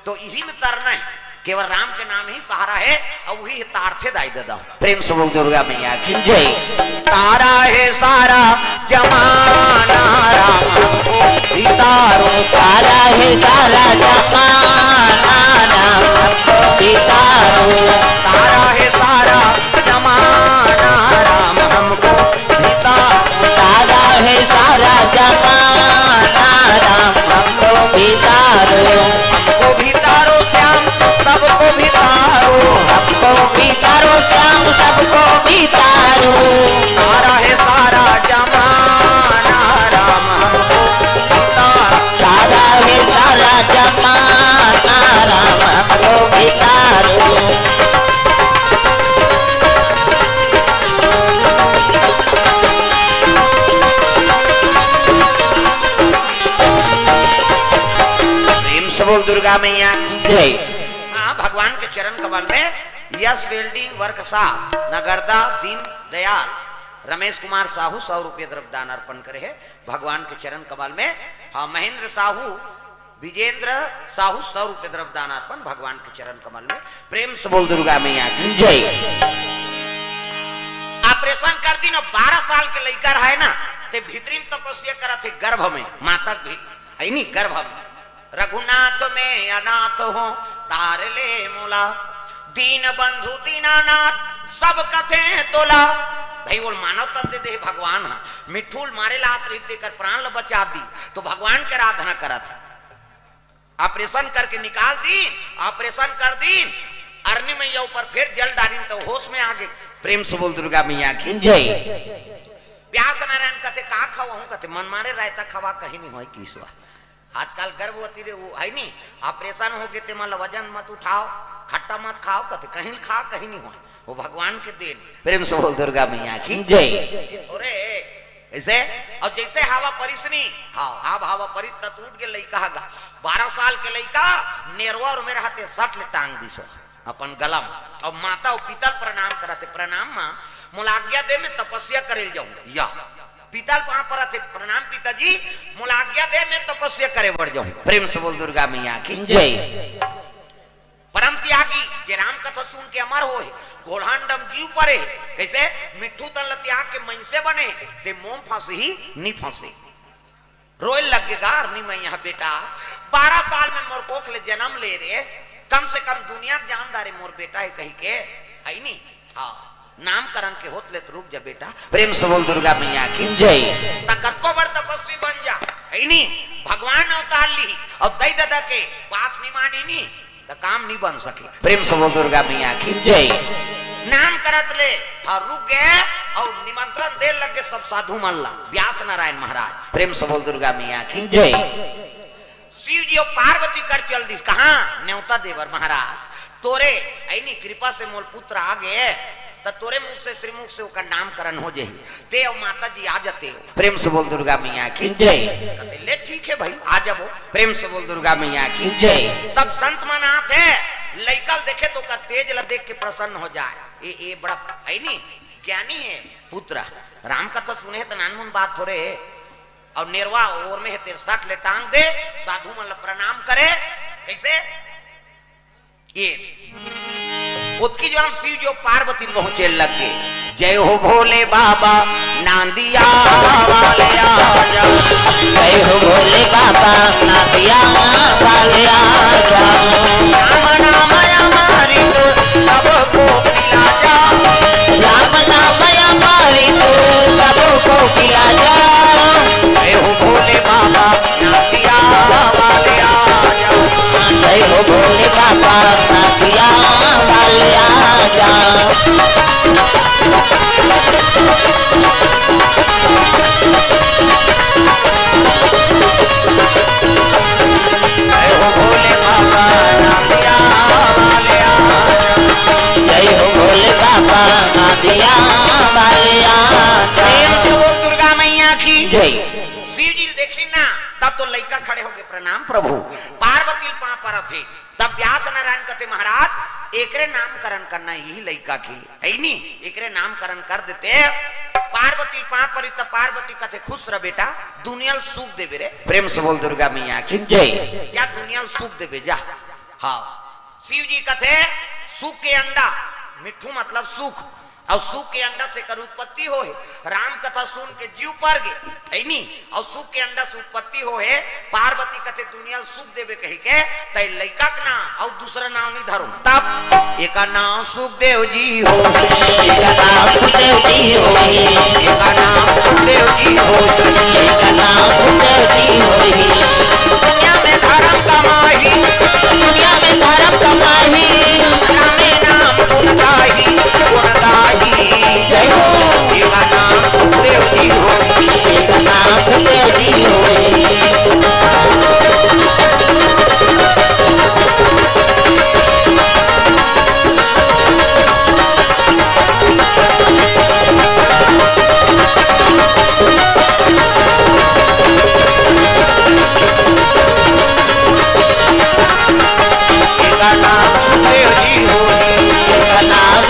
तो इही में तरना हे, केवल राम के नाम ही सहारा हे, अउ उही तारथे दाई ददा। प्रेम से बोल दुर्गा मैया की जय। तारा हे सारा जमाना राम हमको भी तारो। तारा हे सारा जमाना राम हमको भी तारो। तारा हे सारा जमाना राम हमको भी तारो। तारा हे सारा जमाना राम हमको भी तारो। हमको भी तारो श्याम, सबको भी तारो। हमको भी तारो श्याम, सबको भी तारो। तारा हे सारा जमाना राम हमको भी तारो। तारा हे सारा जमाना राम हमको भी तारो। मैया जय। हाँ, भगवान के चरण कमल में यश वेल्डिंग वर्कशॉप नगरदा दीन दयाल रमेश कुमार साहू सौ रुपये द्रव्य दान अर्पण करे हे भगवान के चरण कमल में। हाँ, महेंद्र साहू, विजेंद्र साहू सौ रुपये द्रव्य दान अर्पण भगवान के चरण कमल में। प्रेम से बोल दुर्गा मैया की जय। ऑपरेशन कर दीन, बारह साल के लइका रहे ना, ते भीतरी में तपस्या करत हे गर्भ में, माता भी है नी गर्भ में। रघुनाथ में अनाथ हो, तार ले मोला, दीन बंधु दीनानाथ सब कथे तोला। भाई, वो मानव तन दे दे भगवान हा, मिट्ठू ल मारे लात रहिते कर प्राण ल बचा दी, तो भगवान के आराधना करत हे। ऑपरेशन करके निकाल दी, ऑपरेशन कर दी, अरनी मैया ऊपर फिर जल डालिन तो होश में आ गए। प्रेम से बोल दुर्गा मैया की जय। व्यास नारायण कथे का खवाहूं, कथे मन मारे रायता खवा, कहीं नहीं होय की ईश्वर। आजकल गर्भवती रे वो है नी, ऑपरेशन हो गए ते मन ल वजन मत उठाओ, खट्टा मत खाओ, कथे कहीं खा कहीं नहीं होय, वो भगवान के देन। प्रेम से बोल दुर्गा मैया की जय। ये थोड़े ऐसे, और जैसे हवा परिसनी, हाँ, हवा हवा परित तत उठ के लइका हगा, बारह साल के लइका नेरवा और मेरा हाथे सट ले टांग दी सो अपन गलम, और माता और पिता ल प्रणाम करत हे, प्रणाम माँ, मोला आज्ञा दे मैं तपस्या करे ल जाऊं। या पिता ल पाँव परत हे, प्रणाम पिताजी, मोला आज्ञा दे मैं तपस्या करे बढ़ जाऊं। प्रेम से बोल दुर्गा मैया की जय। परम त्यागी जे राम कथा सुन के अमर होए, घोड़ांडम जीव परे, कैसे मिट्ठू तन ल त्याग के मनसे बने, ते मोम फांसे ही नी फांसे। रोए लग गे गार नी मैं यहाँ बेटा, बारह साल में मोर कोख ले जन्म ले रे, कम से कम दुनिया जान डारे मोर बेटा है कही के, है नी? हाँ, नामकरण के होत ले तो रुक जा बेटा। प्रेम से बोल दुर्गा मैया की जय। त कतको बड़ तपस्वी बन जा, है नी? भगवान अवतार ली और दई ददा के बात नी मानी नी, त काम नी बन सके। प्रेम से बोल दुर्गा मैया की जय। नाम करत ले, हाँ, रुक गए और निमंत्रण दे लग गए सब साधु मन ला, व्यास नारायण महाराज। प्रेम से बोल दुर्गा मैया की जय। शिव जी और पार्वती कर चल दिस, कहाँ? न्योता देवर महाराज, तोरे ऐनी कृपा से मोल पुत्र आ गए, त तोरे मुख से, श्रीमुख से ओकर नामकरण हो जाही। ते अउ माता जी आ जाते हो। प्रेम से बोल दुर्गा मैया की जय। कथे, "ले ठीक है भाई, आ जाबो।" प्रेम से बोल दुर्गा मैया की जय। सब संत मन आथे, लइका ल देखे तो ओकर तेज ल देख के प्रसन्न हो जाए। ए, ए बड़ा है नी, ज्ञानी है पुत्र। राम कथा सुने है तो नानमुन बात थोड़े है। और नेरवा ओर में है, तेरे सट ले टांग दे, साधु मन ल प्रणाम करे। कैसे? ये ओतकी जो हम शिव जो पार्वती पहुंचे लग गए। जय हो भोले बाबा, नांदिया वाले आजा। जय हो भोले बाबा, नांदिया वाले आजा। राम नाम हमारी तो सबको पिला जा। राम नाम हमारी तो सबको पिला जा। जय हो भोले बाबा, नांदिया वाले आजा। जय हो भोले बाबा, नांदिया वाले आजा। जय हो भोले बाबा, नांदिया वाले आजा। जय हो भोले बाबा, नांदिया वाले आजा। प्रेम से बोल दुर्गा मैया की जय। शिव जी देखी ना, तब तो लइका खड़े हो गए, "प्रणाम प्रभु।" पार्वती पांव परत हे, तब व्यास नारायण कथे, "महाराज, एकरे नामकरण करना यही लइका के, है नी? एकरे नामकरण कर देते।" पार्वती पांव परी, तब पार्वती कथे, "खुश रह बेटा, दुनिया ल सुख देबे रे।" प्रेम से बोल दुर्गा मैया की जय। "जा दुनिया ल सुख देबे, जा।" हाँ, शिव जी कथे, "सुख के अंडा, मिट्ठू मतलब सुख, और सुख के अंडा से कर उत्पत्ति होहे।" राम कथा सुन के जीव पर गे, है नी? और सुख के अंडा से उत्पत्ति होहे, पार्वती कथे, "दुनिया ल सुख देबे," कही के, तै लइका के नाम और दूसरा नाम नहीं धरो। तब एका नाम सुखदेव जी हो, एका नाम सुखदेव जी हो, एका नाम सुखदेव जी हो, एका नाम सुखदेव जी हो। दुनिया में धर्म कमाई, दुनिया में धर्म कमाई, रामे नाम गुण गाई, गुण गाई। जय हो। एका नाम सुखदेव जी हो, एका नाम सुखदेव जी हो।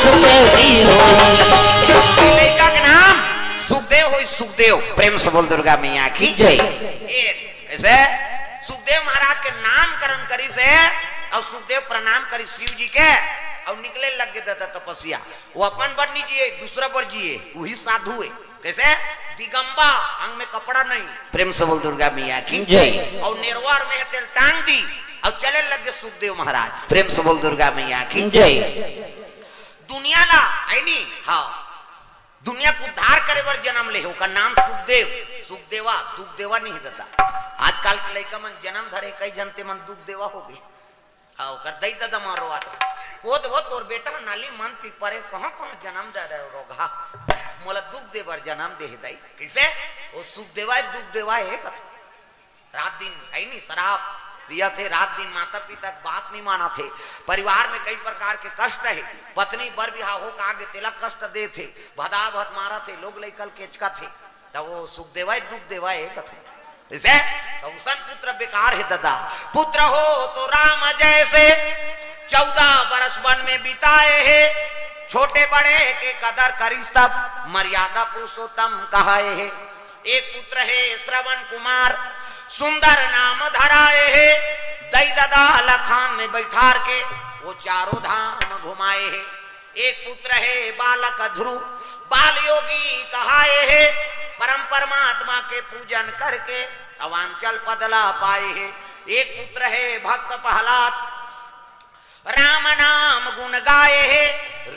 सुखदेव जी होई। लइका के नाम सुखदेव होई, सुखदेव। प्रेम से बोल दुर्गा मैया की जय। ए, कैसे? सुखदेव महाराज के नामकरण करिस हे, अउ सुखदेव प्रणाम करिस शिव जी के, अउ निकले लग गे दादा तपस्या। वो अपन बर नहीं जिए, दूसरा बर जिए, वही साधु हे। कैसे? दिगंबा, अंग में कपड़ा नहीं। प्रेम से बोल दुर्गा मैया की जय। अउ नेरवा में हे तेला टांग दी, अउ चले लग गे सुखदेव महाराज। प्रेम से बोल दुर्गा मैया की जय। दुनिया ला, हे नी? हाँ। दुनिया के उद्धार करे बर जनम ले हे, ओकर नाम सुखदेव। सुखदेवा, दुख देवा नहीं दादा। आजकल के लइका मन जनम धरे, कई झन ते मन दुख देवा हो गे। हाँ, ओकर दई ददा मन रोवत हे। वो दे, वो तोर बेटा नाली मन पी परे, कहाँ, कहाँ जनम दे रहे रोगहा। मोला दुख दे बर जनम दे हे दई। कैसे? वो सुख देवा हे, दुख देवा हे कथे। रात दिन, हे नी, शराब पियत हे, रात दिन माता पिता के बात नहीं मानत हे। परिवार में कई प्रकार के कष्ट हे। पत्नी बर बिहाव हो के आगे तेला कष्ट देत हे, भदा भद मारत हे, लोग लइका ल केचकत हे। त वो सुख देवा हे, दुख देवा हे कथे। जैसे, त उसन पुत्र बेकार हे ददा। पुत्र हो तो राम जैसे, चौदह बरस वन में बिताए हे। छोटे बड़े के कदर करिस तब, मर्यादा पुरुषोत्तम कहाए हे। एक पुत्र हे श्रवण कुमार, सुंदर नाम धराए हे। दई ददा ल खान में बैठार के, वो चारों धाम घुमाए हे। एक पुत्र हे बालक ध्रुव, बाल योगी कहाए हे। परम परमात्मा के पूजन करके, अवांचल पद ला पाए हे। एक पुत्र हे भक्त प्रहलाद, राम नाम गुण गाए हे।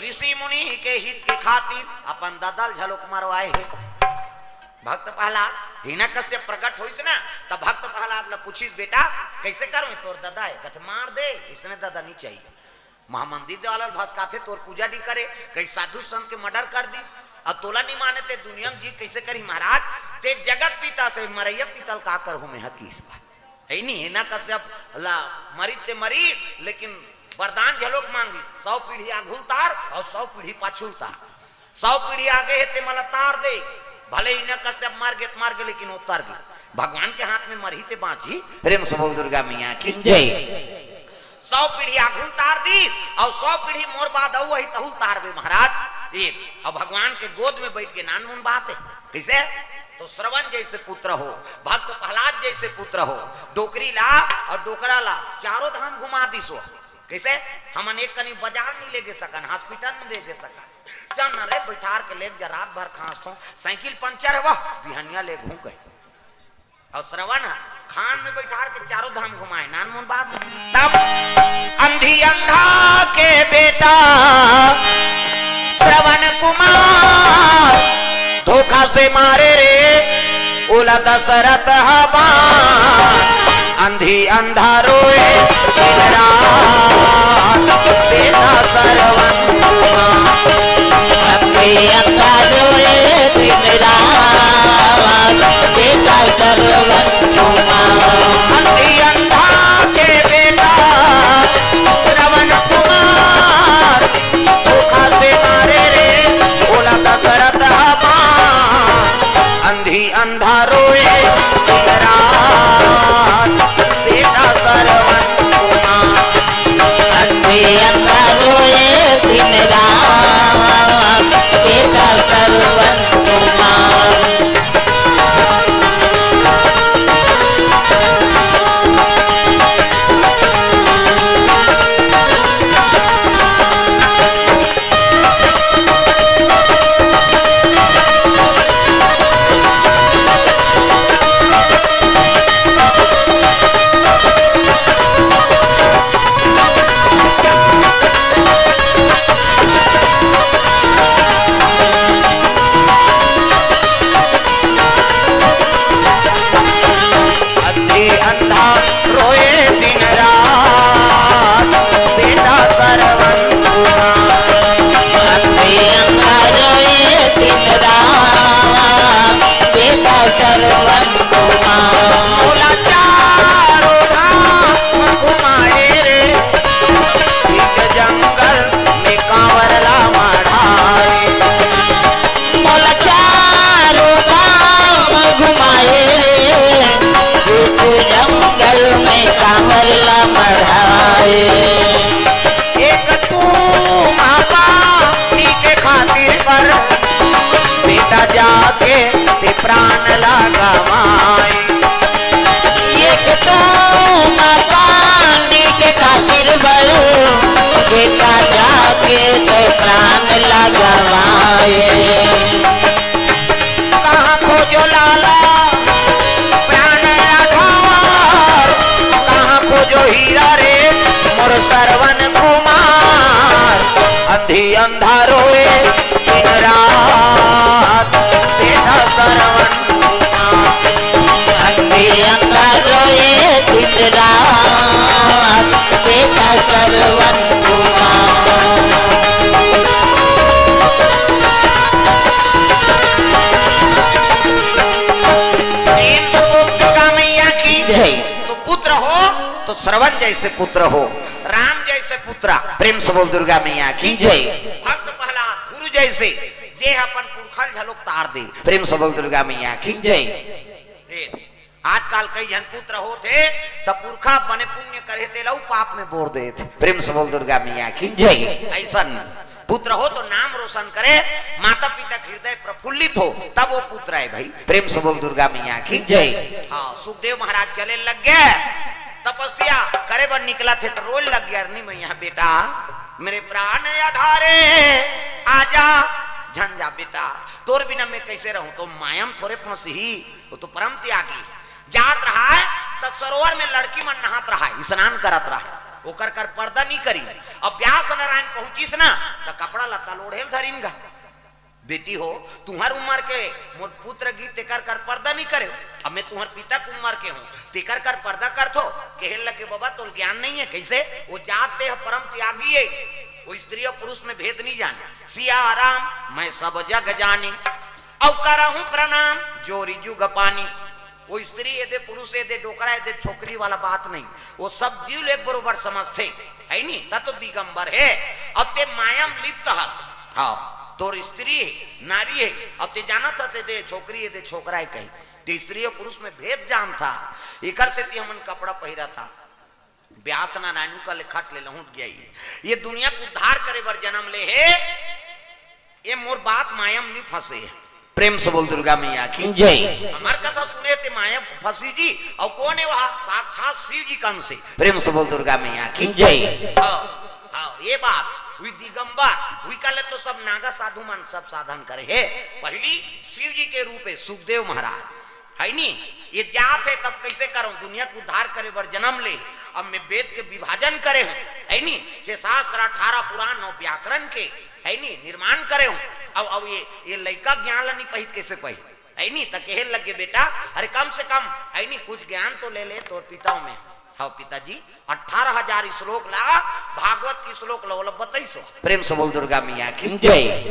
ऋषि मुनि के हित के खातिर, अपन ददा ल झलोक मरवाए हे। भक्त प्रहलाद, हिरण्यकश्यप प्रकट होइस ना, त भक्त प्रहलाद ल पूछिस, "बेटा, कैसे करूं? तोर ददा हे।" कथे, "मार दे, इसने ददा नहीं चाहिए।" महामंदिर देवाला ल भसकाथे, तोर पूजा नहीं करे, कई साधु संत के murder कर दिस, अउ तोला नहीं माने ते दुनिया में जी कैसे करी महाराज? ते जगत पिता से मरैया पिता ल का करहूं मैं, हकीस बा। हे नी, हिरण्यकश्यप ला मरी ते मरी, लेकिन वरदान झलोक मांगी, सौ पीढ़ी आघू ल तार अउ सौ पीढ़ी पाछू ल तार। सौ पीढ़ी आगे हे ते मला तार दे, भले हिरण्यकश्यप मर गे त मर गे, लेकिन वो तर गे। भगवान के हाथ में मरही ते बांचही। प्रेम से बोल दुर्गा मैया की जय। सौ पीढ़ी आघू ल तार दी, अउ सौ पीढ़ी मोर बाद अउ वही तहू ल तार बे महाराज। ये, अउ भगवान के गोद में बैठ के नानमुन बात हे। कैसे? तो श्रवण जैसे पुत्र हो, भक्त प्रहलाद जैसे पुत्र हो, डोकरी ला अउ डोकरा ला चारों धाम घुमा दिस वो। कैसे? हमन एक कनी बाजार नहीं ले गे सकन, hospital नहीं ले गे सकन। चल न रे, बैठार के लेग जा, रात भर खांसथों, साइकिल पंचर हे, वह बिहनिया लेगहूं कहे। अउ श्रवण ह खान में बैठार के चारों धाम घुमाए, नानमुन बात। तब अंधी अंधा के बेटा श्रवण कुमार धोखा से मारे रे, ओला दशरथ हवा। अंधी अंधा रोए दिन रात, बेटा श्रवण कुमार। अंधी अंधा रोए दिन रात, बेटा श्रवण कुमार। अंधी अंधा के बेटा श्रवण कुमार, धोखा से मारे रे, ओला दशरथ हवा। अंधी अंधा रोए दिन रात, बेटा श्रवण कुमार। अंधी अंधा रोए दिन जाके ते प्राण ला गवाए। एक तो मकान के खातिर बरू, बेटा जाके ते प्राण ला गवाए। कहाँ खोजो लाला प्राण आधार, कहाँ खोजो हीरा रे मोर श्रवण कुमार। अंधी अंधा रोए दिन रात, बेटा श्रवण कुमार। अंधी अंधा रोए दिन रात, बेटा श्रवण कुमार। प्रेम से बोल दुर्गा मैया की जय। तो पुत्र हो तो श्रवण जैसे पुत्र हो, राम जैसे पुत्र। प्रेम से बोल दुर्गा मैया की जय। भक्त प्रहलाद ध्रुव जैसे, जे अपन पुरखा ल घलोक तार दे। प्रेम से बोल दुर्गा मैया की जय। ए, आजकल कई झन पुत्र होथे, त पुरखा बने पुण्य करे तेला उ पाप में बोर देथे। प्रेम से बोल दुर्गा मैया की जय। ऐसन पुत्र हो तो नाम रोशन करे, माता पिता के हृदय प्रफुल्लित हो, तब वो पुत्र है भाई। प्रेम से बोल दुर्गा मैया की जय। हाँ, सुखदेव महाराज चले लग गए, तपस्या करे बर निकलथे तो रोए लग गया, "नहीं मैया बेटा, मेरे प्राण आधारे, आजा, झन जा बेटा, तोर बिना मैं कैसे रहूं?" तो माया म थोरे फंसही, वो तो परम त्यागी। जात रहाय, त सरोवर में लड़की मन नहात रहाय, स्नान करत रहाय, ओकर कर पर्दा नहीं करी। अब व्यास नारायण पहुंचिस ना, त कपड़ा लत्ता ल ओढ़े ल धरिन गा। "बेटी हो, तुहर उम्र के मोर पुत्र गी, तेकर कर पर्दा नहीं करे। अब मैं तुहर पिता के उम्र के हूं, तेकर कर पर्दा करथो।" कहे लगे, "बाबा, तोर ज्ञान नहीं है, कैसे?" वो जात ते ह परम त्यागी है, वो स्त्री और पुरुष में भेद नहीं जाने। "सिया राम मैं सब जग जानी, अउ करहूं प्रणाम जोरी जुग पानी।" वो स्त्री एदे, पुरुष एदे, डोकरा एदे, छोकरी वाला बात नहीं, वो सब जीव ल एक बरोबर समझथे, है नी? त तो दिगंबर हे। अब ते माया म लिप्त हस, हाँ, तोर स्त्री हे, नारी हे, अब ते जानत हस एदे छोकरी एदे छोकरा हे कही, ते स्त्री और पुरुष में भेद जानथा, एकर सेती हमन कपड़ा पहिरत हा। व्यास नारायण का ले खट ले लहुट गया। ये दुनिया के उद्धार करे बर जन्म ले हे, ये मोर बात माया म नहीं फंसे। प्रेम से बोल दुर्गा मैया की जय। हमर कथा सुने ते माया फंसी जी, और कौन है वह? साक्षात शिव जी का अंश है। प्रेम से बोल दुर्गा मैया की जय। हाँ, हाँ, ये बात हुई दिगंबर हुई, काले तो सब नागा साधु मन सब साधन करे हे। पहली शिव जी के रूप है सुखदेव महाराज, है नी? ये जात है, तब कैसे करूं? दुनिया को उद्धार करे बर जन्म ले, अब मैं वेद के विभाजन करे हूं, है नी? छह शास्त्र, अठारह पुराण, नौ व्याकरण के, है नी, निर्माण करे हूं। अब, अब ये, ये लइका ज्ञान ला नहीं पहित, कैसे पही? है नी? त कहे लगे, "बेटा, अरे कम से कम, है नी, कुछ ज्ञान तो ले ले, तोर पिता में।" "हाँ पिताजी।" अठारह हजार श्लोक ला, भागवत की श्लोक ला, ओला बताइस हो। प्रेम से बोल दुर्गा मैया की जय।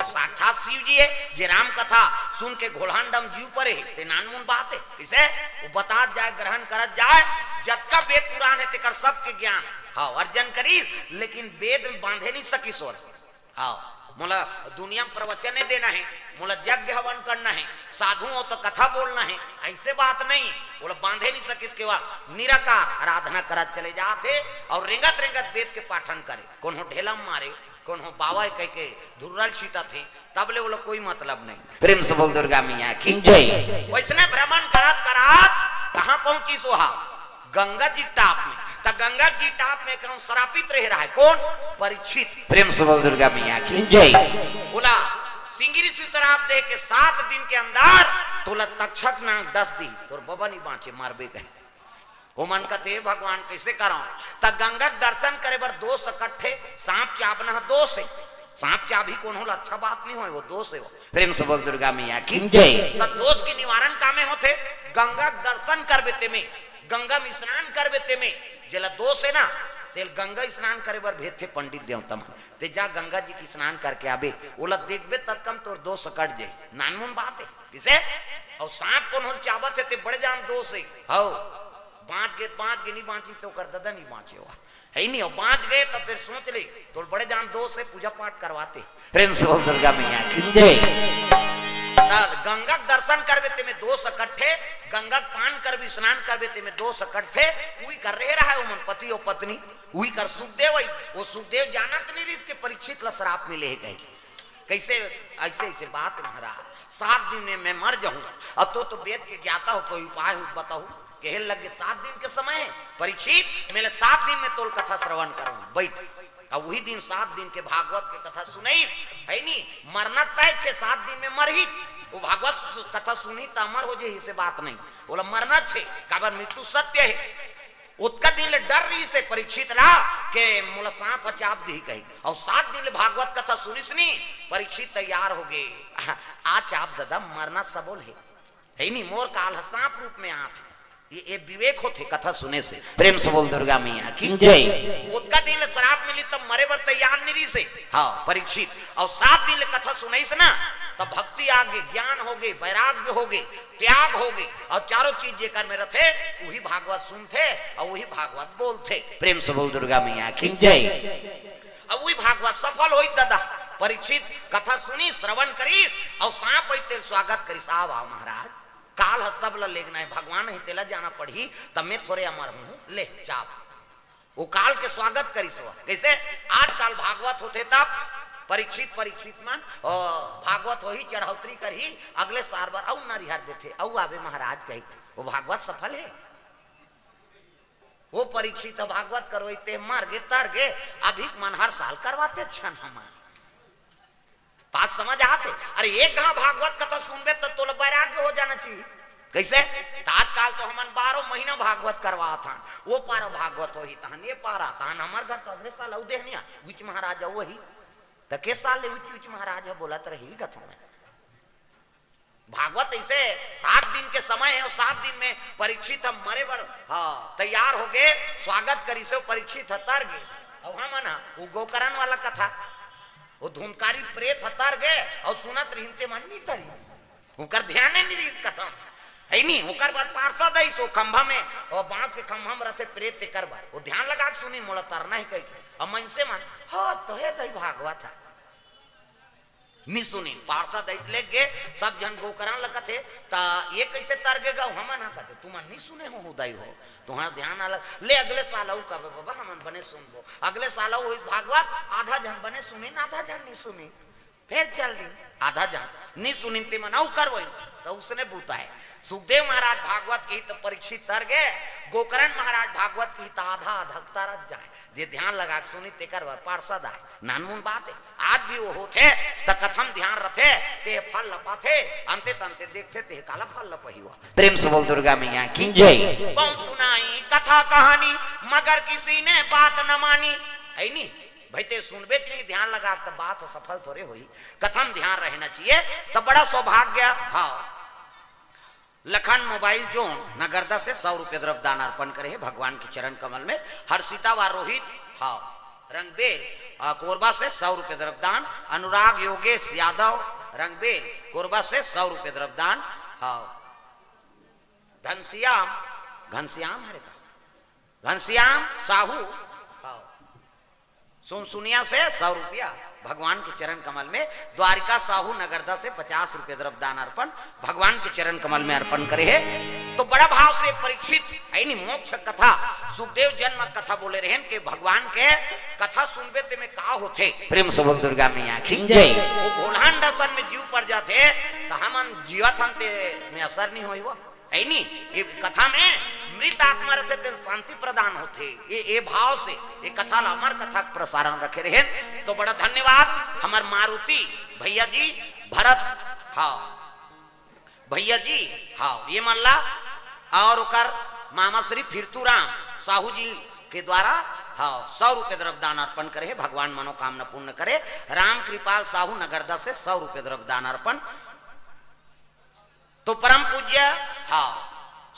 साक्षात शिव जी है, जे राम कथा सुन के घोलहन डम जीव परे हे, ते नानमुन बात है। किसे? वो बतात जाए, ग्रहण करत जाए, जतका वेद पुराण है, तेकर सबके ज्ञान, हाँ, अर्जन करी, लेकिन वेद में बांधे नहीं सकिस ओला। हाँ, मोला दुनिया में प्रवचने देना है, मोला यज्ञ हवन करना है, साधु हो तो कथा बोलना है, ऐसे बात नहीं। ओला बांधे नहीं सकिस, केवल निराकार आराधना करत चले जात हे और रेंगत रेंगत वेद के पाठन करे। कोनो ढेलम मारे, कोनो बावा कह के धुर्रल छीतत हे, तब ले ओला कोई मतलब नहीं। प्रेम से बोल दुर्गा मैया की जय। वैसने भ्रमण करत करत कहाँ पहुंचिस ओहा? गंगा जी टाप में। त गंगा जी टाप में कहूं श्रापित रहे रहा है। कौन? परीक्षित। प्रेम से बोल दुर्गा मैया की जय। बोला, सिंगी ऋषि श्राप दे के सात दिन के अंदर तोला तक्षक नाग डस दी, तोर बबा नहीं बांचे, मरबे गए। ओमन कथे, "भगवान, कैसे करंव?" त गंगा के दर्शन करे बर दो सकट हे, सांप चाबना ह दोष हे। सांप चाबही कोनो ला अच्छा बात नहीं होय, वो दोष हे वो। प्रेम से बोल दुर्गा मैया की जय। त दोष के निवारण कामे होथे, गंगा के दर्शन करबे तेमे, गंगा में स्नान करबे तेमे, जेला दोष हे ना, तेल गंगा स्नान करे बर भेजथे पंडित देवता मन। ते जा गंगा जी के स्नान करके आबे, ओला देखबे ततका म तोर दोष कट जाए। नानमुन बात हे। किसे? और सांप कोनो ल चाबत हे, ते बड़े जान दोष हे। हव, बांच गे, बांच गे, नहीं बांची तो कर ददा नहीं बांचे हुआ। है नहीं, और बांच गए तो फिर सोच ले, तो बड़े जान दोष हे, पूजा पाठ करवाते। प्रेम से बोल दुर्गा मैया की जय। त गंगा के दर्शन करबे तेमे दोष इकट्ठे, गंगा के पान करबे, स्नान करबे तेमे दोष इकट्ठे। उही कर रहे रहा है ओमन पति और पत्नी, उही कर सुखदेव है। वो सुखदेव जानत नहीं रहिस के परीक्षित ला श्राप मिले हे कहे। कैसे? ऐसे ऐसे बात महाराज, सात दिन में मैं मर जाऊं। अब तो तो वेद के ज्ञाता हो, कोई उपाय हो बताओ। कहे लगे, सात दिन के समय है परीक्षित, मेले सात दिन में तोल कथा श्रवण करूंगा, बैठ। अब वही दिन सात दिन के भागवत के कथा सुनई, है नी? मरना तय छे, सात दिन में मरही। वो भागवत सु- कथा सुनी त अमर हो जाही, से बात नहीं। बोला, मरना छे, काबर मृत्यु सत्य है। ओतका दिन ले डर रहिसे परीक्षित ला के मोला सांप ह चाप दिही कही। अउ सात दिन ले भागवत कथा सुनिस नी, परीक्षित तैयार हो गे। आ चाप ददा, मरना सबो ल हे, है नी? मोर काल ह सांप रूप में आत हे। ये, ये विवेक होथे कथा सुने से। प्रेम से बोल दुर्गा मैया की जय। ओतका दिन ले श्राप मिली तब मरे बर तैयार नहीं रहिसे। हाँ, परीक्षित। अउ सात दिन ले कथा सुनइस ना, तब भक्ति आगे, ज्ञान होगे, वैराग्य होगे, त्याग होगे, अउ चारों चीज जेकर में रथे, वही भागवत सुनथे अउ वही भागवत बोलथे। प्रेम से बोल दुर्गा मैया की जय। अउ वही भागवत सफल होई ददा। परीक्षित कथा सुनी, श्रवण करिस अउ सांप अई तेल स्वागत करिस, "आव, आव महाराज, काल ह सब ल लेगना हे, भगवान ही तेला जाना पड़ही, तब मैं थोरे अमर हूँ, ले चाप।" वो काल के स्वागत करिस हो। कैसे? आज काल भागवत होथे तब परीक्षित, परीक्षित मन, ओ, भागवत होही, चढ़ौतरी करही, अगले साल बर अउ नरिहर देथे, अउ आवे महाराज कही, वो भागवत सफल हे। वो परीक्षित भागवत करो, इते मर गे, तर गे, अभी मन हर साल करवाते छन हमन। बात समझ आत हे? अरे, एक घाव भागवत कथा सुनबे त तोला वैराग्य हो जाना चाहिए। कैसे? त आजकाल तो हमन बारह महीना भागवत करवात हन, वो पारा भागवत होही तहन ये पारा, तहन हमर घर तो अगले साल अउ देहनिया उच्च महाराज अउ वही। त के साल ले उच्च उच्च महाराज ह बोलत रही कथा में। भागवत ऐसे सात दिन के समय हे, अउ सात दिन में परीक्षित ह मरे बर, हाँ, तैयार हो गे, स्वागत करिसे, परीक्षित ह तर गे। अउ हमन ह, वो गोकरण वाला कथा, वो धूमकारी प्रेत ह तर गे, अउ सुनत रहिन ते मन नी तरी। ओकर ध्यान नहीं रहिस कथा में। है नी, ओकर बर पार्षद आइस, वो खंभा में, वो बांस के खंभा में रथे प्रेत, तेकर बर। वो ध्यान लगा के सुनी, मोला तरना हे कहि के। अब मनसे मन, "हाँ, तो हे दई भागवत ह।" नी सुनी, पार्षद आइस लेग गे, सब झन गोकरण ल कथे, "त ये कैसे तर गे गा?" हमन ह कथे, "तुमन नी सुने हो, उदय हो, तुम्हारा ध्यान अलग।" ले अगले साल अउ कबे, "बाबा, हमन बने सुनबो।" अगले साल अउ वही भागवत, आधा झन बने सुनिन, आधा झन नी सुनिन। फेर चल दिन, आधा झन नी सुनिन, ते मन अउ करवई, त उसने बुताय। सुखदेव महाराज भागवत कही त परीक्षित तर गे, गोकरण महाराज भागवत कही त आधा आधा तरत जाय। जे ध्यान लगा के सुनी, तेकर बर पार्षद आय। नानमुन बात हे। आज भी वो होथे, त कथा म ध्यान रथे, ते फल ल पाथे, अंते तंते देखथे, ते काला फल ल पाही हुआ। प्रेम से बोल दुर्गा मैया की जय। बहुत सुनाई कथा कहानी, मगर किसी ने बात न मानी। है नी? भाई, ते सुनबे त नहीं ध्यान लगा, त बात ह सफल थोरे होही। कथा म ध्यान रहना चाहिए, त बड़ा सौभाग्य। हाँ। लखन मोबाइल जोन नगरदा से सौ रुपये द्रव्य दान अर्पण करे हे भगवान के चरण कमल में। हर्षिता व रोहित, हाँ, रंगबेल, आ, कोरबा से सौ रुपये द्रव्य दान। अनुराग योगेश यादव, रंगबेल, कोरबा से सौ रुपये द्रव्य दान। हाँ, घनश्याम, घनश्याम हरे का? घनश्याम साहू, हाँ, सुनसुनिया से सौ रुपया भगवान के चरण कमल में। द्वारिका साहू नगरदा से पचास रुपये द्रव्य दान अर्पण भगवान के चरण कमल में अर्पण करे हे। तो बड़ा भाव से परीक्षित, है नी, मोक्ष कथा, सुखदेव जन्म कथा बोले रहेन के भगवान के कथा सुनबे ते में का होथे। प्रेम से बोल दुर्गा मैया की जय। वो भोलान दसन में जीव पर जाथे, त हमन जीवत हन ते में असर नहीं होई वो। है नी? ये कथा में मृत आत्मा रथे, तेन शांति प्रदान होथे। ये, ये भाव से ये कथा ला अमर कथा के प्रसारण रखे रहेन। तो बड़ा धन्यवाद हमर मारुति भैया जी, भरत, हाँ, भैया जी, हाँ, ये मन ला, और ओकर मामा श्री फिरतू राम साहू जी के द्वारा, हाँ, सौ रुपये द्रव्य दान अर्पण करे हे। भगवान मनोकामना पूर्ण करे। राम कृपाल साहू नगरदा से सौ रुपये द्रव्य दान अर्पण। तो परम पूज्य, हाँ,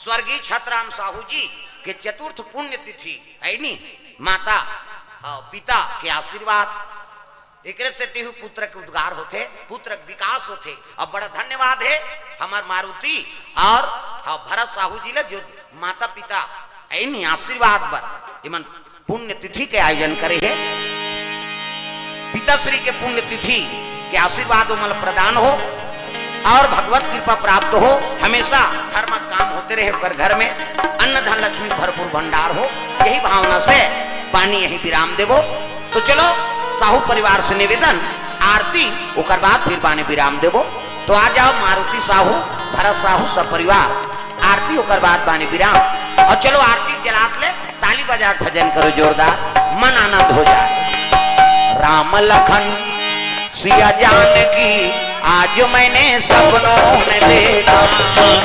स्वर्गीय छतराम साहू जी के चतुर्थ पुण्य तिथि है नी, माता, हाँ, पिता के आशीर्वाद, एकरे से तिहु पुत्र के उद्गार होथे, पुत्र के विकास होथे। अब बड़ा धन्यवाद हे हमर मारुति और, हाँ, भरत साहू जी ले, जो माता पिता है नी आशीर्वाद बर इमन पुण्यतिथि के आयोजन करे हे। पिताश्री के पुण्यतिथि के आशीर्वाद ओमन ल प्रदान हो और भगवत कृपा प्राप्त हो। हमेशा धर्म काम होते रहे ओकर घर में, अन्न धन लक्ष्मी भरपूर भंडार हो, यही भावना से पानी यही विराम देबो। तो चलो, साहू परिवार से निवेदन, आरती, ओकर बाद फिर बानी विराम देबो। तो आ जाओ मारुति साहू, भरत साहू, सब परिवार, आरती, ओकर बाद बानी विराम। और चलो आरती जलात ले ताली बजात भजन करो जोरदार, मन आनंद हो जाए। राम लखन सिया जानकी आज मैंने सपनों में देखा।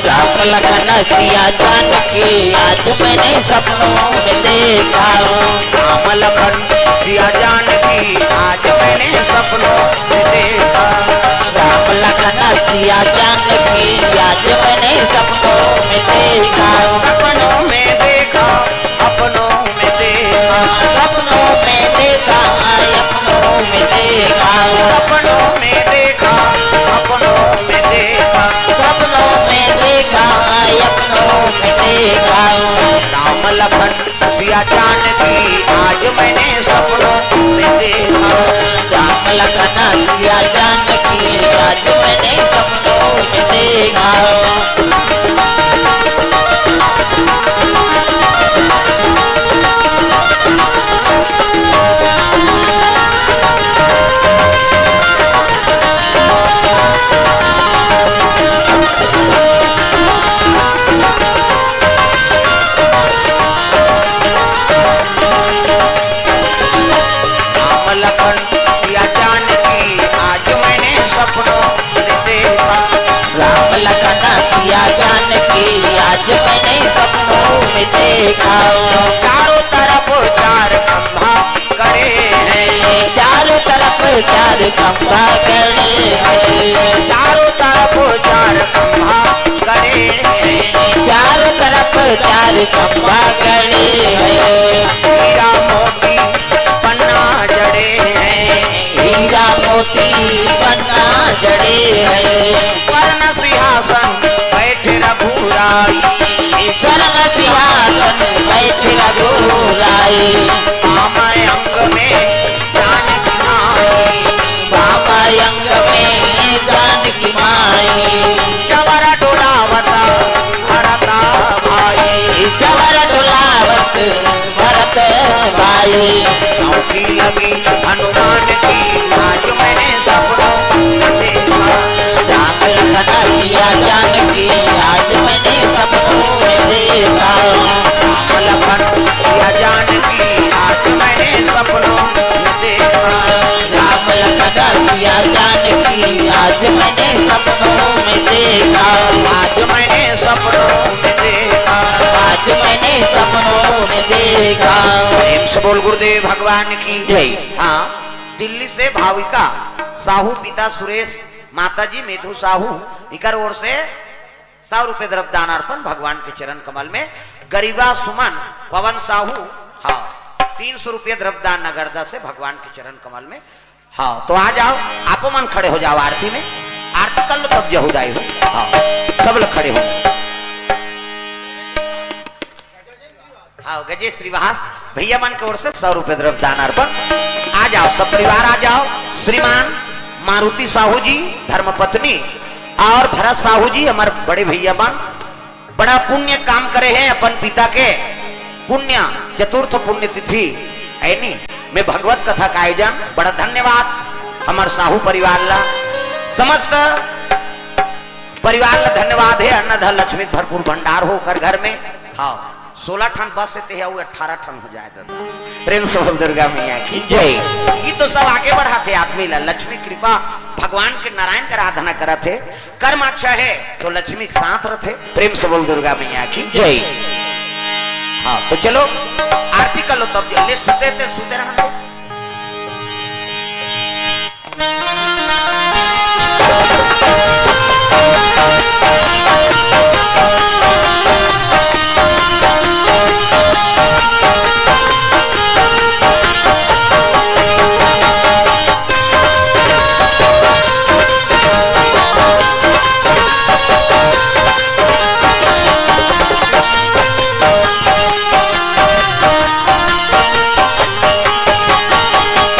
राम लखन सिया जानकी आज मैंने सपनों में देखा। राम लखन सिया जानकी आज मैंने सपनों में देखा। राम लखन सिया जानकी आज मैंने सपनों में देखा। सपनों में देखा, सपनों में देखा। सपनों में देखा, सपनों में देखा। सपनों में देखा, सपनों में देखा। सपनों में देखा, सपनों में देखा। राम लखन सिया जानकी आज मैंने सपनों में देखा। राम लखन सिया जानकी आज मैंने सपनों में देखा। राम लखन सिया जानकी आज मैंने सपनों में देखा। राम लखन सिया जानकी आज मैंने सपनों में देखा। चारों तरफ चार खंभा गड़े हैं। चारों तरफ चार खंभा गड़े हैं। चारों तरफ चार खंभा गड़े हैं। चारों तरफ चार खंभा गड़े हैं। हीरा मोती पन्ना जड़े हैं। हीरा मोती पन्ना जड़े हैं। स्वर्ण सिंहासन बैठे रघुराई। स्वर्ण सिंहासन बैठे रघुराई। बाम अंग में जानकी माई। बाम अंग में जानकी माई। चवर डोलावत भरत भाई। चवर डोलावत भरत भाई। चौकी लगी हनुमान की आज मैंने सपनों में देखा। राम लखन सिया जानकी आज मैंने सपनों में देखा। राम लखन सिया जानकी आज मैंने सपनों में देखा। राम लखन सिया जानकी आज मैंने सपनों में देखा। आज मैंने सपनों में देखा। आज मैंने सपनों में देखा। प्रेम से बोल गुरुदेव भगवान की जय। हाँ, दिल्ली से भाविका साहू, पिता सुरेश, माता जी मेधु साहू, इकर ओर से सौ रुपये द्रव्य दान अर्पण भगवान के चरण कमल में। गरीबा सुमन पवन साहू, हाँ, तीन सौ रुपये द्रव्य दान नगरदा से भगवान के चरण कमल में। हाँ, तो आ जाओ, आपो मन खड़े हो जाओ आरती में। आरती कर लो तब जहूदाई हो। हाँ, सब लोग खड़े हो। हाँ, गजेश श्रीवास भैया मन के ओर से सौ रुपये द्रव्य दान अर्पण। आ जाओ, सब परिवार आ जाओ। श्रीमान मारुति साहू जी, धर्मपत्नी, और भरत साहू जी, हमारे बड़े भैया मन, बड़ा पुण्य काम करे हैं अपन पिता के। पुण्य, चतुर्थ पुण्यतिथि है नी, में भगवत कथा का आयोजन। बड़ा धन्यवाद हमार साहू परिवार ला, समस्त परिवार ला धन्यवाद हे। अन्न धन लक्ष्मी के भरपूर भंडार हो ओकर घर में। हाँ, सोलह ठन बस हे ते अउ अठारह ठन हो जाए दादा। प्रेम से बोल दुर्गा मैया की जय। ये तो सब आगे बढ़ाथे आदमी ला, लक्ष्मी कृपा, भगवान के, नारायण के आराधना करत हे। कर्म अच्छा हे तो लक्ष्मी के साथ रथे। प्रेम से बोल दुर्गा मैया की जय। हाँ, तो चलो आरती कर लो तब। ले सुते ते सुते रहन दे।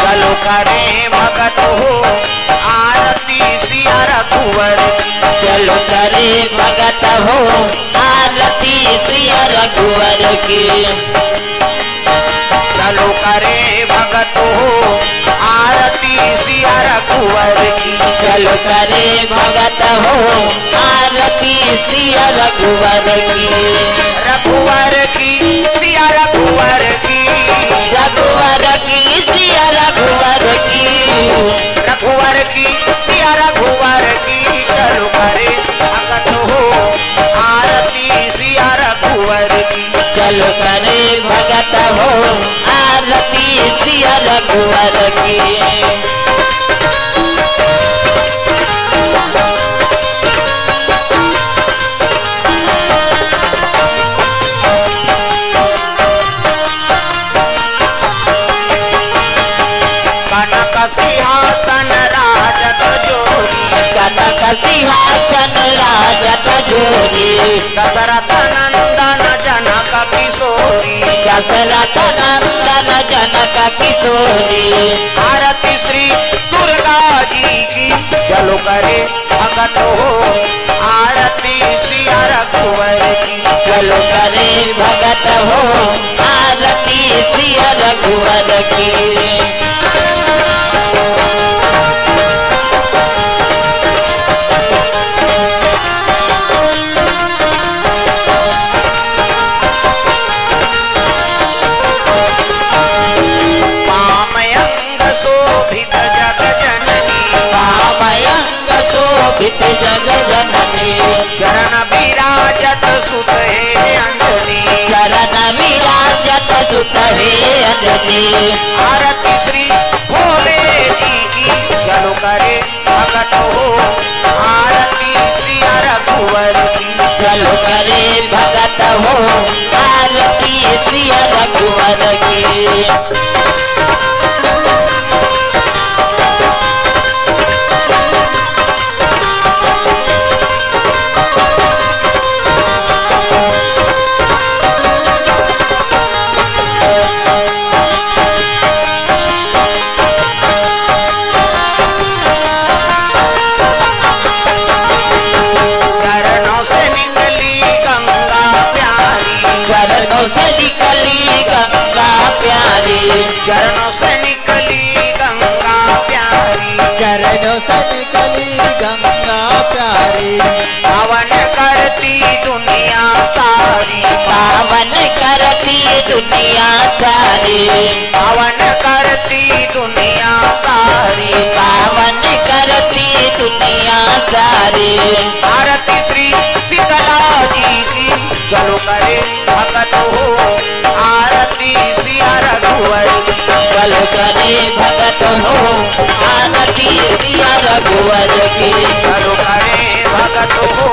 चलो करे भगत हो आरती सिया रघुवर की। चलो करे भगत हो आरती सिया रघुवर की। चलो करे भगत हो आरती सिया रघुवर चलो करे भगत हो आरती सिया रघुवर की। रघुवर की, सिया रघुवर की। रघुवर की सिया रघुवर की। रघुवर की, सिया रघुवर की। चलो करे भगत हो आरती सिया रघुवर की। चलो करे भगत हो आरती सिया रघुवर की। कनक सिंहासन राजत जोरी। कनक सिंहासन राजत जोरी। दशरथ नंदन जनक किशोरी। दशरथ नंदन जनक किशोरी। आरती श्री दुर्गा जी की। चलो करे भगत हो आरती सिया रघुवर की। चलो करे भगत हो आरती सिया रघुवर की। पामयंग शोभित जग जननी। पामयंग शोभित जग जननी। चरण विराजत सुत हे अंजनी। चरण विराजत सुत हे अंजनी। आरती श्री भोले जी की। चलो करे भगत हो आरती सिया रघुवर की। चलो करे भगत हो आरती सिया रघुवर की। चरणों से निकली गंगा प्यारी। चरणों से निकली गंगा प्यारी। चरणों से निकली गंगा प्यारी। चरणों से निकली गंगा प्यारी। पावन करती दुनिया सारी। पावन करती दुनिया सारी। पावन करती दुनिया सारी। पावन करती दुनिया सारी। आरती श्री शीतला जी की। चलो करे भगत हो आरती सिया रघुवर की। चलो करे भगत हो आरती सिया रघुवर की। चलो करे भगत हो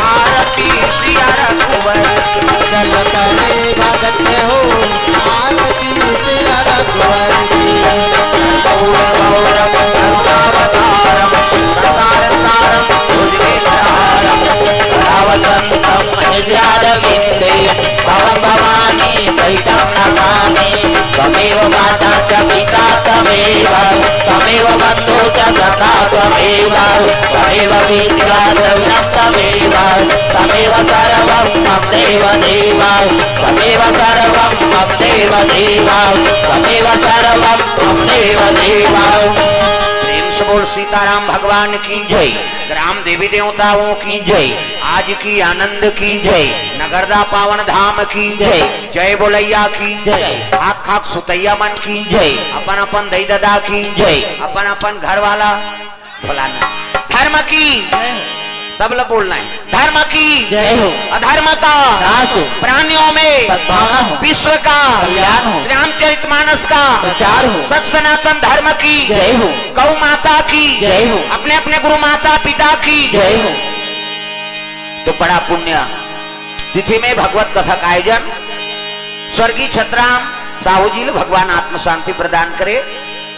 आरती सिया रघुवर की। चलो करे भगत हो आरती सिया रघुवर की। गौर गौरम करुणावतारम संसार सारम भुजगेन्द्रहारम सदा वसंतम हृदयारविंदे। भवं भवानी सहितं नमामि। त्वमेव माता च पिता त्वमेव, त्वमेव बन्धु च सखा त्वमेव, त्वमेव विद्या द्रविणं त्वमेव, त्वमेव सर्वं मम देव देव, त्वमेव सर्वं मम देव देव, त्वमेव सर्वं मम देव देव। प्रेम से बोल सीताराम भगवान की जय। ग्राम देवी देवताओं की जय। आज की आनंद की जय। नगरदा पावन धाम की जय। जय बोलैया की जय। हाथ खाक सुतैया मन की जय। अपन अपन दई ददा की जय। अपन अपन घर वाला भोलाना धर्म की जय हो। सब लोग बोलना है। धर्म की जय हो। अधर्म का नाश हो। प्राणियों में सद्भावना हो। विश्व का कल्याण हो। श्री रामचरितमानस का प्रचार हो। सत सनातन धर्म की जय हो। गौ माता की जय हो। अपने अपने गुरु माता पिता की जय हो। तो बड़ा पुण्य तिथि में भगवत कथा का आयोजन। स्वर्गीय छतराम साहू जी ल भगवान आत्म शांति प्रदान करे,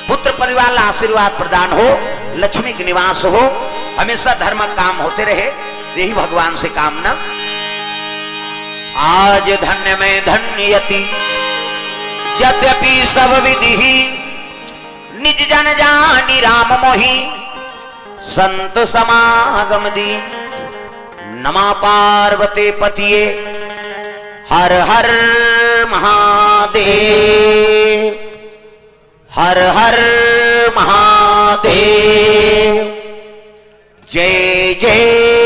पुत्र परिवार ला आशीर्वाद प्रदान हो, लक्ष्मी के निवास हो, हमेशा धर्म काम होते रहे, यही भगवान से कामना। आज धन्य में धन्य यति, यद्यपि सब विधि ही, निज जन जानी राम मोहि संत समागम दीन। नमः पार्वती पतिये हर हर महादेव, हर हर महादेव। जय।